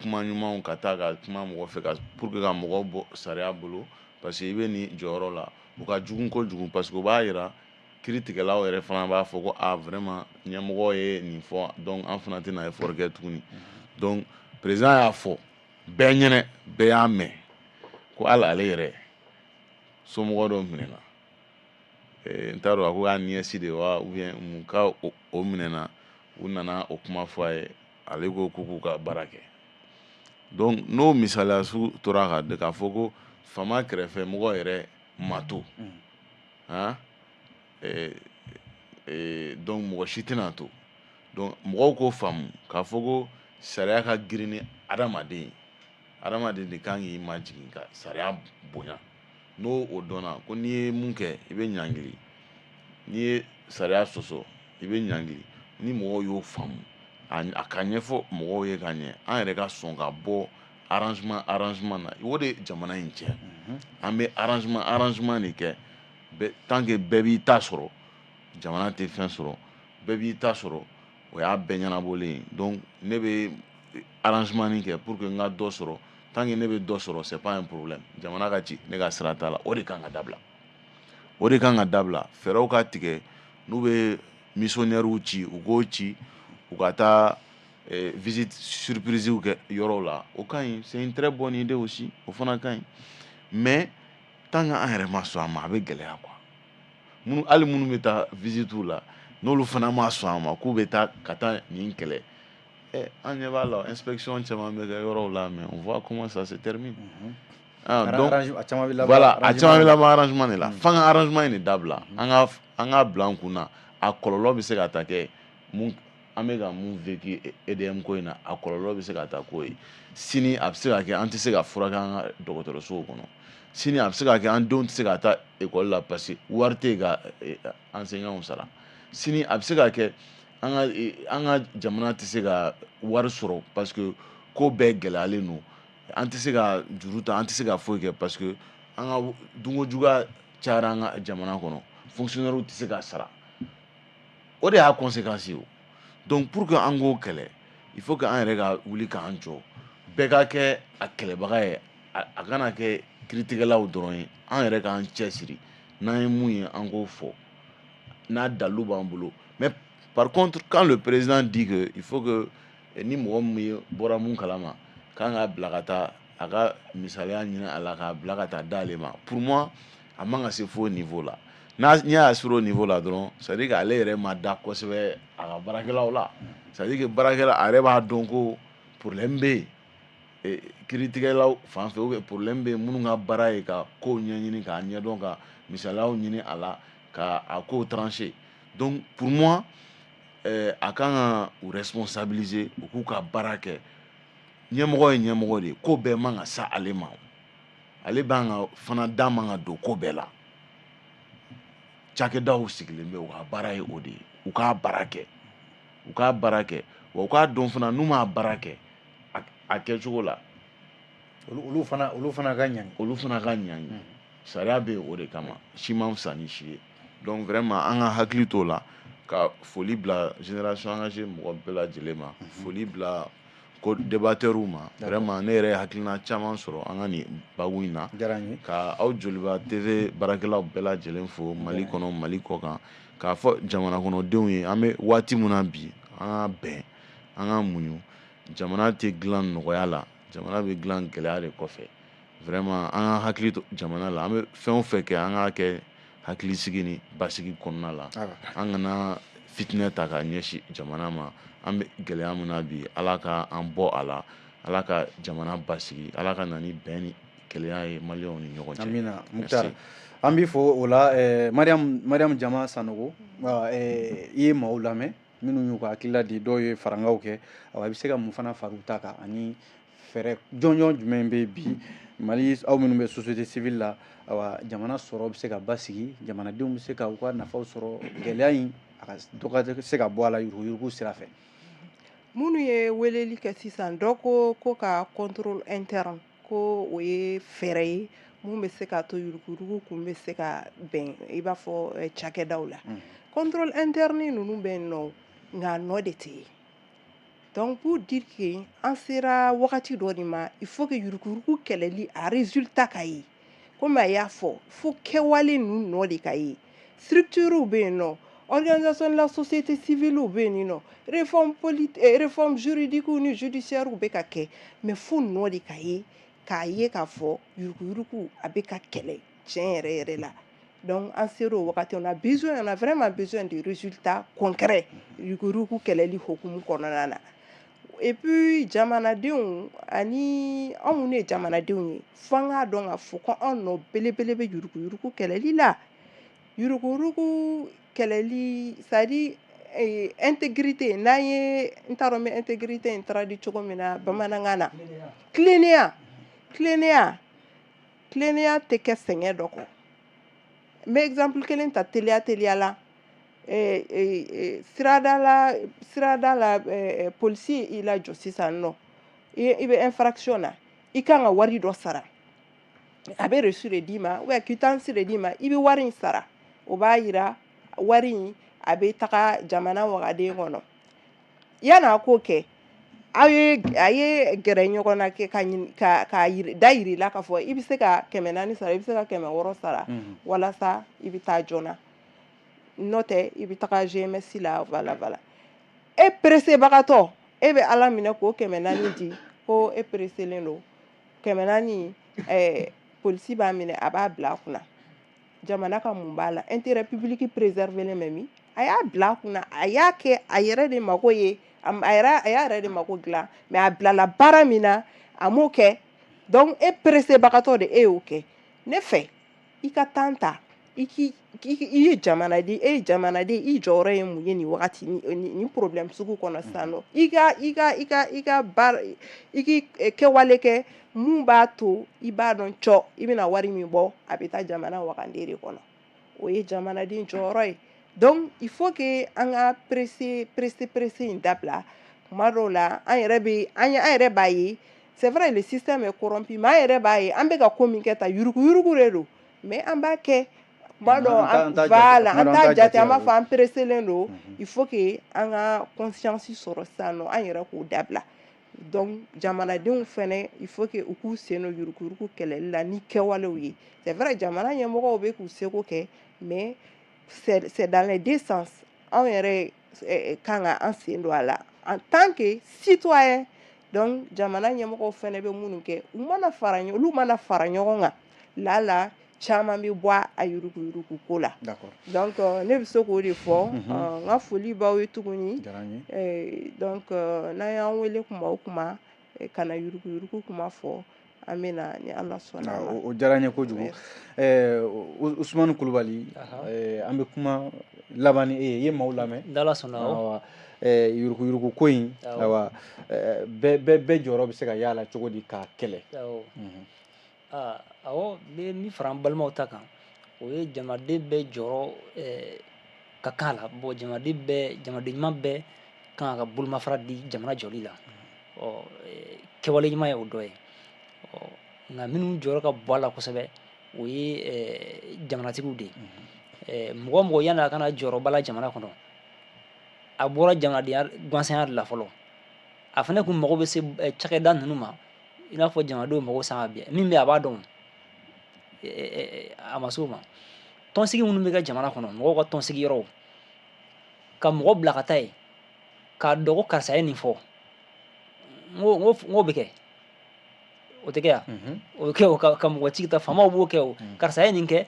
kuma ɲumanw, ka taa ka kuma mɔgɔ fɛ ka pour que ka mɔgɔw bɔ sariya bolo, parce que i bɛ nin jɔyɔrɔ la, o ka jugu kojugu, parce que o b'a yira kiiritigɛlaw yɛrɛ fana b'a fɔ ko ah, vraiment, ɲɛmɔgɔ ye nin fɔ, donc an fana tɛna effort kɛ tuguni. Donc président y'a fɔ bɛɛ ɲɛnɛ, bɛɛ y'a mɛn ko hali ale yɛrɛ somɔgɔ dɔ minɛna. N t'a dɔn a ko k'a nièce de wa ou bien mun ka o minɛna. U nana o kuma fɔ a ye, ale ko k'u k'u ka baara kɛ. Donc n'o misaliya sugu tora ka k'a fɔ ko faama kɛrɛfɛ mɔgɔ yɛrɛ ma to han, donc mɔgɔ si tɛna to. Donc mɔgɔw k'o faamu k'a fɔ ko sariya ka girin ni adamaden ye. Adamaden de kan k'i majigin ka sariya bonya. N'o o dɔnna ko n'i ye mun kɛ, i bɛ ɲangili, n'i ye sariya sɔsɔ, i bɛ ɲangili. Ni mɔgɔw y'o faamu, a ka ɲɛfɔ mɔgɔw ye ka ɲɛ, an yɛrɛ ka sɔn ka bɔ arrangement arrangement na, o de jamana in cɛ. An bɛ arrangement arrangement de kɛ. Tant que bɛɛ b'i ta sɔrɔ, jamana tɛ fɛn sɔrɔ. Bɛɛ b'i ta sɔrɔ, o y'a bɛɛ ɲɛnabɔlen ye. Donc ne bɛ arrangement kɛ pour que n ka dɔ sɔrɔ. Tant que ne bɛ dɔ sɔrɔ, c'est pas un problème. Jamana ka ci, ne ka sira t'a la. O de kan ka dabila, o de kan ka dabila. Fɛɛrɛw ka tigɛ. N'u bɛ missionnaires ci, u k'o ci, u ka taa visite surprise kɛ yɔrɔw la, o ka ɲi. C'est une très bonne idée aussi, o fana ka ɲi. Mais tant que an yɛrɛ ma sɔn a ma, a bɛ gɛlɛya quoi. Minnu, hali minnu bɛ taa visite la, n'olu fana ma sɔn a ma k'u bɛ taa ka taa nin kɛlɛ, an ɲɛ b'a la, inspection caman bɛ kɛ yɔrɔw la, mais on voit comment ça se termine. Ah, donc a caman bɛ laban. Voilà, a caman bɛ laban arrangement de la. F'an ka arrangement in de dabila. An ka bila an kun na, a kɔlɔlɔ bɛ se ka taa kɛ mun An bɛ ka mun vécu EDM ko in na, a kɔlɔlɔ bɛ se ka taa k'o ye. Sini a bɛ se ka kɛ an tɛ se ka furakɛ an ka dɔgɔtɔrɔsow kɔnɔ. Sini a bɛ se ka kɛ an denw tɛ se ka taa ekɔli la parce que wari tɛ yen ka enseignants sara. Sini a bɛ se ka kɛ an ka jamana tɛ se ka wari sɔrɔ parce que ko bɛɛ gɛlɛyalen don. An tɛ se ka juru ta, an tɛ se ka foyi kɛ parce que an ka dunkojuguya cayara an ka jamana kɔnɔ, fonctionnaires tɛ se ka sara. O de y'a conséquence ye o. Donc pour que an k'o kɛlɛ, il faut que an yɛrɛ ka wuli k'an jɔ, bɛɛ ka kɛ a kɛlɛbaga ye, a kana kɛ kiiritigɛlaw dɔrɔn ye. An yɛrɛ k'an cɛsiri, n'an ye mun ye, an k'o fɔ n'a dalilu b'an bolo. Mais par contre, quand le président dit que il faut que ni mɔgɔ min ye bɔra mun kalama k'an k'a bila ka taa, a ka misaliya ɲini a la k'a bila ka taa d'ale ma, pour moi a man ka se fo niveau la. N'a n'i y'a sɔrɔ o niveau la dɔrɔn, c'est à dire que ale yɛrɛ ma da kosɛbɛ a ka baarakɛlaw la. C'est à dire que baarakɛla a yɛrɛ b'a dɔn ko problème bɛ yen kiiritigɛlaw fan fɛ, ou bien problème bɛ yen minnu ka baara ye ka kow ɲɛɲini, k'a ɲɛdɔn, ka misaliyaw ɲini a la, ka a kow trancher. Donc pour moi, a kan ka u responsabiliser, u k'u ka baara kɛ. Ɲɛmɔgɔ ye ɲɛmɔgɔ de ye, ko bɛɛ man ka sa ale ma. Ale b'an ka fana da man ka don ko bɛɛ la. Cakɛdaw sigilen bɛ, u ka baara ye o de ye, u k'a baara kɛ, u k'a baara kɛ. Wa u k'a dɔn fana, n'u m'a baara kɛ a kɛcogo la, olu fana ka ɲangi. Olu fana ka ɲangi. Sariya bɛ yen o de kama, si man fisa ni si ye. Donc vraiment, an ka hakili t'o la. Ka foli bila Génération Engagée mɔgɔ bɛɛ lajɛlen ma, foli bila ko débatteurs ma. Vraiment, ne yɛrɛ ye hakilina caman sɔrɔ an ka nin babu in na. Diyara n ye. Ka aw Joliba TV baarakɛlaw bɛɛ lajɛlen fo, Mali kɔnɔ, Mali kɔ kan, k'a fɔ jamana kɔnɔdenw ye, an bɛ waati min na bi, an ka bɛn, an ka muɲu. Jamana tɛ dilan nɔgɔya la, jamana bɛ dilan gɛlɛya de kɔfɛ. Vraiment, an ka hakili to jamana la. An bɛ fɛn o fɛn kɛ, an k'a kɛ hakilisigi ni basigi kɔnɔna la. An kana fitinɛ ta ka ɲɛsin jamana ma. An bɛ gɛlɛya min na bi, Ala ka an bɔ a la, Ala ka jamana basigi, Ala ka na ni bɛn ni kelenya ye maliyɛnw ni ɲɔgɔn cɛ. Amina. Muktar, an b'i fo o la. Mariam Jama Sanogo, i ye maaw lamɛn minnu y'u ka hakilila di, dɔw ye farankaw kɛ. Awa, i bɛ se ka mun fana fara u ta kan, ani fɛɛrɛ jɔnjɔn jumɛn bɛ bi Mali, aw minnu bɛ société civile la, awa, jamana sɔrɔ bɛ se ka basigi, jamanadenw bɛ se ka u ka nafaw sɔrɔ, gɛlɛya in a ka dɔ ka se ka bɔ a la yuruguyurugu sira fɛ? Minnu ye weleli kɛ sisan, dɔ ko ko ka contrôle interne, ko o ye fɛɛrɛ ye mun bɛ se k'a to yuruguyurugu kun bɛ se ka bɛn, i b'a fɔ cakɛdaw la. Contrôle interne ninnu bɛ yen nɔ, nka nɔ de tɛ yen. Donc pour dire que an sera wagati dɔ de ma, il faut que yuruguyurugu kɛlɛli a résultat ka ye. Komi a y'a fɔ, fo kɛwale ninnu nɔ de ka ye. Structures bɛ yen nɔ, organisation de la société civile bɛ yen nɔ, réforme politique, réforme juridique ni judiciaire bɛ ka kɛ, mais fo nɔ de ka ye, k'a ye k'a fɔ yuruguyurugu a bɛ ka kɛlɛ tiɲɛ yɛrɛ yɛrɛ la. Donc an sera o wagati, on a besoin, on a vraiment besoin de résultats concrets yuruguyurugu kɛlɛli hukumu kɔnɔna na. Et puis jamanadenw ani anw minnu ye jamanadenw ye, fo an k'a dɔn k'a fɔ ko anw nɔ belebele bɛ yuruguyurugu kɛlɛli la. Yuruguyurugu kɛlɛli, c'est à dire intégrité, n'an ye, n t'a dɔn n bɛ intégrité in traduit cogo min na bamanankan na, tilennenya. Tilennenya, tilennenya tɛ kɛ sɛgɛn dɔ kɔ. N bɛ exemple kelen ta teliya teliya la. Sirada la, sirada la, polisi y'i lajɔ sisan nɔ, i bɛ infraction na, i kan ka wari dɔ sara. A bɛ reçu de d'i ma ou bien quittance de d'i ma, i bɛ wari in sara. O b'a yira wari in a bɛ taga jamana wagaden kɔnɔ. Yan'a k'o kɛ, aw ye a ye gɛrɛ ɲɔgɔn na kɛ ka ɲini ka da yir'i la k'a fɔ i bɛ se ka 400 sara, i bɛ se ka 600 sara, walasa i bɛ taa joona, n'o tɛ i bɛ taga GMS la. Voilà, voilà. E peresebagatɔ, e bɛ Ala minɛ k'o 400 di ko e pereselen don. 400, polisi b'a minɛ, a b'a bila a kunna. Jamana ka mun b'a la? Intérêt public préservé bɛ min? A y'a bila a kunna, a y'a kɛ a yɛrɛ de mako ye, a yɛrɛ, a y'a yɛrɛ de mako dilan, mais a bilala baara min na, a m'o kɛ. Donc e peresebagatɔ de, e y'o kɛ. Ne fɛ, i ka temps ta. I k'i i ye jamanaden, e ye jamanaden, i jɔyɔrɔ ye mun ye nin wagati nin problème sugu kɔnɔ sisan nɔ? I ka i ka i ka i ka baara, i k'i kɛwale kɛ mun b'a to i b'a dɔn cɔ i bɛna wari min bɔ, a bɛ taa jamana wagande de kɔnɔ. O ye jamanaden jɔyɔrɔ ye. Donc il faut que an ka pressé pressé pressé in dabila. Kuma dɔw la, an yɛrɛ bɛ an yɛrɛ b'a ye, c'est vrai, le système est corrompu, mais an yɛrɛ b'a ye an bɛ ka ko min kɛ tan, yuruguyurugu de don, mais an b'a kɛ. Kuma dɔw, voilà, an t'a jate, an b'a fɔ an presselen don. Il faut que an ka conscience sɔrɔ sisan nɔ, an yɛrɛ k'o dabila. Donc jamanadenw fɛnɛ, il faut que u k'u sen don yuruguyurugu kɛlɛli la ni kɛwalew ye. C'est vrai, jamana ɲɛmɔgɔw bɛ k'u seko kɛ, mais c'est dans les deux sens. Anw yɛrɛ kan ka an sen don a la en tant que citoyen. Donc jamana ɲɛmɔgɔw fɛnɛ bɛ minnu kɛ, u mana fara, olu mana fara ɲɔgɔn kan, lala caman bɛ bɔ a yuruguyurugu ko la. Donc ne bɛ se k'o de fɔ. N ka foli b'aw ye tuguni. Donc n'an y'an wele kuma o kuma ka na yuruguyurugu kuma fɔ, an bɛ na ni Ala sɔnna ma. O diyara n ye kojugu. Usumani Kulubali, an bɛ kuma laban ni e ye. I ye maaw lamɛn. N'Ala sɔnna, awɔ. Yuruguyurugu ko in, ayiwa, bɛɛ jɔyɔrɔ bɛ se ka y'a la cogo di k'a kɛlɛ? Awɔ, awɔ, n bɛ min fara an balimaw ta kan, o ye jamanaden bɛɛ jɔyɔrɔ ka kan a la. Bon, jamanaden bɛɛ, jamanaden ɲuman bɛɛ kan ka bolomafara di jamana jɔli la. Ɔ kɛwale ɲuman ye o dɔ ye. Ɔ nka minnu jɔyɔrɔ ka bon a la kosɛbɛ, o ye jamanatigiw de ye. Mɔgɔ o mɔgɔ yanni a kana jɔyɔrɔba la jamana kɔnɔ, a bɔra jamanadenya gansanya de la fɔlɔ. A fana kun mago bɛ se cakɛda ninnu ma, i n'a fɔ jamanadenw mago san bi min bɛ, a b'a dɔn a ma s'o ma. Tɔnsigi minnu bɛ kɛ jamana kɔnɔ, mɔgɔw ka tɔnsigi yɔrɔw, ka mɔgɔ bila ka taa yen k'a dɔn ko karisa ye nin fɔ, n ko bɛ kɛ, o tɛ kɛ yan, o bɛ kɛ o ka mɔgɔ ci ka taa, faamaw b'o kɛ o, karisa ye nin kɛ,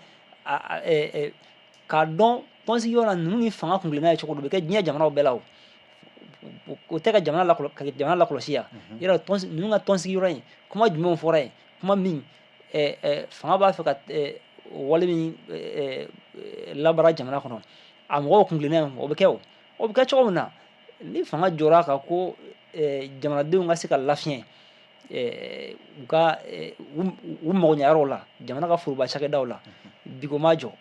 k'a dɔn tɔnsigi yɔrɔ la ninnu ni fanga kunkilenna ye cogo di, o bɛ kɛ diɲɛ jamanaw bɛɛ la. O tɛ ka jamana lakɔlɔsi yan yɔrɔ, ninnu ka tɔnsigi yɔrɔ in, kuma jumɛnw fɔra yen, kuma min fanga b'a fɛ ka wale min labaara jamana kɔnɔ, a mɔgɔw kunkilenna, o bɛ kɛ. O bɛ kɛ cogo min na, ni fanga jɔra a kan ko jamanadenw ka se ka lafiɲɛ u ka u magoɲɛyɔrɔw la, jamana ka foroba cakɛdaw la, bi ko ma jɔ.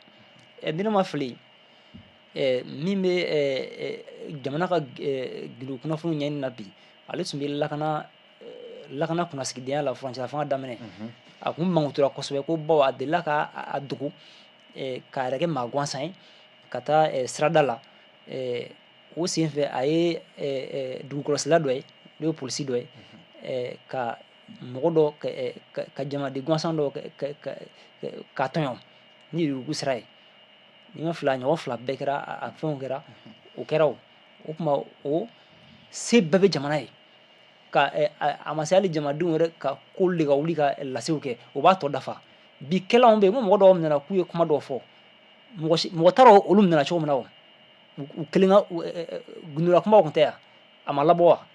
Ni ne ma fili, min bɛ jamana ka gindo kunnafoniw ɲɛɲini na bi, ale tun bɛ lakana kunnasigidenya la furancɛla fanga daminɛ. A kun mankutura kosɛbɛ ko bawo a delila ka a dogo k'a yɛrɛ kɛ maa gansan ye ka taa sirada la. O senfɛ, a ye dugukɔlɔsila dɔ ye, n'o ye polisi dɔ ye, ka mɔgɔ dɔ ka jamanaden gansan dɔ k'a tɔɲɔ ni yurugu sira ye. Ni ma fila ɲɔgɔn fila bɛɛ kɛra a fɛnw kɛra, o kɛra. O tuma, o se bɛɛ bɛ jamana ye ka a ma se hali jamanadenw yɛrɛ ka k'olu de ka wuli ka lasew kɛ, o b'a tɔ dafa. Bi kɛlanw bɛ yen ko mɔgɔ dɔw minɛna k'u ye kuma dɔw fɔ, mɔgɔ t'a dɔn olu minɛna cogo min na. O u kelen ka gundola kumaw tun tɛ yan, a ma labɔ wa?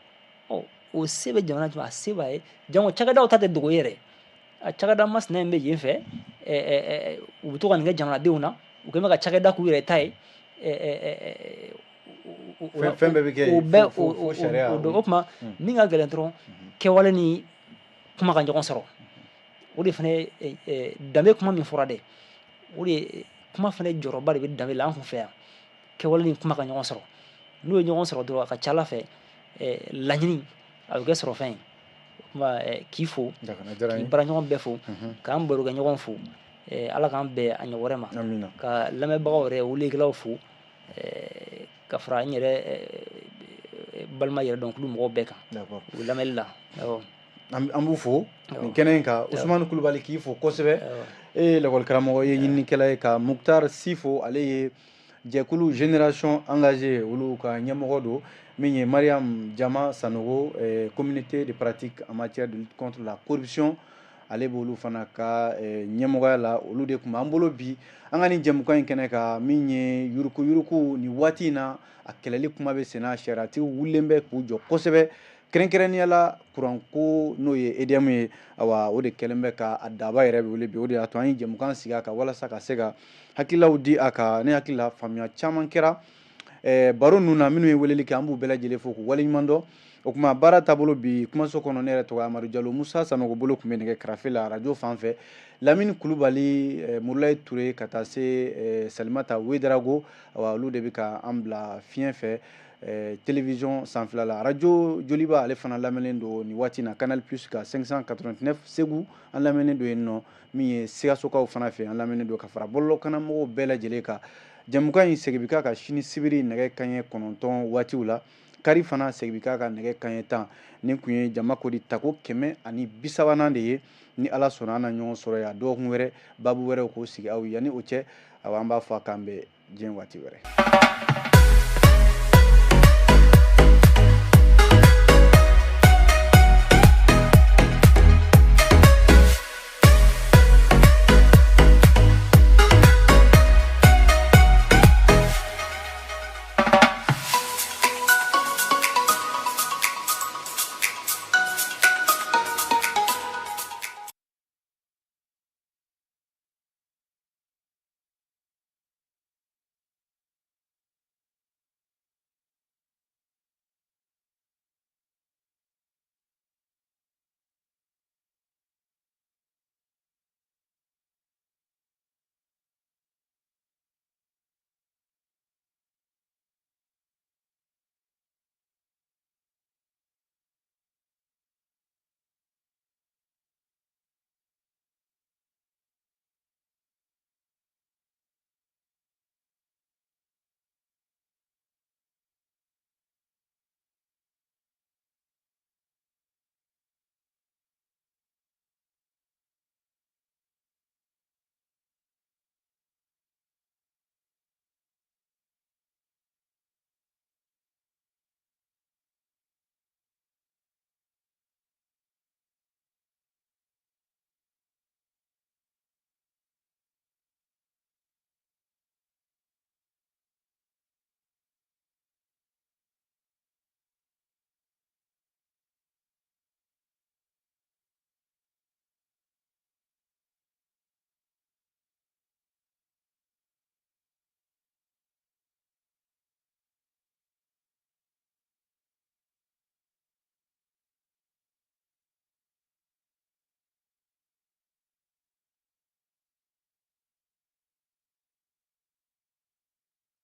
Ɔ o se bɛ jamana jumɛn, a se b'a ye. Jango cakɛdaw ta tɛ dogo ye yɛrɛ. A cakɛda masina in bɛ yen fɛ, u bɛ to ka nin kɛ jamanadenw na, u kɛlen bɛ ka cakɛda k'u yɛrɛ ta ye. Fɛn bɛɛ bɛ kɛ o bɛɛ o. O tuma, min ka gɛlɛn dɔrɔn, kɛwale ni kuma ka ɲɔgɔn sɔrɔ. O de fana ye danbe kuma min fɔra dɛ, o de kuma fana jɔyɔrɔba de bɛ danbe la an kun fɛ yan. Kɛwale ni kuma ka ɲɔgɔn sɔrɔ, n'o ye ɲɔgɔn sɔrɔ dɔrɔn, a ka ca Ala fɛ laɲini a bɛ kɛ sɔrɔ fɛn ye. O tuma, k'i fo, k'i baaraɲɔgɔn bɛɛ fo, k'an barokɛɲɔgɔn fo. Ala k'an bɛn a ɲɔgɔn wɛrɛ ma. Ka lamɛnbagaw yɛrɛ, welekɛlaw fo, ka fara n yɛrɛ balima yɛrɛdɔnkulu mɔgɔw bɛɛ kan u lamɛnli la. An b'u fo nin kɛnɛ in kan. Usumani Kulubali, k'i fo kosɛbɛ. E ye lakɔlikaramɔgɔ ye, ɲininikɛla ye. Ka Mukutari Si fo, ale ye jɛkulu Génération Engagée olu ka ɲɛmɔgɔ don. Min ye Mariam Jama Sanogo, communauté de pratique en matière de lutte contre la corruption, ale b'olu fana ka ɲɛmɔgɔya la. Olu de tun b'an bolo bi an ka nin jɛmukan in kɛnɛ kan, min ye yuruku yuruku. Nin waati in na, a kɛlɛli kuma bɛ senna, sariyatigiw wulilen bɛ k'u jɔ kosɛbɛ. Kɛrɛnkɛrɛnnenya la, kuranko n'o ye EDM ye, awa, o de kɛlen bɛ ka a daba yɛrɛ bɛ wele bi. O de y'a to an ye jɛmukan sigi a kan walasa ka se ka hakililaw di a kan. Ne hakili la, faamuya caman kɛra baro ninnu na. Minnu ye weleli kɛ, an b'u bɛɛ lajɛlen fo k'u waleɲuman dɔn. O tuma, baara taabolo bi kumaso kɔnɔ, ne yɛrɛ tɔgɔ Amadu Jalo, Musa Sanogo bolo tun bɛ nɛgɛ karafe la arajo fan fɛ, Lamini Kulubali, Murulayi Ture, ka taa se Salimata Wedarago, awa, olu de bɛ ka an bila fiɲɛ fɛ télévision sanfɛla la. Arajo Joliba, ale fana lamɛnlen don nin waati na Canal Plus ka 589 Segu, an lamɛnnen don yen nɔ. Min ye Sikasokaw fana fɛ, an lamɛnnen don ka fara bɔlɔlɔkanamɔgɔw bɛɛ lajɛlen kan. Jɛmukan in segin bɛ k'a kan sini sibiri nɛgɛ kanɲɛ 9 waatiw la, kari fana segin bɛ k'a kan nɛgɛ kanɲɛ 10. Nin kun ye Jama Kodi tako 130nan de ye. Ni Ala sɔnna, an na ɲɔgɔn sɔrɔ yan dɔgɔkun wɛrɛ, baabu wɛrɛw k'o sigi aw ye. Yanni o cɛ, awa, an b'a fɔ a k'an bɛn diɲɛ waati wɛrɛ.